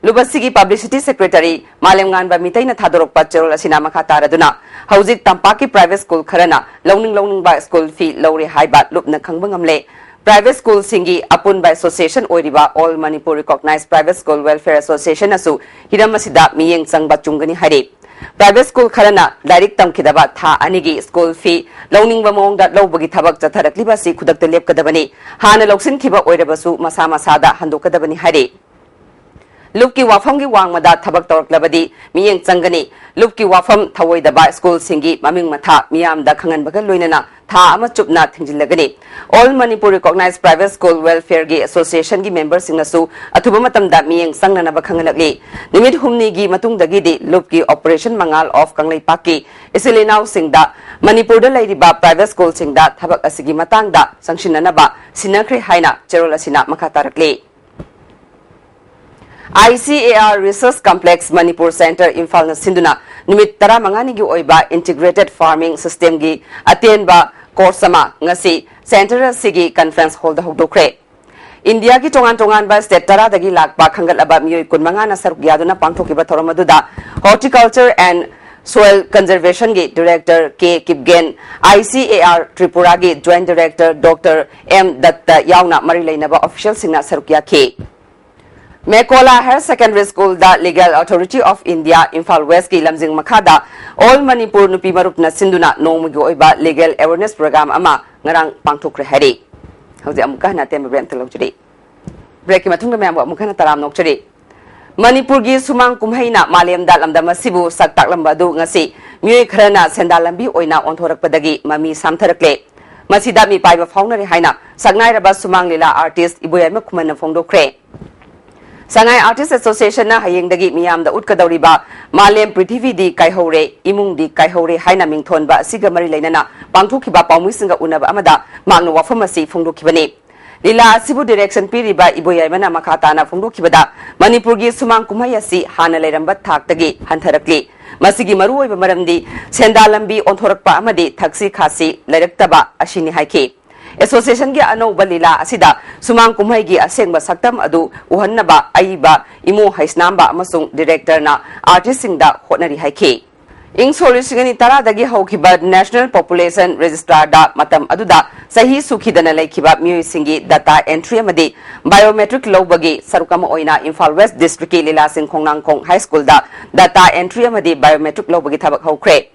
ꯂꯨꯞ ꯑꯁꯤꯒꯤ publicity secretary ꯃꯥꯂꯦꯝꯉꯥꯟꯕ ꯃꯤꯇꯩꯅ ꯊꯥꯗꯣꯔꯛꯄ ꯆꯦꯔꯣꯜ ꯑꯁꯤꯅ ꯃꯈꯥ ꯇꯥꯔꯗꯨꯅ, ꯍꯧꯖꯤꯛ ꯇꯝꯄꯥꯛꯀꯤ private school ꯈꯔꯅ ꯂꯧꯅꯤꯡ ꯂꯧꯅꯤꯡꯕ school fee ꯂꯧꯔꯦ ꯍꯥꯏꯕ ꯂꯨꯞꯅ ꯈꯪꯕ ꯉꯝꯂꯦ꯫ Private schoolꯁꯤꯡꯒꯤ ꯑꯄꯨꯟꯕ association ꯑꯣꯏꯔꯤꯕ All Manipur Recognized Private School Welfare Associationꯅꯁꯨ ꯍꯤꯔꯝ ꯑꯁꯤꯗ ꯃꯤꯠꯌꯦꯡ ꯆꯪꯕ ꯆꯨꯝꯒꯅꯤ ꯍꯥꯏꯔꯤ꯫ Private school ꯈꯔꯅ ꯂꯥꯏꯔꯤꯛ ꯇꯝꯈꯤꯗꯕ ꯊꯥ ꯑꯅꯤꯒꯤ school fee ꯂꯧꯅꯤꯡꯕ ꯃꯑꯣꯡꯗ ꯂꯧꯕꯒꯤ ꯊꯕꯛ ꯆꯠꯊꯔꯛꯂꯤꯕ ꯑꯁꯤ ꯈꯨꯗꯛꯇ ꯂꯦꯞꯀꯗꯕꯅꯤ꯫ ꯍꯥꯟꯅ ꯂꯧꯁꯤꯟꯈꯤꯕ ꯑꯣꯏꯔꯕꯁꯨ ꯃꯁꯥ ꯃꯁꯥꯗ ꯍꯟꯗꯣꯛꯀꯗꯕꯅꯤ ꯍꯥꯏꯔꯤ꯫ ꯂꯨꯞꯀꯤ ꯋꯥꯐꯝꯒꯤ ꯋꯥꯡꯃꯗ ꯊꯕꯛ ꯇꯧꯔꯛꯂꯕꯗꯤ ꯃꯤꯠꯌꯦꯡ ꯆꯪꯒꯅꯤ꯫ ꯂꯨꯞꯀꯤ ꯋꯥꯐꯝ ꯊꯧꯑꯣꯏꯗꯕ schoolꯁꯤꯡꯒꯤ ꯃꯃꯤꯡ ꯃꯊꯥ ꯃꯤꯌꯥꯝꯗ ꯈꯪꯍꯟꯕꯒ ꯂꯣꯏꯅꯅ ꯊꯥ ꯑꯃ ꯆꯨꯞꯅ ꯊꯤꯡꯖꯤꯜꯂꯒꯅꯤ꯫ All Manipur Recognized Private School Welfareꯒꯤ Associationꯒꯤ memberꯁꯤꯡꯅꯁꯨ ꯑꯊꯨꯕ ꯃꯇꯝꯗ ꯃꯤꯠꯌꯦꯡ ꯆꯪꯅꯅꯕ ꯈꯪꯍꯜꯂꯛꯂꯤ꯫ ꯅꯨꯃꯤꯠ ꯍꯨꯝꯅꯤꯒꯤ ꯃꯇꯨꯡꯗꯒꯤꯗꯤ ꯂꯨꯞꯀꯤ Operation ꯃꯉꯥꯜ of ꯀꯪꯂꯩꯄꯥꯛꯀꯤ ꯏꯆꯤꯜ ꯏꯅꯥꯎꯁꯤꯡꯗ ꯃꯅꯤꯄꯨꯔꯗ ꯂꯩꯔꯤꯕ private schoolꯁꯤꯡꯗ ꯊꯕꯛ ꯑꯁꯤꯒꯤ ꯃꯇꯥꯡꯗ ꯆꯪꯁꯤꯟꯅꯅꯕ ꯁꯤꯟꯅꯈ꯭ꯔꯦ ꯍꯥꯏꯅ ꯆꯦꯔꯣꯜ ꯑꯁꯤꯅ ꯃꯈꯥ ꯇꯥꯔꯛꯂꯤ꯫ I C A R Research Complex Manipur Center ꯏꯝꯐꯥꯜꯅ ꯁꯤꯟꯗꯨꯅ ꯅꯨꯃꯤꯠ ꯇꯔꯥꯃꯉꯥꯅꯤꯒꯤ ꯑꯣꯏꯕ Integrated Farming Systemꯒꯤ ꯑꯇꯦꯟꯕ course ꯑꯃ ꯉꯁꯤ center ꯑꯁꯤꯒꯤ conference hallꯗ ꯍꯧꯗꯣꯛꯈ꯭ꯔꯦ꯫ ꯏꯟꯗꯤꯌꯥꯒꯤ ꯇꯣꯉꯥꯟ ꯇꯣꯉꯥꯟꯕ state ꯇꯔꯥꯗꯒꯤ ꯂꯥꯛꯄ ꯈꯟꯒꯠꯂꯕ ꯃꯤꯑꯣꯏ ꯀꯨꯟꯃꯉꯥꯅ ꯁꯔꯨꯛ ꯌꯥꯗꯨꯅ ꯄꯥꯡꯊꯣꯛꯈꯤꯕ ꯊꯧꯔꯝ ꯑꯗꯨꯗ Horticulture and Soil Conservationꯒꯤ director K Kipgen, I C A R Tripuraꯒꯤ joint director Doctor M ꯗꯠꯇ ꯌꯥꯎꯅ ꯃꯔꯤ ꯂꯩꯅꯕ officialꯁꯤꯡꯅ ꯁꯔꯨꯛ ꯌꯥꯈꯤ꯫ ꯃꯦꯀꯣꯂꯥ Higher Secondary Schoolꯗ Legal Authority of India Imphal Westꯀꯤ ꯂꯝꯖꯤꯡ ꯃꯈꯥꯗ All Manipur ꯅꯨꯄꯤ ꯃꯔꯨꯞꯅ ꯁꯤꯟꯗꯨꯅ ꯅꯣꯡꯃꯒꯤ ꯑꯣꯏꯕ legal awareness program ꯑꯃ ꯉꯔꯥꯡ ꯄꯥꯡꯊꯣꯛꯈ꯭ꯔꯦ ꯍꯥꯏꯔꯤ꯫ ꯍꯧꯖꯤꯛ ꯑꯃꯨꯛꯀ ꯍꯟꯅ ꯑꯇꯦꯟꯕ break ꯑꯝꯇ ꯂꯧꯖꯔꯤ꯫ Breakꯀꯤ ꯃꯇꯨꯡꯗ ꯃꯌꯥꯝꯕꯨ ꯑꯃꯨꯛ ꯍꯟꯅ ꯇꯔꯥꯝꯅ ꯑꯣꯛꯆꯔꯤ꯫ ꯃꯅꯤꯄꯨꯔꯒꯤ ꯁꯨꯃꯥꯡ ꯀꯨꯝꯍꯩꯅ ꯃꯥꯂꯦꯝꯗ ꯂꯝꯗꯝ ꯑꯁꯤꯕꯨ ꯁꯛ ꯇꯥꯛꯂꯝꯕ ꯑꯗꯨ ꯉꯁꯤ ꯃꯤꯑꯣꯏ ꯈꯔꯅ ꯁꯦꯟꯗꯥꯟ ꯂꯝꯕꯤ ꯑꯣꯏꯅ ꯑꯣꯟꯊꯣꯔꯛꯄꯗꯒꯤ ꯃꯃꯤ ꯁꯥꯝꯊꯔꯛꯂꯦ꯫ ꯃꯁꯤꯗ ꯃꯤꯄꯥꯏꯕ ꯐꯥꯎꯅꯔꯦ ꯍꯥꯏꯅ ꯁꯛꯅꯥꯏꯔꯕ ꯁꯨꯃꯥꯡ ꯂꯤꯂꯥ artist ꯏꯕꯣꯌꯥꯏꯃ ꯈꯨꯃꯟꯅ ꯐꯣꯡꯗꯣꯛꯈ꯭ꯔꯦ꯫ ꯁꯉꯥꯏ Artist Associationꯅ ꯍꯌꯦꯡꯗꯒꯤ ꯃꯤꯌꯥꯝꯗ ꯎꯠꯀꯗꯧꯔꯤꯕ ꯃꯥꯂꯦꯝ ꯄ꯭ꯔꯤꯊꯤꯕꯤꯗꯤ ꯀꯥꯏꯍꯧꯔꯦ, ꯏꯃꯨꯡꯗꯤ ꯀꯥꯏꯍꯧꯔꯦ ꯍꯥꯏꯅ ꯃꯤꯡꯊꯣꯟꯕ ꯑꯁꯤꯒ ꯃꯔꯤ ꯂꯩꯅꯅ ꯄꯥꯡꯊꯣꯛꯈꯤꯕ ꯄꯥꯎꯃꯤꯁꯤꯡꯒ ꯎꯅꯕ ꯑꯃꯗ ꯃꯍꯥꯛꯅ ꯋꯥꯐꯝ ꯑꯁꯤ ꯐꯣꯡꯗꯣꯛꯈꯤꯕꯅꯤ꯫ ꯂꯤꯂꯥ ꯑꯁꯤꯕꯨ direction ꯄꯤꯔꯤꯕ ꯏꯕꯣꯌꯥꯏꯃꯅ ꯃꯈꯥ ꯇꯥꯅ ꯐꯣꯡꯗꯣꯛꯈꯤꯕꯗ, ꯃꯅꯤꯄꯨꯔꯒꯤ ꯁꯨꯃꯥꯡ ꯀꯨꯝꯍꯩ ꯑꯁꯤ ꯍꯥꯟꯅ ꯂꯩꯔꯝꯕ ꯊꯥꯛꯇꯒꯤ ꯍꯟꯊꯔꯛꯂꯤ꯫ ꯃꯁꯤꯒꯤ ꯃꯔꯨꯑꯣꯏꯕ ꯃꯔꯝꯗꯤ ꯁꯦꯟꯗꯥꯟ ꯂꯝꯕꯤ ꯑꯣꯟꯊꯣꯔꯛꯄ ꯑꯃꯗꯤ ꯊꯛꯁꯤ ꯈꯥꯁꯤ ꯂꯩꯔꯛꯇꯕ ꯑꯁꯤꯅꯤ ꯍꯥꯏꯈꯤ꯫ ꯑꯦꯁꯣꯁꯤꯌꯦꯁꯟꯒꯤ ꯑꯅꯧꯕ ꯂꯤꯂꯥ ꯑꯁꯤꯗ ꯁꯨꯃꯥꯡ ꯀꯨꯝꯍꯩꯒꯤ ꯑꯁꯦꯡꯕ ꯁꯛꯇꯝ ꯑꯗꯨ ꯎꯍꯟꯅꯕ ꯑꯏꯕ ꯏꯃꯣ ꯍꯩꯁꯅꯥꯝꯕ ꯑꯃꯁꯨꯡ ꯗꯤꯔꯦꯛꯇꯔꯅ ꯑꯥꯔꯇꯤꯁꯁꯤꯡꯗ ꯍꯣꯠꯅꯔꯤ ꯍꯥꯏꯈꯤ꯫ ꯏꯪ ꯁꯣꯛ ꯂꯤꯁꯤꯡ ꯑꯅꯤ ꯇꯔꯥꯗꯒꯤ ꯍꯧꯈꯤꯕ ꯅꯦꯁꯅꯦꯜ ꯄꯣꯄꯨꯂꯦꯁꯟ ꯔꯦꯖꯤꯁꯇꯥꯔꯗ ꯃꯇꯝ ꯑꯗꯨꯗ ꯆꯍꯤ ꯁꯨꯈꯤꯗꯅ ꯂꯩꯈꯤꯕ ꯃꯤꯑꯣꯏꯁꯤꯡꯒꯤ ꯗꯇꯥ ꯑꯦꯟꯇ꯭ꯔꯤ ꯑꯃꯗꯤ ꯕꯥꯏꯑꯣꯃꯦꯇ꯭ꯔꯤꯛ ꯂꯧꯕꯒꯤ ꯁꯔꯨꯛ ꯑꯃ ꯑꯣꯏꯅ ꯏꯝꯐꯥꯜ ꯋꯦꯁ ꯗꯤꯁꯇ꯭ꯔꯤꯛꯀꯤ ꯂꯤꯂꯥꯁꯤꯡ ꯈꯣꯡꯅꯥꯡꯈꯣꯡ ꯍꯥꯏ ꯁ꯭ꯀꯨꯜꯗ ꯗꯇꯥ ꯑꯦꯟꯇ꯭ꯔꯤ ꯑꯃꯗꯤ ꯕꯥꯏꯑꯣꯃꯦꯇ꯭ꯔꯤꯛ ꯂꯧꯕꯒꯤ ꯊꯕꯛ ꯍꯧꯈ꯭ꯔꯦ꯫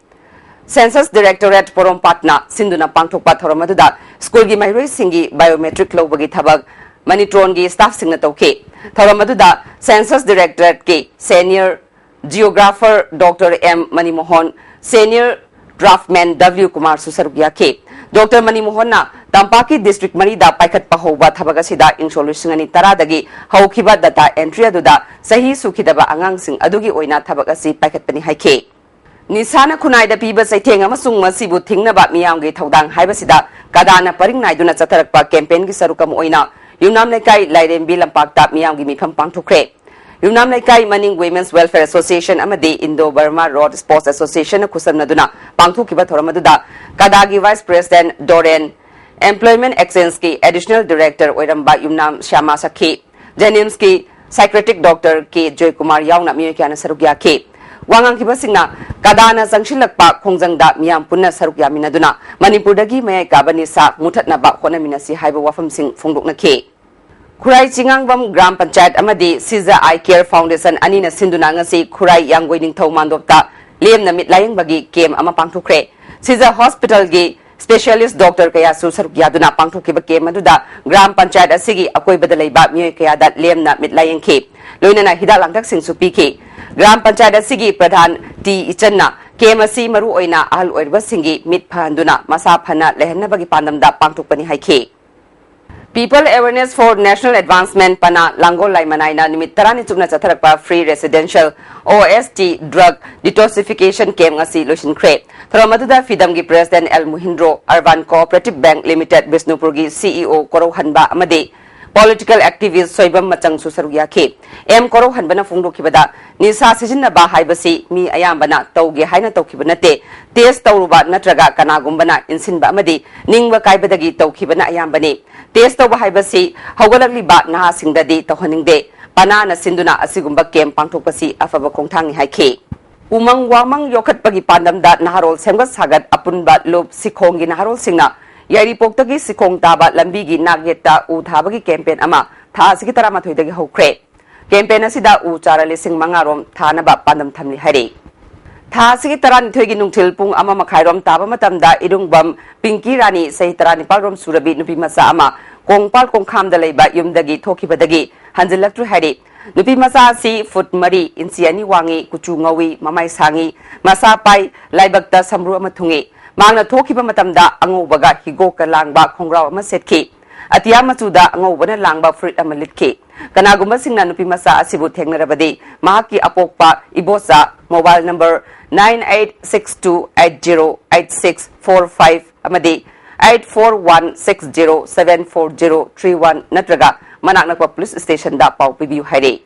ꯁꯦꯟꯁꯁ ꯗꯤꯔꯦꯛꯇꯣꯔꯦꯠ ꯄꯣꯔꯣꯝꯄꯥꯠꯅ ꯁꯤꯟꯗꯨꯅ ꯄꯥꯡꯊꯣꯛꯄ ꯊꯧꯔꯝ ꯑꯗꯨꯗ ꯁ꯭ꯀꯨꯜꯒꯤ ꯃꯍꯩꯔꯣꯏꯁꯤꯡꯒꯤ ꯕꯥꯏꯑꯣꯃꯦꯇ꯭ꯔꯤꯛ ꯂꯧꯕꯒꯤ ꯊꯕꯛ ꯃꯅꯤꯇ꯭ꯔꯣꯟꯒꯤ ꯁ꯭ꯇꯥꯐꯁꯤꯡꯅ ꯇꯧꯈꯤ꯫ ꯊꯧꯔꯝ ꯑꯗꯨꯗ ꯁꯦꯟꯁꯁ ꯗꯤꯔꯦꯛꯇꯣꯔꯦꯠꯀꯤ senior geographer doctor M Manimohan, senior draftsman W ꯀꯨꯃꯥꯔꯁꯨ ꯁꯔꯨꯛ ꯌꯥꯈꯤ꯫ ꯗꯣꯛꯇꯔ ꯃꯅꯤꯃꯣꯍꯟꯅ ꯇꯝꯄꯥꯛꯀꯤ ꯗꯤꯁꯇ꯭ꯔꯤꯛ ꯃꯔꯤꯗ ꯄꯥꯏꯈꯠꯄ ꯍꯧꯕ ꯊꯕꯛ ꯑꯁꯤꯗ ꯏꯪ ꯁꯣꯛ ꯂꯤꯁꯤꯡ ꯑꯅꯤ ꯇꯔꯥꯗꯒꯤ ꯍꯧꯈꯤꯕ ꯗꯇꯥ ꯑꯦꯟꯇ꯭ꯔꯤ ꯑꯗꯨꯗ ꯆꯍꯤ ꯁꯨꯈꯤꯗꯕ ꯑꯉꯥꯡꯁꯤꯡ ꯑꯗꯨꯒꯤ ꯑꯣꯏꯅ ꯊꯕꯛ ꯑꯁꯤ ꯄꯥꯏꯈꯠꯄꯅꯤ ꯍꯥꯏꯈꯤ꯫ ꯅꯤꯁꯥꯅ ꯈꯨꯟꯅꯥꯏꯗ ꯄꯤꯕ ꯆꯩꯊꯦꯡ ꯑꯃꯁꯨꯡ ꯃꯁꯤꯕꯨ ꯊꯤꯡꯅꯕ ꯃꯤꯌꯥꯝꯒꯤ ꯊꯧꯗꯥꯡ ꯍꯥꯏꯕꯁꯤꯗ ꯀꯗꯥꯅ ꯄꯔꯤꯡ ꯅꯥꯏꯗꯨꯅ ꯆꯠꯊꯔꯛꯄ ꯀꯦꯝꯄꯦꯟꯒꯤ ꯁꯔꯨꯛ ꯑꯃ ꯑꯣꯏꯅ ꯌꯨꯝꯅꯥꯝ ꯂꯩꯀꯥꯏ ꯂꯥꯏꯔꯦꯝꯕꯤ ꯂꯝꯄꯥꯛꯇ ꯃꯤꯌꯥꯝꯒꯤ ꯃꯤꯐꯝ ꯄꯥꯡꯊꯣꯛꯈ꯭ꯔꯦ꯫ ꯌꯨꯝꯅꯥꯝ ꯂꯩꯀꯥꯏ ꯃꯅꯤꯡ ꯋꯤꯃꯦꯟꯁ ꯋꯦꯜꯐꯤꯌꯔ ꯑꯦꯁꯣꯁꯤꯌꯦꯁꯟ ꯑꯃꯗꯤ ꯏꯟꯗꯣ ꯕꯔꯃꯥ ꯔꯣꯗ ꯁ꯭ꯄꯣꯔꯠꯁ ꯑꯦꯁꯣꯁꯤꯌꯦꯁꯟꯅ ꯈꯨꯠꯁꯝꯅꯗꯨꯅ ꯄꯥꯡꯊꯣꯛꯈꯤꯕ ꯊꯧꯔꯝ ꯑꯗꯨꯗ ꯀꯗꯥꯒꯤ ꯚꯥꯏꯁ ꯄ꯭ꯔꯦꯁꯤꯗꯦꯟꯠ ꯗꯣꯔꯦꯟ, ꯑꯦꯝꯄ꯭ꯂꯣꯏꯃꯦꯟꯠ ꯑꯦꯛꯁꯆꯦꯟꯖꯀꯤ ꯑꯦꯗꯤꯁꯅꯦꯜ ꯗꯤꯔꯦꯛꯇꯔ ꯑꯣꯏꯔꯝꯕ ꯌꯨꯝꯅꯥꯝ ꯁ꯭ꯌꯥꯃꯥ ꯁꯈꯤ, ꯖꯦꯅꯤꯝꯁꯀꯤ ꯁꯥꯏꯀ꯭ꯔꯦꯇꯤꯛ ꯗꯣꯛꯇꯔ ꯀꯦ ꯖꯣꯏꯀꯨꯃꯥꯔ ꯌꯥꯎꯅ ꯃꯤꯑꯣꯏ ꯀꯌꯥꯅ ꯁꯔꯨꯛ ꯌꯥꯈꯤ꯫ ꯋꯥ ꯉꯥꯡꯈꯤꯕꯁꯤꯡꯅ ꯀꯗꯥꯅ ꯆꯪꯁꯤꯜꯂꯛꯄ ꯈꯣꯡꯖꯪꯗ ꯃꯤꯌꯥꯝ ꯄꯨꯟꯅ ꯁꯔꯨꯛ ꯌꯥꯃꯤꯟꯅꯗꯨꯅ ꯃꯅꯤꯄꯨꯔꯗꯒꯤ ꯃꯌꯥꯏ ꯀꯥꯕ ꯅꯤꯁꯥ ꯃꯨꯊꯠꯅꯕ ꯍꯣꯠꯅꯃꯤꯟꯅꯁꯤ ꯍꯥꯏꯕ ꯋꯥꯐꯝꯁꯤꯡ ꯐꯣꯡꯗꯣꯛꯅꯈꯤ꯫ ꯈꯨꯔꯥꯏ ꯆꯤꯉꯥꯡꯕꯝ ꯒ꯭ꯔꯥꯝ ꯄꯟꯆꯥꯌꯠ ꯑꯃꯗꯤ ꯁꯤꯖ ꯑꯥꯏ ꯀꯦꯌꯔ ꯐꯥꯎꯟꯗꯦꯁꯟ ꯑꯅꯤꯅ ꯁꯤꯟꯗꯨꯅ ꯉꯁꯤ ꯈꯨꯔꯥꯏ ꯌꯥꯡꯒꯣꯏ ꯅꯤꯡꯊꯧ ꯃꯥꯟꯗꯣꯞꯇ ꯂꯦꯝꯅ ꯃꯤꯠ ꯂꯥꯌꯦꯡꯕꯒꯤ ꯀꯦꯝ ꯑꯃ ꯄꯥꯡꯊꯣꯛꯈ꯭ꯔꯦ꯫ ꯁꯤꯖ ꯍꯣꯁꯄꯤꯇꯥꯜꯒꯤ ꯁ꯭ꯄꯦꯁꯤꯌꯦꯂꯤꯁ꯭ꯠ ꯗꯣꯛꯇꯔ ꯀꯌꯥꯁꯨ ꯁꯔꯨꯛ ꯌꯥꯗꯨꯅ ꯄꯥꯡꯊꯣꯛꯈꯤꯕ ꯀꯦꯝ ꯑꯗꯨꯗ ꯒ꯭ꯔꯥꯝ ꯄꯟꯆꯥꯌꯠ ꯑꯁꯤꯒꯤ ꯑꯀꯣꯏꯕꯗ ꯂꯩꯕ ꯃꯤꯑꯣꯏ ꯀꯌꯥꯗ ꯂꯦꯝꯅ ꯃꯤꯠ ꯂꯥꯌꯦꯡꯈꯤ꯫ ꯂꯣꯏꯅꯅ ꯍꯤꯗꯥꯛ ꯂꯥꯡꯊꯛꯁꯤꯡꯁꯨ ꯄꯤꯈꯤ꯫ ꯒ꯭ꯔꯥꯝ ꯄꯟꯆꯥꯌꯠ ꯑꯁꯤꯒꯤ ꯄ꯭ꯔꯙꯥꯟ ꯇꯤ ꯏꯆꯟꯅ ꯀꯦꯝ ꯑꯁꯤ ꯃꯔꯨꯑꯣꯏꯅ ꯑꯍꯜ ꯑꯣꯏꯔꯕꯁꯤꯡꯒꯤ ꯃꯤꯠ ꯐꯍꯟꯗꯨꯅ ꯃꯁꯥ ꯐꯅ ꯂꯩꯍꯟꯅꯕꯒꯤ ꯄꯥꯟꯗꯝꯗ ꯄꯥꯡꯊꯣꯛꯄꯅꯤ ꯍꯥꯏꯈꯤ꯫ People Awareness for National Advancement, ꯄꯅꯥ, ꯂꯥꯡꯒꯣꯜ ꯂꯥꯏꯃꯅꯥꯏꯅ ꯅꯨꯃꯤꯠ ꯇꯔꯥꯅꯤ ꯆꯨꯞꯅ ꯆꯠꯊꯔꯛꯄ free residential O S T drug detoxification camp ꯉꯁꯤ ꯂꯣꯏꯁꯤꯟꯈ꯭ꯔꯦ꯫ ꯊꯧꯔꯝ ꯑꯗꯨꯗ ꯐꯤꯗꯝꯒꯤ president L Muhindro, urban cooperative bank limited ꯕꯤꯁꯅꯨꯄꯨꯔꯒꯤ ꯁꯤꯏꯑꯣ ꯀꯣꯔꯧꯍꯟꯕ ꯑꯃꯗꯤ Political activist ꯁꯣꯏꯕꯝ ꯃꯆꯪꯁꯨ ꯁꯔꯨꯛ ꯌꯥꯈꯤ꯫ ꯑꯦꯝ ꯀꯣꯔꯧꯍꯟꯕꯅ ꯐꯣꯡꯗꯣꯛꯈꯤꯕꯗ, ꯅꯤꯁꯥ ꯁꯤꯖꯤꯟꯅꯕ ꯍꯥꯏꯕꯁꯤ ꯃꯤ ꯑꯌꯥꯝꯕꯅ ꯇꯧꯒꯦ ꯍꯥꯏꯅ ꯇꯧꯈꯤꯕ ꯅꯠꯇꯦ, test ꯇꯧꯔꯨꯕ ꯅꯠꯇ꯭ꯔꯒ ꯀꯅꯥꯒꯨꯝꯕꯅ ꯏꯟꯁꯤꯟꯕ ꯑꯃꯗꯤ ꯅꯤꯡꯕ ꯀꯥꯏꯕꯗꯒꯤ ꯇꯧꯈꯤꯕꯅ ꯑꯌꯥꯝꯕꯅꯤ꯫ Test ꯇꯧꯕ ꯍꯥꯏꯕꯁꯤ ꯍꯧꯒꯠꯂꯛꯂꯤꯕ ꯅꯍꯥꯁꯤꯡꯗꯗꯤ ꯇꯧꯍꯟꯅꯤꯡꯗꯦ꯫ ꯄꯅꯥꯅ ꯁꯤꯟꯗꯨꯅ ꯑꯁꯤꯒꯨꯝꯕ camp ꯄꯥꯡꯊꯣꯛꯄꯁꯤ ꯑꯐꯕ ꯈꯣꯡꯊꯥꯡꯅꯤ ꯍꯥꯏꯈꯤ꯫ ꯎꯃꯪ ꯋꯥꯃꯪ ꯌꯣꯛꯈꯠꯄꯒꯤ ꯄꯥꯟꯗꯝꯗ ꯅꯍꯥꯔꯣꯜ ꯁꯦꯝꯒꯠ ꯁꯥꯒꯠ ꯑꯄꯨꯟꯕ ꯂꯨꯞ ꯁꯤꯈꯣꯡꯒꯤ ꯅꯍꯥꯔꯣꯜꯁꯤꯡꯅ ꯌꯥꯏꯔꯤꯄꯣꯛꯇꯒꯤ ꯁꯤꯈꯣꯡ ꯇꯥꯕ ꯂꯝꯕꯤꯒꯤ ꯅꯥꯛ ꯌꯦꯠꯇ ꯎ ꯊꯥꯕꯒꯤ campaign ꯑꯃ ꯊꯥ ꯑꯁꯤꯒꯤ ꯇꯔꯥꯃꯥꯊꯣꯏꯗꯒꯤ ꯍꯧꯈ꯭ꯔꯦ꯫ Campaign ꯑꯁꯤꯗ ꯎ ꯆꯥꯔ ꯂꯤꯁꯤꯡ ꯃꯉꯥ ꯔꯣꯝ ꯊꯥꯅꯕ ꯄꯥꯟꯗꯝ ꯊꯝꯂꯤ ꯍꯥꯏꯔꯤ꯫ ꯊꯥ ꯑꯁꯤꯒꯤ ꯇꯔꯥꯅꯤꯊꯣꯏꯒꯤ ꯅꯨꯡꯊꯤꯜ ꯄꯨꯡ ꯑꯃ ꯃꯈꯥꯏꯔꯣꯝ ꯇꯥꯕ ꯃꯇꯝꯗ ꯏꯔꯨꯡꯕꯝ ꯄꯤꯡꯀꯤ ꯔꯥꯅꯤ, ꯆꯍꯤ ꯇꯔꯥꯅꯤꯄꯥꯜ ꯔꯣꯝ ꯁꯨꯔꯕꯤ ꯅꯨꯄꯤ ꯃꯆꯥ ꯑꯃ, ꯀꯣꯡꯄꯥꯜ ꯀꯣꯡꯈꯥꯝꯗ ꯂꯩꯕ ꯌꯨꯝꯗꯒꯤ ꯊꯣꯛꯈꯤꯕꯗꯒꯤ ꯍꯟꯖꯤꯜꯂꯛꯇ꯭ꯔꯤ ꯍꯥꯏꯔꯤ꯫ ꯅꯨꯄꯤ ꯃꯆꯥ ꯑꯁꯤ ꯐꯨꯠ ꯃꯔꯤ ꯏꯟꯆꯤ ꯑꯅꯤ ꯋꯥꯡꯉꯤ, ꯀꯨꯆꯨ ꯉꯧꯏ, ꯃꯃꯥꯏ ꯁꯥꯡꯉꯤ, ꯃꯁꯥ ꯄꯥꯏ, ꯂꯥꯏꯕꯛꯇ ꯁꯝꯕ꯭ꯔꯨ ꯑꯃ ꯊꯨꯡꯉꯤ꯫ ꯃꯍꯥꯛꯅ ꯊꯣꯛꯈꯤꯕ ꯃꯇꯝꯗ ꯑꯉꯧꯕꯒ ꯍꯤꯒꯣꯛꯀ ꯂꯥꯡꯕ ꯈꯣꯡꯒ꯭ꯔꯥꯎ ꯑꯃ ꯁꯦꯠꯈꯤ꯫ ꯑꯇꯤꯌꯥ ꯃꯆꯨꯗ ꯑꯉꯧꯕꯅ ꯂꯥꯡꯕ ꯐꯨꯔꯤꯠ ꯑꯃ ꯂꯤꯠꯈꯤ꯫ ꯀꯅꯥꯒꯨꯝꯕꯁꯤꯡꯅ ꯅꯨꯄꯤ ꯃꯆꯥ ꯑꯁꯤꯕꯨ ꯊꯦꯡꯅꯔꯕꯗꯤ ꯃꯍꯥꯛꯀꯤ ꯑꯄꯣꯛꯄ Ibocha, mobile number nine eight six two eight zero eight six four five ꯑꯃꯗꯤ eight four one six zero seven four zero three one ꯅꯠꯇ꯭ꯔꯒ ꯃꯅꯥꯛ ꯅꯛꯄ police stationꯗ ꯄꯥꯎ ꯄꯤꯕꯤꯌꯨ ꯍꯥꯏꯔꯤ꯫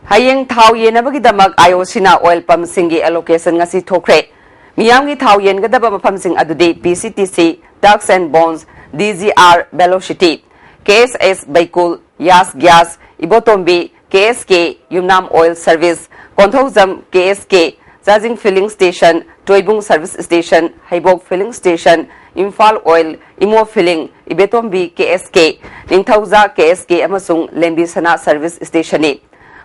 ꯍꯌꯦꯡ ꯊꯥꯎ ꯌꯦꯟꯅꯕꯒꯤꯗꯃꯛ IOCꯅ oil pumpꯁꯤꯡꯒꯤ allocation ꯉꯁꯤ ꯊꯣꯛꯈ꯭ꯔꯦ꯫ ꯃꯤꯌꯥꯝꯒꯤ ꯊꯥꯎ ꯌꯦꯟꯒꯗꯕ ꯃꯐꯝꯁꯤꯡ ꯑꯗꯨꯗꯤ PCTC, Tugs and Bones, DGR, Velocity, KSS ꯕꯩꯀꯨꯜ, Yas Gas, Ibotombi, KSK, Yumnam Oil Service, Konthoujam, KSK, ꯆꯥꯖꯤꯡ Filling Station, ꯇꯣꯏꯕꯨꯡ Service Station, ꯍꯩꯕꯣꯛ Filling Station, Imphal Oil, Imo Filling, ꯏꯕꯦꯇꯣꯝꯕꯤ, KSK, ꯅꯤꯡꯊꯧꯖꯥ, KSK ꯑꯃꯁꯨꯡ ꯂꯦꯝꯕꯤ ꯁꯅꯥ Service Stationꯅꯤ꯫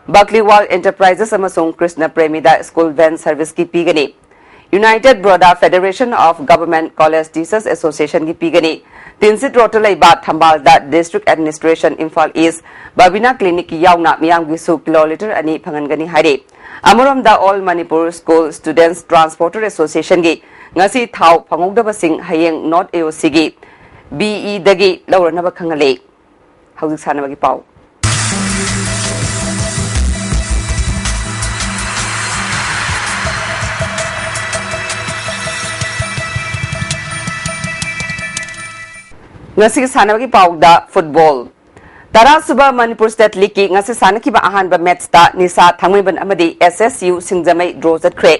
ꯕꯛꯂꯤꯋꯥꯜ Enterprises ꯑꯃꯁꯨꯡ ꯀ꯭ꯔꯤꯁꯅ ꯄ꯭ꯔꯦꯃꯤꯗ school van serviceꯀꯤ ꯄꯤꯒꯅꯤ꯫ United Baroda Federation of Government College Teachers Associationꯒꯤ ꯄꯤꯒꯅꯤ꯫ ꯇꯤꯟꯁꯤꯠ ꯔꯣꯗꯇ ꯂꯩꯕ ꯊꯝꯕꯥꯜꯗ District Administration Imphal East, Babina Clinicꯀꯤ ꯌꯥꯎꯅ ꯃꯤꯌꯥꯝꯒꯤꯁꯨ kilo litre ꯑꯅꯤ ꯐꯪꯍꯟꯒꯅꯤ ꯍꯥꯏꯔꯤ꯫ ꯑꯃꯔꯣꯝꯗ All Manipur School Students Transporter Associationꯒꯤ ꯉꯁꯤ ꯊꯥꯎ ꯐꯪꯍꯧꯗꯕꯁꯤꯡ ꯍꯌꯦꯡ North AOCꯒꯤ BEꯗꯒꯤ ꯂꯧꯔꯅꯕ ꯈꯪꯍꯜꯂꯤ꯫ ꯍꯧꯖꯤꯛ ꯁꯥꯟꯅꯕꯒꯤ ꯄꯥꯎ꯫ ꯉꯁꯤꯒꯤ ꯁꯥꯟꯅꯕꯒꯤ ꯄꯥꯎꯗ ꯐꯨꯠꯕꯣꯜ꯫ ꯇꯔꯥꯁꯨꯕ ꯃꯅꯤꯄꯨꯔ ꯁ꯭ꯇꯦꯠ ꯂꯤꯒꯀꯤ ꯉꯁꯤ ꯁꯥꯟꯅꯈꯤꯕ ꯑꯍꯥꯟꯕ ꯃꯦꯠꯁꯇ ꯅꯤꯁꯥ ꯊꯥꯡꯃꯩꯕꯟ ꯑꯃꯗꯤ ꯑꯦꯁ ꯑꯦꯁ ꯌꯨ ꯁꯤꯡꯖꯃꯩ ꯗ꯭ꯔꯣ ꯆꯠꯈ꯭ꯔꯦ꯫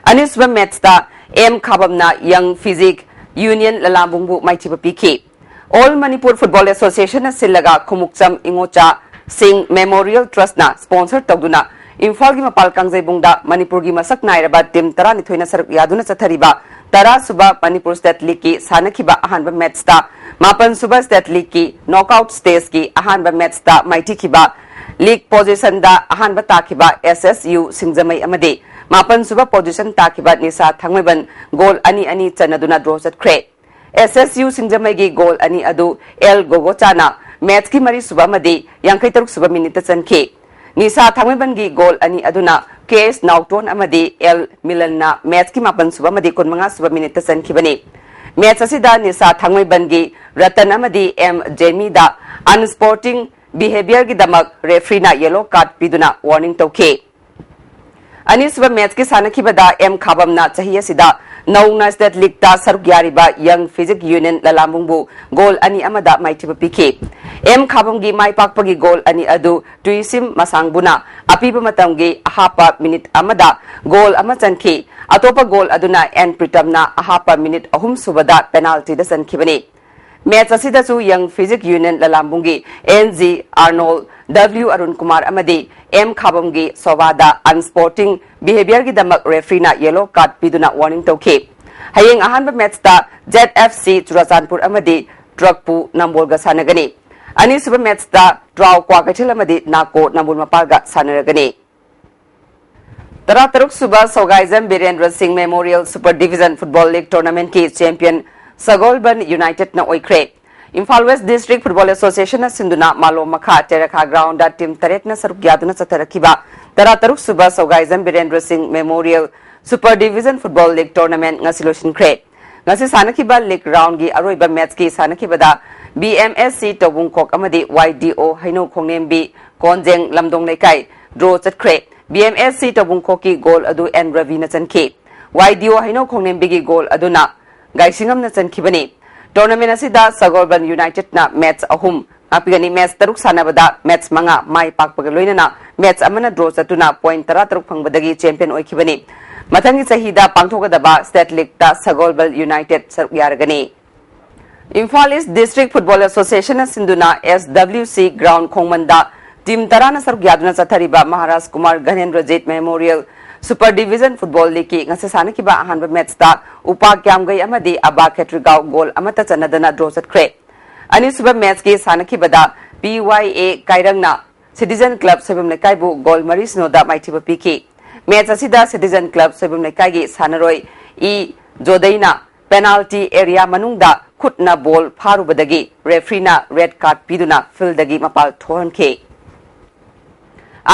ꯑꯅꯤꯁꯨꯕ ꯃꯦꯠꯁꯇ ꯑꯦꯝ ꯈꯥꯕꯝꯅ ꯌꯪ ꯐꯤꯖꯤꯛ ꯌꯨꯅꯤꯌꯟ ꯂꯂꯥꯝꯕꯨꯡꯕꯨ ꯃꯥꯏꯊꯤꯕ ꯄꯤꯈꯤ꯫ ꯑꯣꯜ ꯃꯅꯤꯄꯨꯔ ꯐꯨꯠꯕꯣꯜ ꯑꯦꯁꯣꯁꯤꯌꯦꯁꯟꯅ ꯁꯤꯜꯂꯒ ꯈꯨꯃꯨꯛꯆꯝ ꯏꯉꯣꯆꯥ ꯁꯤꯡ ꯃꯦꯃꯣꯔꯤꯌꯦꯜ ꯇ꯭ꯔꯁꯅ ꯁ꯭ꯄꯣꯟꯁꯔ ꯇꯧꯗꯨꯅ ꯏꯝꯐꯥꯜꯒꯤ ꯃꯄꯥꯜ ꯀꯥꯡꯖꯩꯕꯨꯡꯗ ꯃꯅꯤꯄꯨꯔꯒꯤ ꯃꯁꯛ ꯅꯥꯏꯔꯕ ꯇꯤꯝ ꯇꯔꯥꯅꯤꯊꯣꯏꯅ ꯁꯔꯨꯛ ꯌꯥꯗꯨꯅ ꯆꯠꯊꯔꯤꯕ ꯇꯔꯥꯁꯨꯕ ꯃꯅꯤꯄꯨꯔ ꯁ꯭ꯇꯦꯠ ꯂꯤꯒꯀꯤ ꯁꯥꯟꯅꯈꯤꯕ ꯑꯍꯥꯟꯕ ꯃꯦꯠꯁꯇ ꯃꯥꯄꯟꯁꯨꯕ ꯁ꯭ꯇꯦꯠ ꯂꯤꯒꯀꯤ ꯅꯣꯛꯑꯥꯎꯠ ꯁ꯭ꯇꯦꯖꯀꯤ ꯑꯍꯥꯟꯕ ꯃꯦꯠꯁꯇ ꯃꯥꯏꯊꯤꯈꯤꯕ ꯂꯤꯒ ꯄꯣꯖꯤꯁꯟꯗ ꯑꯍꯥꯟꯕ ꯇꯥꯈꯤꯕ ꯑꯦꯁ ꯑꯦꯁ ꯌꯨ ꯁꯤꯡꯖꯃꯩ ꯑꯃꯗꯤ ꯃꯥꯄꯟꯁꯨꯕ ꯄꯣꯖꯤꯁꯟ ꯇꯥꯈꯤꯕ ꯅꯤꯁꯥ ꯊꯥꯡꯃꯩꯕꯟ ꯒꯣꯜ ꯑꯅꯤ ꯑꯅꯤ ꯆꯟꯅꯗꯨꯅ ꯗ꯭ꯔꯣ ꯆꯠꯈ꯭ꯔꯦ꯫ ꯑꯦꯁ ꯑꯦꯁ ꯌꯨ ꯁꯤꯡꯖꯃꯩꯒꯤ ꯒꯣꯜ ꯑꯅꯤ ꯑꯗꯨ ꯑꯦꯜ ꯒꯣꯒꯣꯆꯥꯅ ꯃꯦꯠꯁꯀꯤ ꯃꯔꯤꯁꯨꯕ ꯑꯃꯗꯤ ꯌꯥꯡꯈꯩ ꯇꯔꯨꯛ ꯁꯨꯕ ꯃꯤꯅꯤꯠꯇ ꯆꯟꯈꯤ꯫ ꯅꯤꯁꯥ ꯊꯥꯡꯃꯩꯕꯟꯒꯤ ꯒꯣꯜ ꯑꯅꯤ ꯑꯗꯨꯅ ꯀꯦ ꯑꯦꯁ ꯅꯥꯎꯇꯣꯟ ꯑꯃꯗꯤ ꯑꯦꯜ ꯃꯤꯂꯟꯅ ꯃꯦꯠꯁꯀꯤ ꯃꯥꯄꯟ ꯁꯨꯕ ꯑꯃꯗꯤ ꯀꯨꯟꯃꯉꯥ ꯁꯨꯕ ꯃꯤꯅꯤꯠꯇ ꯆꯟꯈꯤꯕꯅꯤ꯫ ꯃꯦꯠꯁ ꯑꯁꯤꯗ ꯅꯤꯁꯥ ꯊꯥꯡꯃꯩꯕꯟꯒꯤ ꯔꯇꯟ ꯑꯃꯗꯤ ꯑꯦꯝ ꯖꯦꯃꯤꯗ ꯑꯟꯁ꯭ꯄꯣꯔꯇꯤꯡ ꯕꯤꯍꯦꯕꯤꯌꯔꯒꯤꯗꯃꯛ ꯔꯦꯐ꯭ꯔꯤꯅ ꯌꯦꯂꯣ ꯀꯥꯔꯗ ꯄꯤꯗꯨꯅ ꯋꯥꯔꯅꯤꯡ ꯇꯧꯈꯤ꯫ ꯑꯅꯤꯁꯨꯕ ꯃꯦꯠꯁꯀꯤ ꯁꯥꯟꯅꯈꯤꯕꯗ ꯑꯦꯝ ꯈꯥꯕꯝꯅ ꯆꯍꯤ ꯑꯁꯤꯗ ꯅꯧꯅ ꯁ꯭ꯇꯦꯠ ꯂꯤꯒꯇ ꯁꯔꯨꯛ ꯌꯥꯔꯤꯕ ꯌꯪ ꯐꯤꯖꯤꯛ ꯌꯨꯅꯤꯌꯟ ꯂꯂꯥꯝꯕꯨꯡꯕꯨ ꯒꯣꯜ ꯑꯅꯤ ꯑꯃꯗ ꯃꯥꯏꯊꯤꯕ ꯄꯤꯈꯤ꯫ ꯑꯦꯝ ꯈꯥꯕꯝꯒꯤ ꯃꯥꯏ ꯄꯥꯛꯄꯒꯤ ꯒꯣꯜ ꯑꯅꯤ ꯑꯗꯨ ꯇꯨꯏꯁꯤꯝ ꯃꯁꯥꯡꯕꯨꯅ ꯑꯄꯤꯕ ꯃꯇꯝꯒꯤ ꯑꯍꯥꯞꯄ ꯃꯤꯅꯤꯠ ꯑꯃꯗ ꯒꯣꯜ ꯑꯃ ꯆꯟꯈꯤ꯫ ꯑꯇꯣꯞꯄ ꯒꯣꯜ ꯑꯗꯨꯅ ꯑꯦꯟ ꯄ꯭ꯔꯤꯇꯝꯅ ꯑꯍꯥꯞꯄ ꯃꯤꯅꯤꯠ ꯑꯍꯨꯝ ꯁꯨꯕꯗ ꯄꯦꯅꯥꯜꯇꯤꯗ ꯆꯟꯈꯤꯕꯅꯤ꯫ ꯃꯦꯠꯁ ꯑꯁꯤꯗꯁꯨ ꯌꯪ ꯐꯤꯖꯤꯛ ꯌꯨꯅꯤꯌꯟ ꯂꯂꯥꯝꯕꯨꯡꯒꯤ N G Arnold, W Arun Kumar ꯑꯃꯗꯤ ꯑꯦꯝ ꯈꯥꯕꯝꯒꯤ ꯁꯣꯚꯥꯗ ꯑꯟꯁ꯭ꯄꯣꯔꯇꯤꯡ ꯕꯤꯍꯦꯕꯤꯌꯔꯒꯤꯗꯃꯛ ꯔꯦꯐ꯭ꯔꯤꯅ ꯌꯦꯂꯣ ꯀꯥꯔꯗ ꯄꯤꯗꯨꯅ ꯋꯥꯔꯅꯤꯡ ꯇꯧꯈꯤ꯫ ꯍꯌꯦꯡ ꯑꯍꯥꯟꯕ ꯃꯦꯠꯁꯇ ꯖꯦꯠ ꯑꯦꯐ ꯁꯤ ꯆꯨꯔꯥꯆꯥꯟꯄꯨꯔ ꯑꯃꯗꯤ ꯇ꯭ꯔꯛꯄꯨ ꯅꯝꯕꯣꯜꯒ ꯁꯥꯟꯅꯒꯅꯤ꯫ ꯑꯅꯤꯁꯨꯕ ꯃꯦꯠꯁꯇ ꯇ꯭ꯔꯥꯎ ꯀ꯭ꯋꯥꯀꯩꯊꯦꯜ ꯑꯃꯗꯤ ꯅꯥꯀꯣ ꯅꯝꯕꯣꯜ ꯃꯄꯥꯜꯒ ꯁꯥꯟꯅꯔꯒꯅꯤ꯫ ꯇꯔꯥꯇꯔꯨꯛ ꯁꯨꯕ Sougaijam Birendra Singh memorial super division football league ꯇꯣꯔꯅꯥꯃꯦꯟꯠꯀꯤ ꯆꯦꯝꯄꯤꯌꯟ ꯁꯒꯣꯜꯕꯟ ꯌꯨꯅꯥꯏꯇꯦꯗꯅ ꯑꯣꯏꯈ꯭ꯔꯦ꯫ ꯏꯝꯐꯥꯜ ꯋꯦꯁ ꯗꯤꯁꯇ꯭ꯔꯤꯛ ꯐꯨꯠꯕꯣꯜ ꯑꯦꯁꯣꯁꯤꯌꯦꯁꯟꯅ ꯁꯤꯟꯗꯨꯅ ꯃꯥꯂꯣꯝ ꯃꯈꯥ ꯇꯦꯔꯥꯈꯥ ꯒ꯭ꯔꯥꯎꯟꯗ ꯇꯤꯝ ꯇꯔꯦꯠꯅ ꯁꯔꯨꯛ ꯌꯥꯗꯨꯅ ꯆꯠꯊꯔꯛꯈꯤꯕ ꯇꯔꯥꯇꯔꯨꯛ ꯁꯨꯕ Sougaijam Birendra Singh memorial super division football league tournament ꯉꯁꯤ ꯂꯣꯏꯁꯤꯟꯈ꯭ꯔꯦ꯫ ꯉꯁꯤ ꯁꯥꯟꯅꯈꯤꯕ ꯂꯤꯒ ꯔꯥꯎꯟꯒꯤ ꯑꯔꯣꯏꯕ ꯃꯦꯠꯁꯀꯤ ꯁꯥꯟꯅꯈꯤꯕꯗ ꯕꯤ ꯑꯦꯝ ꯑꯦꯁ ꯁꯤ ꯇꯧꯕꯨꯡꯈꯣꯛ ꯑꯃꯗꯤ ꯋꯥꯏ ꯗꯤ ꯑꯣ ꯍꯩꯅꯧ ꯈꯣꯡꯅꯦꯝꯕꯤ ꯀꯣꯟꯖꯦꯡ ꯂꯝꯗꯣꯡ ꯂꯩꯀꯥꯏ ꯗ꯭ꯔꯣ ꯆꯠꯈ꯭ꯔꯦ꯫ B M S C ꯇꯧꯕꯨꯡꯈꯣꯛꯀꯤ goal ꯑꯗꯨ ꯑꯦꯟ ꯔꯕꯤꯅ ꯆꯟꯈꯤ꯫ ꯋꯥꯏ ꯗꯤ ꯑꯣ ꯍꯩꯅꯧ ꯈꯣꯡꯅꯦꯝꯕꯤꯒꯤ ꯒꯣꯜ ꯑꯗꯨꯅ ꯒꯥꯏꯁꯤꯡꯉꯝꯅ ꯆꯟꯈꯤꯕꯅꯤ꯫ ꯇꯣꯔꯅꯥꯃꯦꯟꯠ ꯑꯁꯤꯗ ꯁꯒꯣꯜꯕꯟ ꯌꯨꯅꯥꯏꯇꯦꯗꯅ ꯃꯦꯠꯁ ꯑꯍꯨꯝ, ꯉꯥꯛꯄꯤꯒꯅꯤ꯫ ꯃꯦꯆ ꯇꯔꯨꯛ ꯁꯥꯟꯅꯕꯗ ꯃꯦꯆ ꯃꯉꯥ ꯃꯥꯏ ꯄꯥꯛꯄꯒ ꯂꯣꯏꯅꯅ ꯃꯦꯆ ꯑꯃꯅ ꯗ꯭ꯔꯣ ꯆꯠꯇꯨꯅ ꯄꯣꯏꯟ ꯇꯔꯥ ꯇꯔꯨꯛ ꯐꯪꯕꯗꯒꯤ ꯆꯦꯝꯄꯤꯌꯟ ꯑꯣꯏꯈꯤꯕꯅꯤ꯫ ꯃꯊꯪꯒꯤ ꯆꯍꯤꯗ ꯄꯥꯡꯊꯣꯛꯀꯗꯕ ꯁ꯭ꯇꯦꯠ ꯂꯤꯒꯇ ꯁꯒꯣꯜꯕꯜ ꯌꯨꯅꯥꯏꯇꯦꯗ ꯁꯔꯨꯛ ꯌꯥꯔꯒꯅꯤ꯫ ꯏꯝꯐꯥꯜ ꯏꯁ ꯗꯤꯁꯇ꯭ꯔꯤꯛ ꯐꯨꯠꯕꯣꯜ ꯑꯦꯁꯣꯁꯤꯌꯦꯁꯟꯅ ꯁꯤꯟꯗꯨꯅ ꯑꯦꯁ ꯗꯕ꯭ꯂꯤꯎ ꯁꯤ ꯒ꯭ꯔꯥꯎꯟ ꯈꯣꯡꯃꯟꯗ ꯇꯤꯝ ꯇꯔꯥꯅ ꯁꯔꯨꯛ ꯌꯥꯗꯨꯅ ꯆꯠꯊꯔꯤꯕ Maharaj Kumar Ghanendrajit memorial super division football ꯂꯤꯒꯀꯤ ꯉꯁꯤ ꯁꯥꯟꯅꯈꯤꯕ ꯑꯍꯥꯟꯕ ꯃꯦꯠꯆꯇ ꯎꯄꯥ ꯀ꯭ꯌꯥꯝꯒꯩ ꯑꯃꯗꯤ ꯑꯕꯥ ꯈꯦꯇ꯭ꯔꯤꯒꯥꯎ ꯒꯣꯜ ꯑꯃꯠꯇ ꯆꯟꯅꯗꯅ ꯗ꯭ꯔꯣ ꯆꯠꯈ꯭ꯔꯦ꯫ ꯑꯅꯤꯁꯨꯕ ꯃꯦꯠꯆꯀꯤ ꯁꯥꯟꯅꯈꯤꯕꯗ ꯄꯤ ꯋꯥꯏ ꯑꯦ ꯀꯥꯏꯔꯪꯅ ꯁꯤꯇꯤꯖꯟ ꯀ꯭ꯂꯕ ꯁꯣꯏꯕꯝ ꯂꯩꯀꯥꯏꯕꯨ ꯒꯣꯜ ꯃꯔꯤ ꯁꯤꯅꯣꯗ ꯃꯥꯏꯊꯤꯕ ꯄꯤꯈꯤ꯫ ꯃꯦꯠꯆ ꯑꯁꯤꯗ ꯁꯤꯇꯤꯖꯟ ꯀ꯭ꯂꯕ ꯁꯣꯏꯕꯝ ꯂꯩꯀꯥꯏꯒꯤ ꯁꯥꯟꯅꯔꯣꯏ ꯏ ꯖꯣꯗꯩꯅ ꯄꯦꯅꯥꯜꯇꯤ ꯑꯦꯔꯤꯌꯥ ꯃꯅꯨꯡꯗ ꯈꯨꯠꯅ ꯕꯣꯜ ꯐꯥꯔꯨꯕꯗꯒꯤ ꯔꯦꯐ꯭ꯔꯤꯅ ꯔꯦꯗ ꯀꯥꯔꯗ ꯄꯤꯗꯨꯅ ꯐꯤꯜꯗꯒꯤ ꯃꯄꯥꯜ ꯊꯣꯛꯍꯟꯈꯤ꯫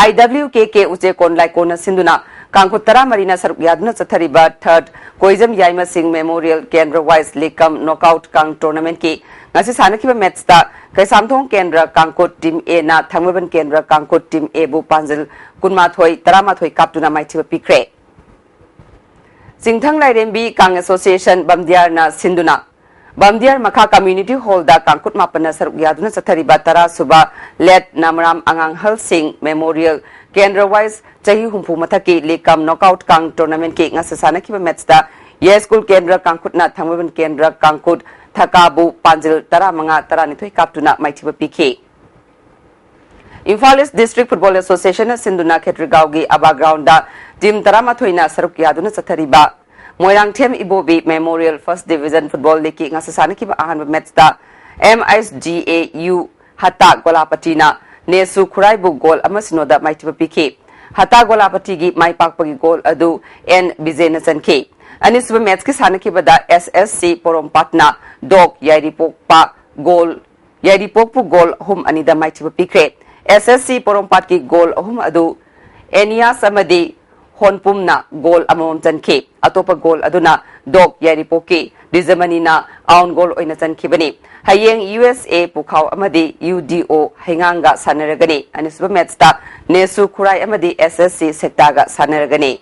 ꯑꯥꯏ ꯗꯕ꯭ꯂꯤꯎ ꯀꯦ ꯀꯦ ꯎꯆꯦꯛꯀꯣꯟ ꯂꯥꯏꯀꯣꯟꯅ ꯁꯤꯟꯗꯨꯅ ꯀꯥꯡꯈꯨꯠ ꯇꯔꯥꯃꯔꯤꯅ ꯁꯔꯨꯛ ꯌꯥꯗꯨꯅ ꯆꯠꯊꯔꯤꯕ ꯊꯔꯠ ꯀꯣꯏꯖꯝ ꯌꯥꯏꯃꯁꯤꯡ ꯃꯦꯃꯣꯔꯤꯌꯦꯜ ꯀꯦꯟꯗ꯭ꯔ ꯋꯥꯏꯁ ꯂꯤꯒ ꯀꯝ ꯅꯣꯛꯑꯥꯎꯠ ꯀꯥꯡ ꯇꯣꯔꯅꯥꯃꯦꯟꯠꯀꯤ ꯉꯁꯤ ꯁꯥꯟꯅꯈꯤꯕ ꯃꯦꯠꯆꯇ ꯀꯩꯁꯥꯝꯊꯣꯡ ꯀꯦꯟꯗ꯭ꯔ ꯀꯥꯡꯈꯨꯠ ꯇꯤꯝ ꯑꯦꯅ ꯊꯥꯡꯃꯩꯕꯟ ꯀꯦꯟꯗ꯭ꯔ ꯀꯥꯡꯈꯨꯠ ꯇꯤꯝ ꯑꯦꯕꯨ ꯄꯥꯟꯖꯤꯜ ꯀꯨꯟꯃꯥꯊꯣꯏ ꯇꯔꯥꯃꯥꯊꯣꯏ ꯀꯥꯞꯇꯨꯅ ꯃꯥꯏꯊꯤꯕ ꯄꯤꯈ꯭ꯔꯦ꯫ ꯆꯤꯡꯊꯪ ꯂꯥꯏꯔꯦꯝꯕꯤ ꯀꯥꯡ ꯑꯦꯁꯣꯁꯤꯌꯦꯁꯟ ꯕꯝꯗꯤꯌꯥꯔꯅ ꯁꯤꯟꯗꯨꯅ ꯕꯝꯗꯤꯌꯥꯔ ꯃꯈꯥ ꯀꯝꯃ꯭ꯌꯨꯅꯤꯇꯤ ꯍꯣꯜꯗ ꯀꯥꯡꯈꯨꯠ ꯃꯥꯄꯟꯅ ꯁꯔꯨꯛ ꯌꯥꯗꯨꯅ ꯆꯠꯊꯔꯤꯕ ꯇꯔꯥ ꯁꯨꯕ ꯂꯦꯠ ꯅꯥꯃꯔꯥꯝ ꯑꯉꯥꯡ ꯑꯍꯜꯁꯤꯡ ꯃꯦꯃꯣꯔꯤꯌꯦꯜ ꯀꯦꯟꯗ꯭ꯔ ꯋꯥꯏꯁ ꯆꯍꯤ ꯍꯨꯝꯐꯨ ꯃꯊꯛꯀꯤ ꯂꯤꯒ ꯀꯝ ꯅꯣꯛꯑꯥꯎꯠ ꯀꯥꯡ ꯇꯣꯔꯅꯥꯃꯦꯟꯠꯀꯤ ꯉꯁꯤ ꯁꯥꯟꯅꯈꯤꯕ ꯃꯦꯠꯆꯇ ꯌꯥꯏꯁ꯭ꯀꯨꯜ ꯀꯦꯟꯗ꯭ꯔ ꯀꯥꯡꯈꯨꯠꯅ ꯊꯥꯡꯃꯩꯕꯟ ꯀꯦꯟꯗ꯭ꯔ ꯀꯥꯡꯈꯨꯠ ꯊꯀꯥꯕꯨ ꯄꯥꯟꯖꯤꯜ ꯇꯔꯥꯃꯉꯥ ꯇꯔꯥꯅꯤꯊꯣꯏ ꯀꯥꯞꯇꯨꯅ ꯃꯥꯏꯊꯤꯕ ꯄꯤꯈꯤ꯫ ꯏꯝꯐꯥꯜ ꯏꯁ ꯗꯤꯁꯇ꯭ꯔꯤꯛ ꯐꯨꯠꯕꯣꯜ ꯑꯦꯁꯣꯁꯤꯌꯦꯁꯟꯅ ꯁꯤꯟꯗꯨꯅ ꯈꯦꯇ꯭ꯔꯤꯒꯥꯎꯒꯤ ꯑꯕꯥ ꯒ꯭ꯔꯥꯎꯟꯗ ꯇꯤꯝ ꯇꯔꯥꯃꯥꯊꯣꯏꯅ ꯁꯔꯨꯛ ꯌꯥꯗꯨꯅ ꯆꯠꯊꯔꯤꯕ Moirangthem Ibobi memorial first division football ꯂꯤꯒꯀꯤ ꯉꯁꯤ ꯁꯥꯟꯅꯈꯤꯕ ꯑꯍꯥꯟꯕ ꯃꯦꯠꯆꯇ M I S G A U Hata ꯒꯣꯂꯥꯄꯇꯤꯅ ꯅꯦꯁꯨ ꯈꯨꯔꯥꯏꯕꯨ ꯒꯣꯜ ꯑꯃ ꯁꯤꯅꯣꯗ ꯃꯥꯏꯊꯤꯕ ꯄꯤꯈꯤ꯫ ꯍꯇꯥ ꯒꯣꯂꯥꯄꯇꯤꯒꯤ ꯃꯥꯏ ꯄꯥꯛꯄꯒꯤ ꯒꯣꯜ ꯑꯗꯨ ꯑꯦꯟ ꯕꯤꯖꯦꯅ ꯆꯟꯈꯤ꯫ ꯑꯅꯤꯁꯨꯕ ꯃꯦꯠꯆꯀꯤ ꯁꯥꯟꯅꯈꯤꯕꯗ ꯑꯦꯁ ꯑꯦꯁ ꯁꯤ ꯄꯣꯔꯣꯝꯄꯥꯠꯅ ꯗꯣꯛ ꯌꯥꯏꯔꯤꯄꯣꯛꯄ ꯒꯣꯜ ꯌꯥꯏꯔꯤꯄꯣꯛꯄꯨ ꯒꯣꯜ ꯑꯍꯨꯝ ꯑꯅꯤꯗ ꯃꯥꯏꯊꯤꯕ ꯄꯤꯈ꯭ꯔꯦ꯫ ꯑꯦꯁ ꯑꯦꯁ ꯁꯤ ꯄꯣꯔꯣꯝꯄꯥꯠꯀꯤ ꯒꯣꯜ ꯑꯍꯨꯝ ꯑꯗꯨ ꯑꯦꯅꯤꯌꯥꯁ ꯑꯃꯗꯤ ꯍꯣꯟꯄꯨꯝꯅ ꯒꯣꯜ ꯑꯃꯃꯝ ꯆꯟꯈꯤ꯫ ꯑꯇꯣꯞꯄ ꯒꯣꯜ ꯑꯗꯨꯅ ꯗꯣꯛ ꯌꯥꯏꯔꯤꯄꯣꯛꯀꯤ ꯗꯤꯖꯃꯅꯤꯅ ꯑꯥꯎꯟ ꯒꯣꯜ ꯑꯣꯏꯅ ꯆꯟꯈꯤꯕꯅꯤ꯫ ꯍꯌꯦꯡ ꯌꯨ ꯑꯦꯁ ꯑꯦ ꯄꯨꯈꯥꯎ ꯑꯃꯗꯤ ꯌꯨ ꯗꯤ ꯑꯣ ꯍꯩꯉꯥꯡꯒ ꯁꯥꯟꯅꯔꯒꯅꯤ꯫ ꯑꯅꯤꯁꯨꯕ ꯃꯦꯠꯆꯇ ꯅꯦꯁꯨ ꯈꯨꯔꯥꯏ ꯑꯃꯗꯤ ꯑꯦꯁ S C ꯁꯦꯛꯇꯥꯒ ꯁꯥꯟꯅꯔꯒꯅꯤ꯫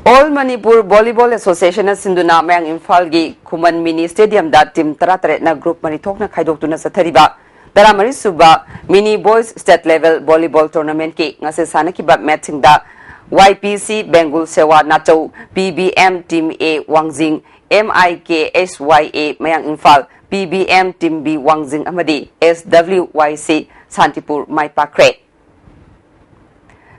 All Manipur Volleyball Association ꯅ ꯁꯤꯟꯗꯨꯅ ꯃꯌꯥꯡ ꯏꯝꯐꯥꯜꯒꯤ ꯈꯨꯃꯟ Mini Stadium ꯗ team ꯇꯔꯥꯇꯔꯦꯠꯅ group ꯃꯔꯤ ꯊꯣꯛꯅ ꯈꯥꯏꯗꯣꯛꯇꯨꯅ ꯆꯠꯊꯔꯤꯕ ꯇꯔꯥꯃꯔꯤ ꯁꯨꯕ Mini Boys State Level Volleyball Tournament ꯀꯤ ꯉꯁꯤ ꯁꯥꯟꯅꯈꯤꯕ match ꯁꯤꯡꯗ Y P C Bengal Sewa Nachau P B M Team A Wangjing, M I K S Y A ꯃꯌꯥꯡ Imphal, P B M Team B Wangjing ꯑꯃꯗꯤ S W Y C Santipur ꯃꯥꯏ ꯄꯥꯛꯈ꯭ꯔꯦ꯫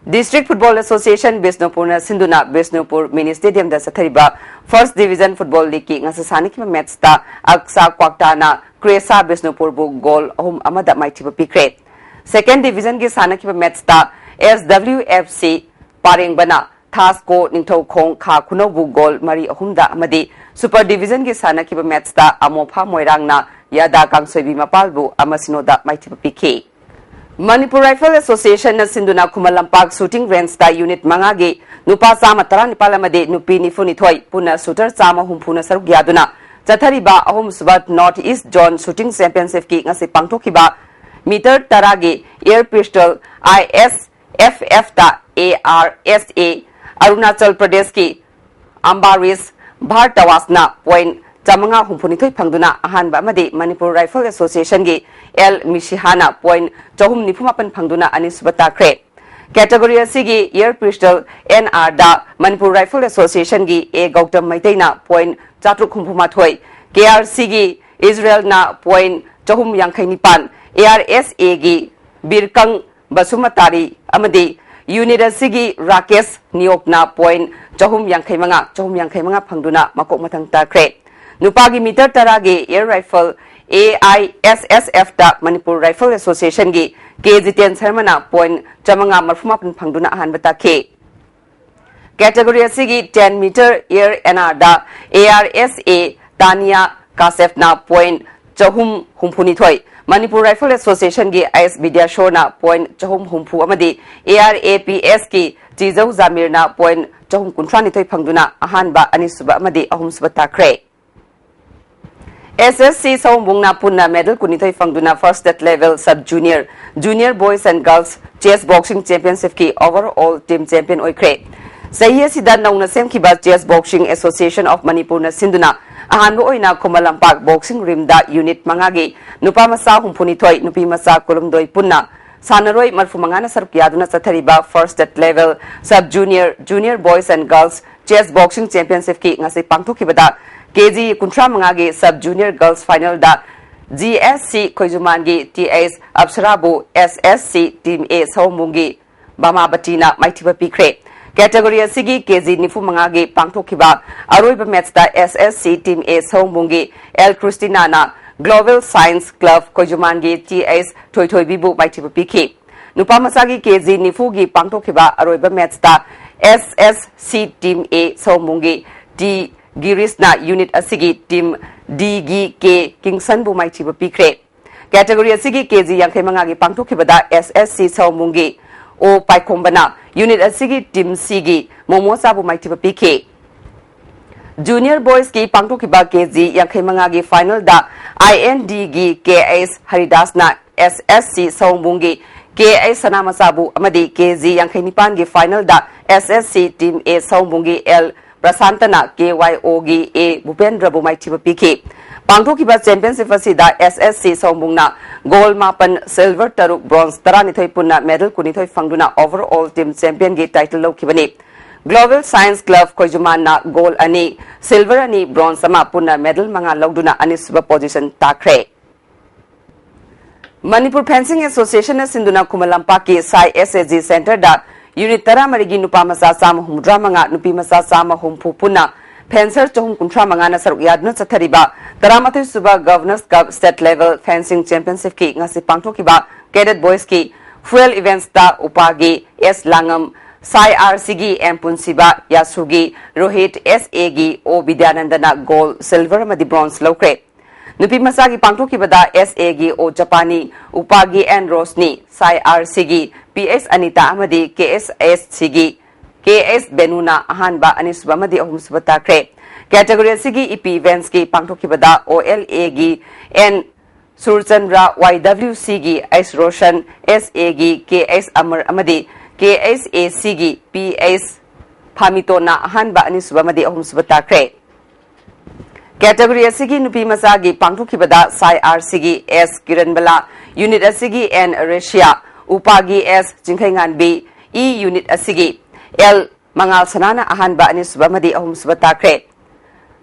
District Football Association ꯕꯤꯁꯅꯨꯄꯨꯔꯅ ꯁꯤꯟꯗꯨꯅ Bishnupur Mini Stadium ꯗ ꯆꯠꯊꯔꯤꯕ First Division Football League ꯀꯤ ꯉꯁꯤ ꯁꯥꯟꯅꯈꯤꯕ match ꯇ ꯑꯛꯁꯥ ꯀ꯭ꯋꯥꯛꯇꯥꯅ ꯀ꯭ꯔꯦꯁꯥ ꯕꯤꯁꯅꯨꯄꯨꯔꯕꯨ goal ꯑꯍꯨꯝ ꯑꯃꯗ ꯃꯥꯏꯊꯤꯕ ꯄꯤꯈ꯭ꯔꯦ꯫ Second Division ꯒꯤ ꯁꯥꯟꯅꯈꯤꯕ match ꯇ S W F C ꯄꯥꯔꯦꯡꯕꯅ ꯊꯥꯁꯀꯣ Ningthoukhong ꯈꯥ ꯈꯨꯅꯧꯕꯨ goal ꯃꯔꯤ ꯑꯍꯨꯝꯗ ꯑꯃꯗꯤ Super Division ꯒꯤ ꯁꯥꯟꯅꯈꯤꯕ match ꯇ ꯑꯃꯣꯐꯥ ꯃꯣꯏꯔꯥꯡꯅ ꯌꯥꯗꯥ ꯀꯥꯡꯁꯣꯏꯕꯤ ꯃꯄꯥꯜꯕꯨ ꯑꯃ ꯁꯤꯅꯣꯗ ꯃꯥꯏꯊꯤꯕ ꯄꯤꯈꯤ꯫ Manipur Rifle Association ꯅ ꯁꯤꯟꯗꯨꯅ ꯈꯨꯃꯟ ꯂꯝꯄꯥꯛ shooting range ꯇ unit ꯃꯉꯥꯒꯤ ꯅꯨꯄꯥ ꯆꯥꯝꯃ ꯇꯔꯥꯅꯤꯄꯥꯜ ꯑꯃꯗꯤ ꯅꯨꯄꯤ ꯅꯤꯐꯨꯅꯤꯊꯣꯏ ꯄꯨꯟꯅ shooter ꯆꯥꯝꯃ ꯍꯨꯝꯐꯨꯅ ꯁꯔꯨꯛ ꯌꯥꯗꯨꯅ ꯆꯠꯊꯔꯤꯕ ꯑꯍꯨꯝꯁꯨꯕ North East Zone Shooting Championship ꯀꯤ ꯉꯁꯤ ꯄꯥꯡꯊꯣꯛꯈꯤꯕ meter ꯇꯔꯥꯒꯤ air pistol I S F F ꯇ A R S A Arunachal ꯄ꯭ꯔꯗꯦꯁꯀꯤ ꯑꯝꯕꯥꯔꯤꯁ ꯚꯥꯔꯇꯋꯥꯁꯅ point ꯆꯥꯃꯉꯥ ꯍꯨꯝꯐꯨꯅꯤꯊꯣꯏ ꯐꯪꯗꯨꯅ ꯑꯍꯥꯟꯕ ꯑꯃꯗꯤ Manipur Rifle Association ꯒꯤ L ꯃꯤꯁꯤꯍꯥꯅ point ꯆꯍꯨꯝ ꯅꯤꯐꯨ ꯃꯥꯄꯟ ꯐꯪꯗꯨꯅ ꯑꯅꯤꯁꯨꯕ ꯇꯥꯈ꯭ꯔꯦ꯫ Category ꯑꯁꯤꯒꯤ air pistol N R ꯗ Manipur Rifle Association ꯒꯤ A ꯒꯧꯇꯝ ꯃꯩꯇꯩꯅ point ꯆꯥꯇ꯭ꯔꯨꯛ ꯍꯨꯝꯐꯨ ꯃꯥꯊꯣꯏ, K R C ꯒꯤ ꯏꯖꯔꯦꯜꯅ point ꯆꯍꯨꯝ ꯌꯥꯡꯈꯩ ꯅꯤꯄꯥꯟ, A R S A ꯒꯤ ꯕꯤꯔꯀꯪ ꯕꯁꯨꯃꯇꯥꯔꯤ ꯑꯃꯗꯤ unit ꯑꯁꯤꯒꯤ ꯔꯥꯀꯦꯁ ꯅꯤꯌꯣꯛꯅ point ꯆꯍꯨꯝ ꯌꯥꯡꯈꯩ ꯃꯉꯥ, ꯆꯍꯨꯝ ꯌꯥꯡꯈꯩ ꯃꯉꯥ ꯐꯪꯗꯨꯅ ꯃꯀꯣꯛ ꯃꯊꯪ ꯇꯥꯈ꯭ꯔꯦ꯫ ꯅꯨꯄꯥꯒꯤ meter ꯇꯔꯥꯒꯤ air rifle A I S S F ꯇ Manipur Rifle Association ꯒꯤ K ꯖꯤꯇꯦꯟ ꯁꯔꯃꯅ point ꯆꯥꯃꯉꯥ ꯃꯔꯐꯨ ꯃꯥꯄꯟ ꯐꯪꯗꯨꯅ ꯑꯍꯥꯟꯕ ꯇꯥꯈꯤ꯫ Category ꯑꯁꯤꯒꯤ ten meter air N R the A R S A Tania ꯀꯥꯁꯦꯐꯅ point ꯆꯍꯨꯝ ꯍꯨꯝꯐꯨꯅꯤꯊꯣꯏ, Manipur Rifle Association ꯒꯤ ꯑꯥꯏ ꯑꯦꯁ ꯕꯤꯗ꯭ꯌꯥꯁꯣꯔꯅ point ꯆꯍꯨꯝ ꯍꯨꯝꯐꯨ ꯑꯃꯗꯤ A R A P S ꯀꯤ ꯆꯤꯖꯧ ꯖꯥꯃꯤꯔꯅ point ꯆꯍꯨꯝ ꯀꯨꯟꯊ꯭ꯔꯥꯅꯤꯊꯣꯏ ꯐꯪꯗꯨꯅ ꯑꯍꯥꯟꯕ, ꯑꯅꯤꯁꯨꯕ ꯑꯃꯗꯤ ꯑꯍꯨꯝꯁꯨꯕ ꯇꯥꯈ꯭ꯔꯦ꯫ S S C ꯁꯑꯣꯝꯕꯨꯡꯅ ꯄꯨꯟꯅ medal ꯀꯨꯟꯅꯤꯊꯣꯏ ꯐꯪꯗꯨꯅ First State Level Sub Junior, Junior Boys and Girls Chess Boxing Championship ꯀꯤ overall team champion ꯑꯣꯏꯈ꯭ꯔꯦ꯫ ꯆꯍꯤ ꯑꯁꯤꯗ ꯅꯧꯅ ꯁꯦꯝꯈꯤꯕ Chess Boxing Association of Manipurꯅ ꯁꯤꯟꯗꯨꯅ ꯑꯍꯥꯟꯕ ꯑꯣꯏꯅ ꯈꯨꯃꯟ ꯂꯝꯄꯥꯛ boxing rimꯗ unit ꯃꯉꯥꯒꯤ ꯅꯨꯄꯥ ꯃꯆꯥ ꯍꯨꯝꯐꯨꯅꯤꯊꯣꯏ, ꯅꯨꯄꯤ ꯃꯆꯥ ꯀꯨꯟꯍꯨꯝꯗꯣꯏ ꯄꯨꯟꯅ ꯁꯥꯟꯅꯔꯣꯏ ꯃꯔꯤꯐꯨ ꯃꯉꯥꯅ ꯁꯔꯨꯛ ꯌꯥꯗꯨꯅ ꯆꯠꯊꯔꯤꯕ first state level sub junior, junior boys and girls chess boxing championshipꯀꯤ ꯉꯁꯤ ꯄꯥꯡꯊꯣꯛꯈꯤꯕꯗ ꯀꯦꯖꯤ ꯀꯨꯟꯊ꯭ꯔꯥ ꯃꯉꯥꯒꯤ sub junior girls finalꯗ G S C ꯈꯣꯏꯖꯨꯃꯥꯟꯒꯤ T H ꯑꯞꯁꯔꯥꯕꯨ S S C Team A ꯁꯑꯣꯝꯕꯨꯡꯒꯤ ꯕꯥꯃꯥꯕꯇꯤꯅ ꯃꯥꯏꯊꯤꯕ ꯄꯤꯈ꯭ꯔꯦ꯫ Category ꯑꯁꯤꯒꯤ ꯀꯦꯖꯤ ꯅꯤꯐꯨ ꯃꯉꯥꯒꯤ ꯄꯥꯡꯊꯣꯛꯈꯤꯕ ꯑꯔꯣꯏꯕ matchꯇ S S C Team A ꯁꯑꯣꯝꯕꯨꯡꯒꯤ L Christinaꯅ Global Science Club ꯈꯣꯏꯖꯨꯃꯥꯟꯒꯤ T H ꯊꯣꯏꯊꯣꯏꯕꯤꯕꯨ ꯃꯥꯏꯊꯤꯕ ꯄꯤꯈꯤ꯫ ꯅꯨꯄꯥ ꯃꯆꯥꯒꯤ ꯀꯦꯖꯤ ꯅꯤꯐꯨꯒꯤ ꯄꯥꯡꯊꯣꯛꯈꯤꯕ ꯑꯔꯣꯏꯕ matchꯇ S S C Team A ꯁꯑꯣꯝꯕꯨꯡꯒꯤ T ꯒꯤꯔꯤꯁꯅ unit ꯑꯁꯤꯒꯤ Team Dꯒꯤ K ꯀꯤꯡꯁꯟꯕꯨ ꯃꯥꯏꯊꯤꯕ ꯄꯤꯈ꯭ꯔꯦ꯫ Category ꯑꯁꯤꯒꯤ ꯀꯦꯖꯤ ꯌꯥꯡꯈꯩ ꯃꯉꯥꯒꯤ ꯄꯥꯡꯊꯣꯛꯈꯤꯕꯗ S S C ꯁꯑꯣꯝꯕꯨꯡꯒꯤ O ꯄꯥꯏꯈꯣꯝꯕꯅ unit ꯑꯁꯤꯒꯤ Team Cꯒꯤ ꯃꯣꯃꯣꯆꯥꯕꯨ ꯃꯥꯏꯊꯤꯕ ꯄꯤꯈꯤ꯫ Junior boysꯀꯤ ꯄꯥꯡꯊꯣꯛꯈꯤꯕ ꯀꯦꯖꯤ ꯌꯥꯡꯈꯩ ꯃꯉꯥꯒꯤ finalꯗ I N Dꯒꯤ K H ꯍꯔꯤꯗꯥꯁꯅ S S C ꯁꯑꯣꯝꯕꯨꯡꯒꯤ K H ꯁꯅꯥꯃꯆꯥꯕꯨ ꯑꯃꯗꯤ ꯀꯦꯖꯤ ꯌꯥꯡꯈꯩ ꯅꯤꯄꯥꯟꯒꯤ finalꯗ S S C Team A ꯁꯑꯣꯝꯕꯨꯡꯒꯤ L ꯄ꯭ꯔꯁꯥꯟꯇꯅ K Y Oꯒꯤ A ꯚꯨꯄꯦꯟꯗ꯭ꯔꯕꯨ ꯃꯥꯏꯊꯤꯕ ꯄꯤꯈꯤ꯫ ꯄꯥꯡꯊꯣꯛꯈꯤꯕ championship ꯑꯁꯤꯗ S S C ꯁꯑꯣꯝꯕꯨꯡꯅ gold ꯃꯥꯄꯟ, silver ꯇꯔꯨꯛ, bronze ꯇꯔꯥꯅꯤꯊꯣꯏ ꯄꯨꯟꯅ medal ꯀꯨꯟꯅꯤꯊꯣꯏ ꯐꯪꯗꯨꯅ overall team championꯒꯤ title ꯂꯧꯈꯤꯕꯅꯤ꯫ Global Science Club ꯈꯣꯏꯖꯨꯃꯥꯟꯅ gold ꯑꯅꯤ, silver ꯑꯅꯤ, bronze ꯑꯃ ꯄꯨꯟꯅ medal ꯃꯉꯥ ꯂꯧꯗꯨꯅ ꯑꯅꯤꯁꯨꯕ position ꯇꯥꯈ꯭ꯔꯦ꯫ Manipur Fencing Associationꯅ ꯁꯤꯟꯗꯨꯅ ꯈꯨꯃꯟ ꯂꯝꯄꯥꯛꯀꯤ ꯁꯥꯏ S A G centreꯗ unit ꯇꯔꯥꯃꯔꯤꯒꯤ ꯅꯨꯄꯥ ꯃꯆꯥ ꯆꯥꯝꯃ ꯍꯨꯝꯐꯨꯇꯔꯥ ꯃꯉꯥ, ꯅꯨꯄꯤ ꯃꯆꯥ ꯆꯥꯝꯃ ꯍꯨꯝꯐꯨ ꯄꯨꯟꯅ fencer ꯆꯍꯨꯝ ꯀꯨꯟꯊ꯭ꯔꯥ ꯃꯉꯥꯅ ꯁꯔꯨꯛ ꯌꯥꯗꯨꯅ ꯆꯠꯊꯔꯤꯕ ꯇꯔꯥꯃꯥꯊꯣꯏ ꯁꯨꯕ Governors Cup State Level Fencing Championshipꯀꯤ ꯉꯁꯤ ꯄꯥꯡꯊꯣꯛꯈꯤꯕ cadet boysꯀꯤ fuel eventꯁꯇ ꯎꯄꯥꯒꯤ S ꯂꯥꯡꯉꯝ, ꯁꯥꯏ R Cꯒꯤ M ꯄꯨꯟꯁꯤꯕ, ꯌꯥꯁꯨꯒꯤ Rohit, S Aꯒꯤ O ꯕꯤꯗ꯭ꯌꯥꯅꯟꯗꯅ gold, silver ꯑꯃꯗꯤ bronze ꯂꯧꯈ꯭ꯔꯦ꯫ ꯅꯨꯄꯤ ꯃꯆꯥꯒꯤ ꯄꯥꯡꯊꯣꯛꯈꯤꯕꯗ S Aꯒꯤ O ꯖꯄꯥꯅꯤ, ꯎꯄꯥꯒꯤ N ꯔꯣꯁꯅꯤ, ꯁꯥꯏ R Cꯒꯤ P S ꯑꯅꯤꯇꯥ ꯑꯃꯗꯤ K S S Cꯒꯤ K S ꯕꯦꯅꯨꯅ ꯑꯍꯥꯟꯕ, ꯑꯅꯤꯁꯨꯕ ꯑꯃꯗꯤ ꯑꯍꯨꯝꯁꯨꯕ ꯇꯥꯈ꯭ꯔꯦ꯫ Category ꯑꯁꯤꯒꯤ ꯏꯄꯤ eventsꯀꯤ ꯄꯥꯡꯊꯣꯛꯈꯤꯕꯗ O L Aꯒꯤ N Surchandra, Y W Cꯒꯤ S Roshan, S Aꯒꯤ K S ꯑꯃꯔ ꯑꯃꯗꯤ K S A Cꯒꯤ P S ꯐꯥꯃꯤꯇꯣꯅ ꯑꯍꯥꯟꯕ, ꯑꯅꯤꯁꯨꯕ ꯑꯃꯗꯤ ꯑꯍꯨꯝꯁꯨꯕ ꯇꯥꯈ꯭ꯔꯦ꯫ ꯀꯦꯇꯒꯣꯔꯤ ꯑꯁꯤꯒꯤ ꯅꯨꯄꯤ ꯃꯆꯥꯒꯤ ꯄꯥꯡꯊꯣꯛꯈꯤꯕꯗ ꯁꯥꯏ ꯑꯥꯔ ꯁꯤꯒꯤ ꯑꯦꯁ ꯀꯤꯔꯟꯕꯂꯥ, ꯌꯨꯅꯤꯠ ꯑꯁꯤꯒꯤ ꯑꯦꯟ ꯔꯦꯁꯤꯌꯥ, ꯎꯄꯥꯒꯤ ꯑꯦꯁ ꯆꯤꯡꯈꯩꯉꯥꯟꯕꯤ, ꯏ ꯌꯨꯅꯤꯠ ꯑꯁꯤꯒꯤ ꯑꯦꯜ ꯃꯉꯥꯜ ꯁꯅꯥꯅ ꯑꯍꯥꯟꯕ, ꯑꯅꯤꯁꯨꯕ ꯑꯃꯗꯤ ꯑꯍꯨꯝꯁꯨꯕ ꯇꯥꯈ꯭ꯔꯦ꯫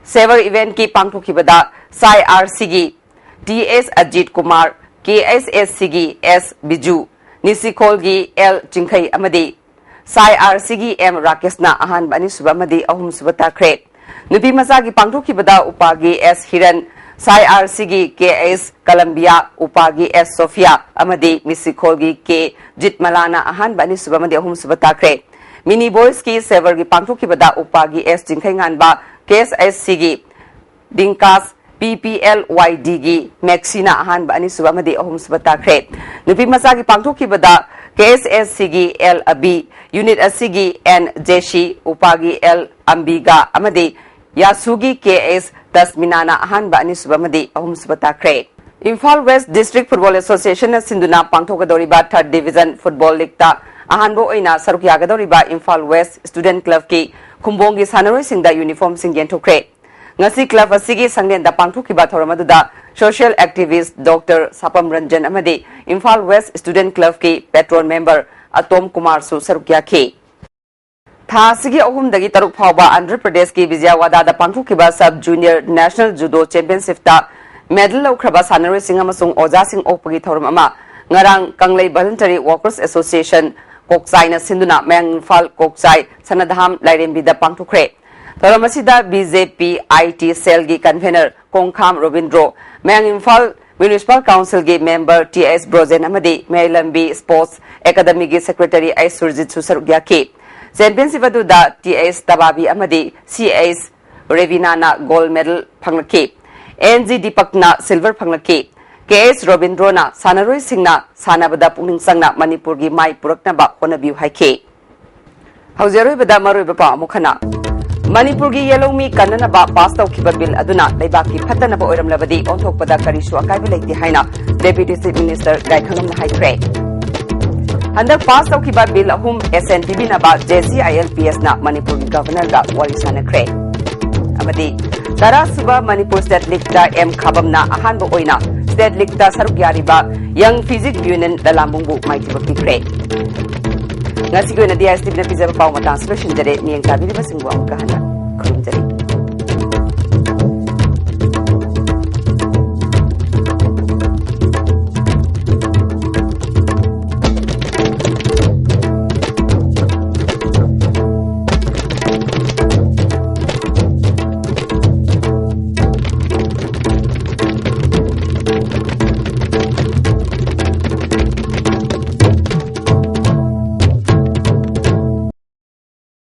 ꯁꯦꯕꯔ ꯏꯚꯦꯟꯠꯀꯤ ꯄꯥꯡꯊꯣꯛꯈꯤꯕꯗ ꯁꯥꯏ ꯑꯥꯔ ꯁꯤꯒꯤ ꯇꯤ ꯑꯦꯁ ꯑꯖꯤꯠ ꯀꯨꯃꯥꯔ, ꯀꯦ ꯑꯦꯁ ꯑꯦꯁ ꯁꯤꯒꯤ ꯑꯦꯁ ꯕꯤꯖꯨ, ꯅꯤꯁꯤꯈꯣꯜꯒꯤ ꯑꯦꯜ ꯆꯤꯡꯈꯩ ꯑꯃꯗꯤ ꯁꯥꯏ ꯑꯥꯔ ꯁꯤꯒꯤ ꯑꯦꯝ ꯔꯥꯀꯦꯁꯅ ꯑꯍꯥꯟꯕ, ꯑꯅꯤꯁꯨꯕ ꯑꯃꯗꯤ ꯑꯍꯨꯝꯁꯨꯕ ꯇꯥꯈ꯭ꯔꯦ꯫ ꯅꯨꯄꯤ ꯃꯆꯥꯒꯤ ꯄꯥꯡꯊꯣꯛꯈꯤꯕꯗ ꯎꯄꯥꯒꯤ ꯑꯦꯁ ꯍꯤꯔꯟ, ꯁꯥꯏ ꯑꯥꯔ ꯁꯤꯒꯤ ꯀꯦ ꯑꯦꯁ ꯀꯂꯝꯕꯤꯌꯥ, ꯎꯄꯥꯒꯤ ꯑꯦꯁ ꯁꯣꯐꯤꯌꯥ ꯑꯃꯗꯤ ꯃꯤꯁꯤꯈꯣꯜꯒꯤ ꯀꯦ ꯖꯤꯠꯃꯂꯥꯅ ꯑꯍꯥꯟꯕ, ꯑꯅꯤꯁꯨꯕ ꯑꯃꯗꯤ ꯑꯍꯨꯝꯁꯨꯕ ꯇꯥꯈ꯭ꯔꯦ꯫ ꯃꯤꯅꯤ ꯕꯣꯏꯁꯀꯤ ꯁꯦꯕꯔꯒꯤ ꯄꯥꯡꯊꯣꯛꯈꯤꯕꯗ ꯎꯄꯥꯒꯤ ꯑꯦꯁ ꯆꯤꯡꯈꯩꯉꯥꯟꯕ, ꯀꯦ ꯑꯦꯁ ꯑꯦꯁ ꯁꯤꯒꯤ ꯗꯤꯡꯀꯥꯁ, ꯄꯤ ꯄꯤ ꯑꯦꯜ ꯋꯥꯏ ꯗꯤꯒꯤ ꯃꯦꯛꯁꯤꯅ ꯑꯍꯥꯟꯕ, ꯑꯅꯤꯁꯨꯕ ꯑꯃꯗꯤ ꯑꯍꯨꯝꯁꯨꯕ ꯇꯥꯈ꯭ꯔꯦ꯫ ꯅꯨꯄꯤ ꯃꯆꯥꯒꯤ ꯄꯥꯡꯊꯣꯛꯈꯤꯕꯗ ꯀꯦ ꯑꯦꯁ ꯑꯦꯁ ꯁꯤꯒꯤ ꯑꯦꯜ ꯑꯕꯤ, ꯌꯨꯅꯤꯠ ꯑꯁꯤꯒꯤ ꯑꯦꯟ ꯖꯦꯁꯤ, ꯎꯄꯥꯒꯤ ꯑꯦꯜ ꯑꯝꯕꯤꯒꯥ ꯑꯃꯗꯤ ꯌꯥꯁꯨꯒꯤ ꯀꯦ ꯑꯦꯁ ꯇꯁꯃꯤꯅꯥꯅ ꯑꯍꯥꯟꯕ, ꯑꯅꯤꯁꯨꯕ ꯑꯃꯗꯤ ꯑꯍꯨꯝꯁꯨꯕ ꯇꯥꯈ꯭ꯔꯦ꯫ ꯏꯝꯐꯥꯜ ꯋꯦꯁ ꯗꯤꯁꯇ꯭ꯔꯤꯛ ꯐꯨꯠꯕꯣꯜ ꯑꯦꯁꯣꯁꯤꯌꯦꯁꯟꯅ ꯁꯤꯟꯗꯨꯅ ꯄꯥꯡꯊꯣꯛꯀꯗꯧꯔꯤꯕ ꯊꯥꯔꯠ ꯗꯤꯚꯤꯖꯟ ꯐꯨꯠꯕꯣꯜ ꯂꯤꯒꯇ ꯑꯍꯥꯟꯕ ꯑꯣꯏꯅ ꯁꯔꯨꯛ ꯌꯥꯒꯗꯧꯔꯤꯕ ꯏꯝꯐꯥꯜ ꯋꯦꯁ ꯁ꯭ꯇꯨꯗꯦꯟꯠ ꯀ꯭ꯂꯕꯀꯤ ꯈꯨꯝꯕꯣꯡꯒꯤ ꯁꯥꯟꯅꯔꯣꯏꯁꯤꯡꯗ ꯌꯨꯅꯤꯐꯣꯔꯝꯁꯤꯡ ꯌꯦꯟꯊꯣꯛꯈ꯭ꯔꯦ꯫ ꯉꯁꯤ ꯀ꯭ꯂꯕ ꯑꯁꯤꯒꯤ ꯁꯪꯂꯦꯟꯗ ꯄꯥꯡꯊꯣꯛꯈꯤꯕ ꯊꯧꯔꯝ ꯑꯗꯨꯗ ꯁꯣꯁꯤꯌꯦꯜ ꯑꯦꯛꯇꯤꯚꯤꯁ꯭ꯠ ꯗꯣꯛꯇꯔ ꯁꯥꯄꯝ ꯔꯟꯖꯟ ꯑꯃꯗꯤ ꯏꯝꯐꯥꯜ ꯋꯦꯁ ꯁ꯭ꯇꯨꯗꯦꯟꯠ ꯀ꯭ꯂꯕꯀꯤ ꯄꯦꯇ꯭ꯔꯣꯟ ꯃꯦꯝꯕꯔ ꯑꯇꯣꯝ ꯀꯨꯃꯥꯔꯁꯨ ꯁꯔꯨꯛ ꯌꯥꯈꯤ꯫ ꯊꯥ ꯑꯁꯤꯒꯤ ꯑꯍꯨꯝꯗꯒꯤ ꯇꯔꯨꯛ ꯐꯥꯎꯕ ꯑꯟꯙ꯭ꯔ ꯄ꯭ꯔꯗꯦꯁꯀꯤ ꯕꯤꯖꯌꯋꯥꯗꯥꯗ ꯄꯥꯡꯊꯣꯛꯈꯤꯕ ꯁꯕ ꯖꯨꯅꯤꯌꯔ ꯅꯦꯁꯅꯦꯜ ꯖꯨꯗꯣ ꯆꯦꯝꯄꯤꯌꯟꯁꯤꯞꯇ ꯃꯦꯗꯜ ꯂꯧꯈ꯭ꯔꯕ ꯁꯥꯟꯅꯔꯣꯏꯁꯤꯡ ꯑꯃꯁꯨꯡ ꯑꯣꯖꯥꯁꯤꯡ ꯑꯣꯛꯄꯒꯤ ꯊꯧꯔꯝ ꯑꯃ ꯉꯔꯥꯡ ꯀꯪꯂꯩ ꯚꯣꯂꯨꯟꯇꯔꯤ ꯋꯥꯔꯀꯔꯁ ꯑꯦꯁꯣꯁꯤꯌꯦꯁꯟ ꯀꯣꯛꯆꯥꯏꯅ ꯁꯤꯟꯗꯨꯅ ꯃꯌꯥꯡ ꯏꯝꯐꯥꯜ ꯀꯣꯛꯆꯥꯏ ꯁꯅꯥꯗꯍꯥꯝ ꯂꯥꯏꯔꯦꯝꯕꯤꯗ ꯄꯥꯡꯊꯣꯛꯈ꯭ꯔꯦ꯫ ꯊꯧꯔꯝ ꯑꯁꯤꯗ B J P I T ꯁꯦꯜꯒꯤ ꯀꯟꯚꯦꯅꯔ ꯀꯣꯡꯈꯥꯝ ꯔꯣꯕꯤꯟꯗ꯭ꯔꯣ, ꯃꯌꯥꯡ ꯏꯝꯐꯥꯜ ꯃ꯭ꯌꯨꯅꯤꯁꯤꯄꯥꯜ ꯀꯥꯎꯟꯁꯤꯜꯒꯤ ꯃꯦꯝꯕꯔ ꯇꯤ ꯑꯦꯁ ꯕ꯭ꯔꯣꯖꯦꯟ ꯑꯃꯗꯤ ꯃꯌꯥꯏꯂꯝꯕꯤ ꯁ꯭ꯄꯣꯔꯠꯁ ꯑꯦꯀꯥꯗꯃꯤꯒꯤ ꯁꯦꯀ꯭ꯔꯦꯇꯔꯤ ꯑꯩꯆ ꯁꯨꯔꯖꯤꯠꯁꯨ ꯁꯔꯨꯛ ꯌꯥꯈꯤ꯫ ꯆꯦꯝꯄꯤꯌꯟꯁꯤꯞ ꯑꯗꯨꯗ ꯇꯤ ꯑꯦꯁ ꯇꯕꯥꯕꯤ ꯑꯃꯗꯤ ꯁꯤ ꯑꯦꯁ ꯔꯦꯕꯤꯅꯥꯅ ꯒꯣꯜꯗ ꯃꯦꯗꯜ ꯐꯪꯂꯛꯈꯤ꯫ ꯑꯦꯟ ꯖꯤ ꯗꯤꯄꯛꯅ ꯁꯤꯜꯚꯔ ꯐꯪꯂꯛꯈꯤ꯫ ꯀꯦ ꯑꯦꯁ ꯔꯣꯕꯤꯟꯗ꯭ꯔꯣꯅ ꯁꯥꯟꯅꯔꯣꯏꯁꯤꯡꯅ ꯁꯥꯟꯅꯕꯗ ꯄꯨꯛꯅꯤꯡ ꯆꯪꯅ ꯃꯅꯤꯄꯨꯔꯒꯤ ꯃꯥꯏ ꯄꯨꯔꯛꯅꯕ ꯍꯣꯠꯅꯕꯤꯌꯨ ꯍꯥꯏꯈꯤ꯫ ꯍꯧꯖꯤꯛ ꯑꯔꯣꯏꯕꯗ ꯃꯔꯨꯑꯣꯏꯕ ꯄꯥꯎ ꯑꯃꯨꯛ ꯍꯟꯅ꯫ ꯃꯅꯤꯄꯨꯔꯒꯤ ꯌꯦꯜꯍꯧꯃꯤ ꯀꯟꯅꯅꯕ ꯄꯥꯁ ꯇꯧꯈꯤꯕ ꯕꯤꯜ ꯑꯗꯨꯅ ꯂꯩꯕꯥꯛꯀꯤ ꯐꯠꯇꯅꯕ ꯑꯣꯏꯔꯝꯂꯕꯗꯤ ꯑꯣꯟꯊꯣꯛꯄꯗ ꯀꯔꯤꯁꯨ ꯑꯀꯥꯏꯕ ꯂꯩꯇꯦ ꯍꯥꯏꯅ ꯗꯦꯄ꯭ꯌꯨꯇꯤ ꯆꯤꯐ ꯃꯤꯅꯤꯁꯇꯔ ꯒꯥꯏꯈꯉꯝꯅ ꯍꯥꯏꯈ꯭ꯔꯦ꯫ ꯍꯟꯗꯛ ꯄꯥꯁ ꯇꯧꯈꯤꯕ ꯕꯤꯜ ꯑꯍꯨꯝ ꯑꯦꯁꯦꯟ ꯄꯤꯕꯤꯅꯕ J C I L P ꯑꯦꯁꯅ ꯃꯅꯤꯄꯨꯔꯒꯤ ꯒꯚꯔꯅꯔꯒ ꯋꯥꯔꯤ ꯁꯥꯟꯅꯈ꯭ꯔꯦ꯫ ꯑꯃꯗꯤ ꯇꯔꯥ ꯁꯨꯕ ꯃꯅꯤꯄꯨꯔ ꯁ꯭ꯇꯦꯠ ꯂꯤꯛꯇ ꯑꯦꯝ ꯈꯥꯕꯝꯅ ꯑꯍꯥꯟꯕ ꯑꯣꯏꯅ ꯁ꯭ꯇꯦꯠ ꯂꯤꯛꯇ ꯁꯔꯨꯛ ꯌꯥꯔꯤꯕ ꯌꯪ ꯐꯤꯖꯤꯛ ꯌꯨꯅꯤꯌꯟ ꯂꯂꯥꯝꯕꯨꯡꯕꯨ ꯃꯥꯏꯊꯤꯕ ꯄꯤꯈ꯭ꯔꯦ꯫ ꯉꯁꯤꯒꯤ ꯑꯣꯏꯅꯗꯤ ꯑꯥꯏ ꯑꯦꯁ ꯇꯤ ꯚꯤꯅ ꯄꯤꯖꯕ ꯄꯥꯎ ꯃꯇꯥꯡꯁꯤ ꯂꯣꯏꯁꯤꯟꯖꯔꯦ꯫ ꯃꯤꯠꯌꯦꯡ ꯇꯥꯕꯤꯔꯤꯕꯁꯤꯡꯕꯨ ꯑꯃꯨꯛꯀ ꯍꯟꯅ ꯈꯨꯔꯨꯝꯖꯔꯤ꯫